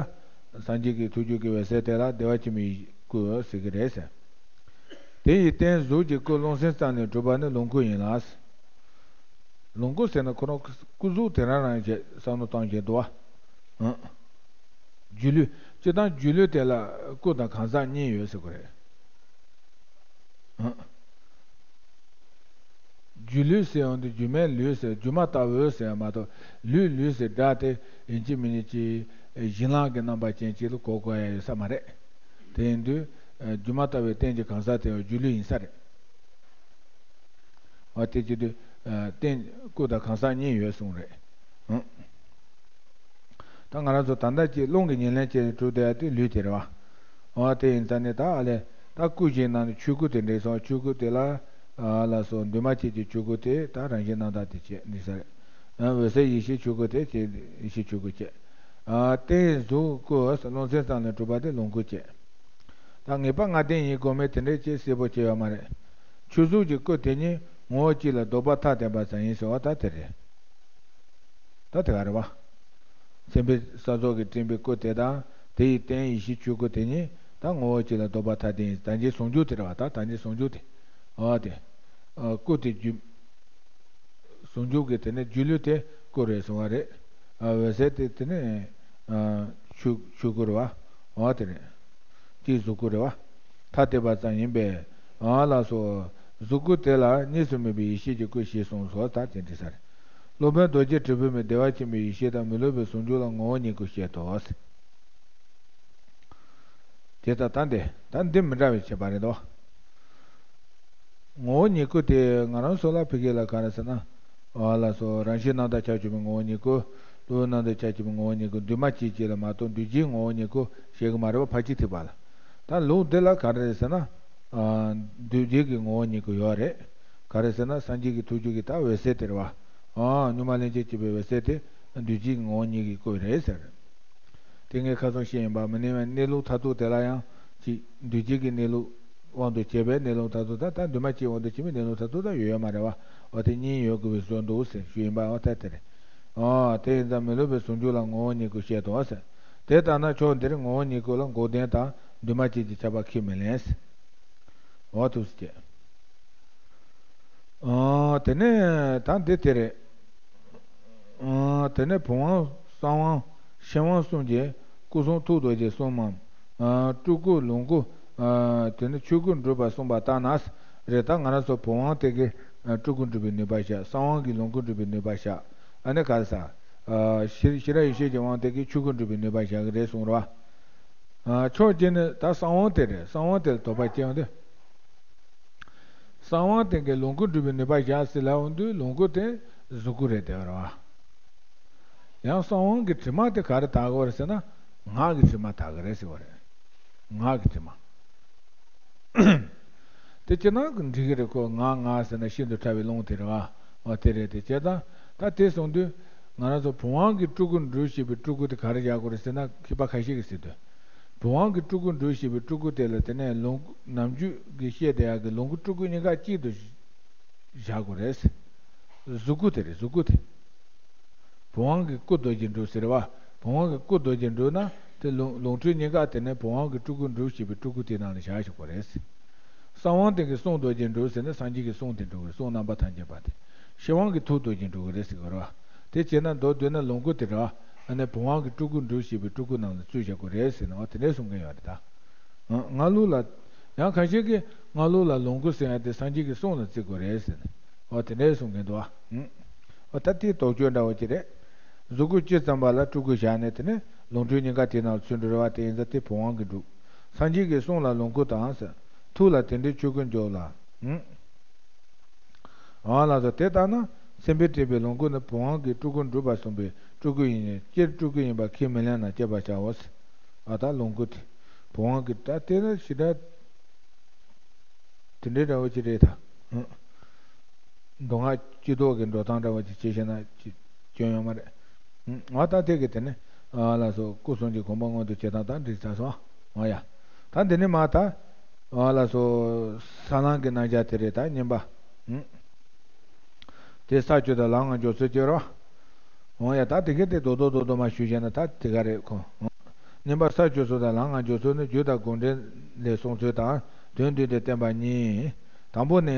སངས་རྒྱས་ཀྱི་ཐུགས་རྒྱུད་ཀྱི་འོད་གསལ་དེ་ལ་བདེ་བ་ཆེན་པོའི་སྐུ་ཟེར་གྱི་རེད་ཟེར། དེ་ཡི་རྟེན་གཟུགས་ཀྱི་སྐུ་རློམ་སེམས་ཙམ་ལས་གྲུབ་པ་ནི་ལོངས་སྐུ་ཡིན་ལ། ལོངས་སྐུ་ཟེར་ན་ཁོ་རང་སྐུ་གཟུགས་དེ་རང་རང་བྱས་བསམ་བློ་བཏང་བྱས་འདུག་བ། སྒྱུ་ལུས། སྤྱིར་བཏང་སྒྱུ་ལུས་དེ་ལ་སྐུ་དང་གང་ཟག་གཉིས་ཡོད་ཟེར་གྱི་རེད། སྒྱུ་ལུས་ཟེར་ཡོང་དུས་སྒྱུ་མའི་ལུས་ཟེར། སྒྱུ་མ་ལྟ་བུའི་ཟེར་མ་གཏོགས་ལུས་ལུས་ཟེར་སྒྲ་དེ་ཡིན་གཅིག་མིན་གཅིག་བཞིན་ལམ་གྱི་རྣམ་པ་ཅན་གཅིག་ལ་གོ་དགོས་ཡ་ཡོད་ས་མ་རེད། དེ་ཡིན་དུས་སྒྱུ་མ་ལྟ་བུའི་རྟེན་གྱི་གང་ཟག་དེ་སྒྱུ་ལུས་ཡིན་ས་རེད། འོ་དེ་བྱེད་དུས་རྟེན་སྐུ་དང་གང་ཟག་གཉིས་ཡོད་གསུངས་རེད། ད་ང་རང་ཚོ་ད་ལྟ་ཅིག་རླུང་གི་ཉེར་ལེན་བྱས་ནས་གྲུབ་བསྡད་ཡ་དེ་ལུས་དེ་རེད་བ། འོ་དེ་ཡིན་ཙང་ནི་ད་ཨ་ལས་ད་སྐུ་བཞིའི་ནང་ནས་ཆོས་སྐུ་དེ་འདྲེས་སོང་། ཆོས་སྐུ་དེ་ལ་ཨ་ལ་སོགས་འདུས་མ་བྱས་ཀྱི་ཆོས་སྐུ་དེ་ད་རང་བཞིན་རྣམ་དག་དེ་བྱས་འདི་ཟེར། འོད་གསལ་ཡེ་ཤེས་ཆོས་སྐུ་དེ་བྱས་ཡེ་ཤེས་ཆོས་སྐུ་བྱས། རྟེན་གཟུགས་སྐུ་རློམ་སེམས་ཙམ་ལས་གྲུབ་པ་དེ་ལོངས་སྐུ་བྱས། ད་ངེས་པ་ལྔ་ལྡན་ཡིན་དགོས་མེད་དེ་འདྲའི་ཅིག་གསལ་པོ་བྱས་ཡོད་མ་རེད། ཆོས་གཟུགས་ཀྱི་སྐུ་དེ་ཉིད་ངོ་བོ་གཅིག་ལ་ལྡོག་པ་ཐ་དད་པ་ཙམ་ཡིན་ཟེར་བ་ད་དེ་རེད། ད་དེ་ག་རེད་བ། མཚན་དཔེ་ས་ཚོགས་ཀྱིས་སྤྲིངས་པའི་སྐུ་དེ་དང་དེ་ཡི་རྟེན་ཡེ་ཤེས་ཆོས་སྐུ་དེ་གཉིས་ད་ངོ་བོ་གཅིག་ལ་ལྡོག་པ་ཐ་དད་ཡིན། ད་ཅིག་ཟུང་འཇུག་དེ་རེད་བ། ད་ད་ཅིག་ཟུང་འཇུག་དེ། འོ་དེ། སྐུ་དེ་རྒྱུ། ཟུང་འཇུག་གི་དེ་ནས་སྒྱུ་ལུས་དེ་སྐུ་རེད་གསུང་བ་རེད། འོད་གསལ་དེ་དེ་ནས་ཆོས་ཆོས་སྐུ་རེད་བ། འོ་དེ་རེད། དེའི་གཟུགས་སྐུ་རེད་བ། ཐ་དད་པ་ཙམ་ཡིན་པས། ཨ་ལ་སོགས། གཟུགས་སྐུ་དེ་ལ་གཉིས་སུ་མེད་པའི་ཡེ་ཤེས་ཀྱི་སྐུ་ཞེས་གསུངས་སོ། ད་དེ་འདྲི་ས་རེད། སློབ་དཔོན་རྡོ་རྗེ་དྲིལ་བུ་མའི་བདེ་བ་ཆེན་པོའི་ཡེ་ཤེས་དང་མི་སློབ་པའི་ཟུང་འཇུག་ལ་ངོ་བོ་ཉིད་སྐུ་བཤད་དོ། དེ་ལྟར་ད་འདི་ད་འདི་མི་འདྲ་བའི་ཁྱད་པར་རེད་དོ། ངོ་བོ་ཉིད་སྐུ་དེ་ང་རང་ཚོ་ལ་ཕ་གི་ལ་ག་རེ་ཟེར་ན། ཨ་ལ་སོགས་རང་བཞིན་རྣམ་དག་ཆ་བཅས་པའི་ངོ་བོ་ཉིད་སྐུ། སློབ་དཔོན་རྣམ་དག་ཆ་བཅས་པའི་ངོ་བོ་ཉིད་སྐུ། འདུས་མ་བྱས་ཅིག་ལ་མ་གཏོགས་འདུས་བྱས་ངོ་བོ་ཉིད་སྐུ་ཞེས་གི་མ་རེད་བ། ཕལ་ཆེར་ཐིག་པ་ལ། ད་ལུགས་འདི་ལ་ག་རེ་རེད་ཟེར་ན། ཨ་འདུས་བྱས་ཀྱི་ངོ་བོ་ཉིད་སྐུ་ཡོད་རེད། ག་རེ་ཟེར་ན་སངས་རྒྱས་ཀྱི་ཐུགས་རྒྱུད་ཀྱི་ད་འོད་གསལ་དེ་རེད་བ། ཨ་གཉུག་མ་ལྷན་ཅིག་སྐྱེས་པའི་འོད་གསལ་དེ་འདུས་བྱས་ཀྱི་ངོ་བོ་ཉིད་ཀྱི་སྐུ་རེད་ཟེར། དེ་ངས་ཁ་སང་བཤད་ཡིན་པ་མི་གནས་པའི་གནས་ལུགས་མཐར་ཐུག་དེ་ལ་ཡང་ཅིག་འདུས་བྱས་ཀྱི་གནས་ལུགས་དབང་དུ་བྱས་པའི་གནས་ལུགས་མཐར་ཐུག་ད་ལྟ་འདུས་མ་བྱས་དབང་དུ་བྱས་པའི་གནས་ལུགས་མཐར་ཐུག་ད་ཡོད་ཡོད་མ་རེད་བ། འོ་དེ་གཉིས་ཡོད་དགོས་པའི་བཟོ་འདུག་ཟེར་ཞུ་ཡིན་པ། འོ་ད་དེ་རེད། ཨོ་དེ་ཡིན་ཙང་མི་སློབ་པའི་ཟུང་འཇུག་ལ་ངོ་བོ་ཉིད་སྐུ་བཤད་དོ་ཟེར། དེ་ལྟར་ན་ཕྱོགས་འདིར་ངོ་བོ་ཉིད་སྐུ་ལ་འགོག་བདེན་དང་འདུས་མ་བྱས་ཀྱི་ཁྱབ་པ་ཁས་མི་ལེན་ཟེར། འོ་ཐུགས་སུ་ཆེ། ཨ་དེ་ནས་ད་འདི་དེ་རེད། ཨ་དེ་ནས་བུམ་དབང་གསང་དབང་ཤེར་དབང་གསུམ་གྱི་སྐུ་གསུང་ཐུགས་རྡོ་རྗེ་གསུམ་མམ། ཨ་སྤྲུལ་སྐུ་ལོངས་སྐུ། ཨ་དེ་ནས་ཆོས་སྐུ་འགྲུབ་པ་གསུངས་པ་ལྟར་ན། རེད། ད་ང་རང་ཚོ་བུམ་དབང་དེ་གིས་ཨ་སྤྲུལ་སྐུ་འགྲུབ་པའི་ནུས་པ་བཞག་གསང་དབང་གིས་ལོངས་སྐུ་འགྲུབ་པའི་ནུས་པ་བཞག་ཨ་ནི་ག་རེ་ཟེར། ཨ་ཤེས་ཤེས་རབ་ཡེ་ཤེས་ཀྱི་དབང་དེ་གིས་ཆོས་སྐུ་འགྲུབ་པའི་ནུས་པ་བཞག་གི་རེད་གསུངས་རེད་བ། ཨ་ཕྱོགས་གཅིག་ནས་ད་གསང་དབང་དེ་རེད། གསང་དབང་དེ་ལ་དོགས་པ་སྐྱེ་ཡོང་དུས། གསང་དབང་དེ་གིས་ལོངས་སྐུ་འགྲུབ་པའི་ནུས་པ་བཞག་ཟེར་ལབ་ཡོང་དུས་ལོངས་སྐུ་དེ་གཟུགས་སྐུ་རེད་དེ་རེད་བ། ཡང་གསང་དབང་གི་དྲི་མ་དེ་ག་རེ་དག་གི་རེད་ཟེར་ན། ངག་གི་དྲི་མ་དག་གི་རེད་ཟེར་བ་རེད། ངག་གི་དྲི་མ། དེ་ཅི་ན་འགྲིག་གི་རེད་ཁོ། ངག་ངག་ཟེར་ན་ཤིན་ཏུ་ཕྲ་བའི་རླུང་དེ་རེད་བ། འོ་དེ་རེད། དེ་བྱས་ཙང་ད་དེ་སོང་དུས་ང་རང་ཚོ་བུམ་དབང་གིས་སྤྲུལ་སྐུ་འགྲུབ་ཞེས་པའི་སྤྲུལ་སྐུ་དེ་ག་རེ་བཞག་དགོས་རེད་ཟེར་ན། མཁས་པ་ཁ་ཤས་ཀྱིས་ཟེར་དུས། བུམ་དབང་གིས་སྤྲུལ་སྐུ་འགྲུབ་ཞེས་པའི་སྤྲུལ་སྐུ་དེ་ལ་དེ་ནས་ལོངས་སྐུ་ནམ་རྒྱུན་གྱི་བཤད་བསྡད་ཡག་གི་ལོངས་སྐུ་སྤྲུལ་སྐུ་གཉིས་ཀ་གཅིག་ཏུ་བཞག་དགོས་རེད། གཟུགས་སྐུ་དེ་རེད། གཟུགས་སྐུ་དེ། བུམ་དབང་གིས་སྐུ་རྡོ་རྗེ་འགྲུབ་ཟེར་བ། བུམ་དབང་གིས་སྐུ་རྡོ་རྗེ་འགྲུབ་ན་དེ་ལོངས་ལོངས་སྤྲུལ་གཉིས་ཀ་དེ་ནས་བུམ་དབང་གིས་སྤྲུལ་སྐུ་འགྲུབ་ཞེས་པའི་སྤྲུལ་སྐུ་དེའི་ནང་ལ་བཞག་ཆོག་པ་རེད། གསང་དབང་དེ་གིས་གསུང་རྡོ་རྗེ་འགྲུབ་ཟེར་ན་སངས་རྒྱས་ཀྱི་གསུང་དེ་འགྲུབ་རེད། གསུང་རྣམ་པ་ཐམས་ཅད་པ་དེ། ཤེར་དབང་གིས་ཐུགས་རྡོ་རྗེ་འགྲུབ་རེད་ཟེར་གི་རེད་བ། དེ་བྱས་ན་མདོར་བསྡུས་ན་ལོངས་སྐུ་དེ་རེད་བ། ཨ་ནི་བུམ་དབང་གི་སྤྲུལ་སྐུ་འགྲུབ་ཞེས་པའི་སྤྲུལ་སྐུ་རྣམས་ལ་བཙུན་བྱ་དགོས་རེད་ཟེར་ནས། འོ་དེ་འདྲའི་གསུང་མཁན་ཡོད་རེད་ད། ཨང་། སྔ་ལུགས་ལ། ཡང་ཁ་ཤས་ཀྱིས་སྔ་ལུགས་ལ་ལོངས་སྐུ་ཟེར་ཡ་དེ་སངས་རྒྱས་ཀྱི་གསུང་ལ་བརྩི་དགོས་རེད་ཟེར་ནས། འོ་དེ་འདྲའི་གསུང་མཁན་འདུག་ཨ། ཨང་། འོ་ད་དེའི་དོགས་གཅོད་འདྲ་བོ་ཅིག་རེད། གཟུགས་སྐུ་སྤྱི་ཙམ་པ་ལ་སྤྲུལ་སྐུ་བཞག་ནས། དེ་ནས་ལོངས་སྤྲུལ་གཉིས་ཀ་དེའི་ནང་ལ་ཚུད་འགྲོ་རེད་བ། དེ་ཡིན་ཙང་དེ་བུམ་དབང་གིས་འགྲུབ། སངས་རྒྱས་ཀྱི་གསུང་ལ་ལོངས་སྐུ་དང་ཟེར། ཐུགས་ལ་དེ་འདྲའི་ཆོས་སྐུ་འཇོག་ལ། ཨང་། འོ་ལགས་སོ། དེ་ལྟར་ན་སེམས་དཔས་སྤྲུལ་པའི་ལོངས་སྐུ་ནི་བུམ་དབང་གིས་སྤྲུལ་སྐུ་འགྲུབ་པར་གསུངས་པའི་སྤྲུལ་སྐུ་ཡིན་ནས། སྤྱིར་སྤྲུལ་སྐུ་ཡིན་པ་ཁས་མི་ལེན་ན་དཔྱད་པར་བྱའོ། ཨ་ད་ལོངས་སྐུ་དེ་བུམ་དབང་གིས། ད་དེ་ནི་ཞེ་དྲག་དེ་འདྲའི་འདྲ་བོ་ཅིག་རེད་ད། ཨང་། མདོ་སྔགས་སྤྱི་ལྡོག་གི་འགྲོ་སྟངས་འདྲ་བོ་ཅིག་བྱས་བཤད་ན་ཅི་སྐྱོན་ཡོད་མ་རེད། ཨང་། འོ་ད་དེ་གི་དེ་ནི། ཨ་ལགས་སོ། སྐུ་གསུམ་གྱི་དགོངས་པ་མངོན་དུ་བྱེད་སྟངས་དང་འགྲིག་ཚར་སོང་། འོ་ཡ། ད་འདི་ནས་མར་ད། ཨ་ལགས་སོ། ས་ལམ་གྱི་རྣམ་གཞག་དེ་རེད་ད། བསྙེན་པ། ཨང་། དེ་ས་བཅུ་དང་ལམ་ལྔ་མགྱོགས་ཚོད་ཅེས་རོ། འོ་ཡ། ད་དེ་ག་དེ་རྡོག་རྡོག་རྡོག་རྡོག་མར་ཞུས་བྱས་ན་ད་དེ་ག་རེད་ཁོ། ཨང་། བསྙེན་པ་ས་བཅུ་སོགས་དང་ལམ་ལྔ་མགྱོགས་ཚོད་ནི། རྒྱུ་དང་དགོངས་འགྲེལ་ལས་གསུངས་ཚུལ་དང་དོན་བསྡུས་ཏེ་བསྟན་པ་གཉིས། དང་པོ་ནི།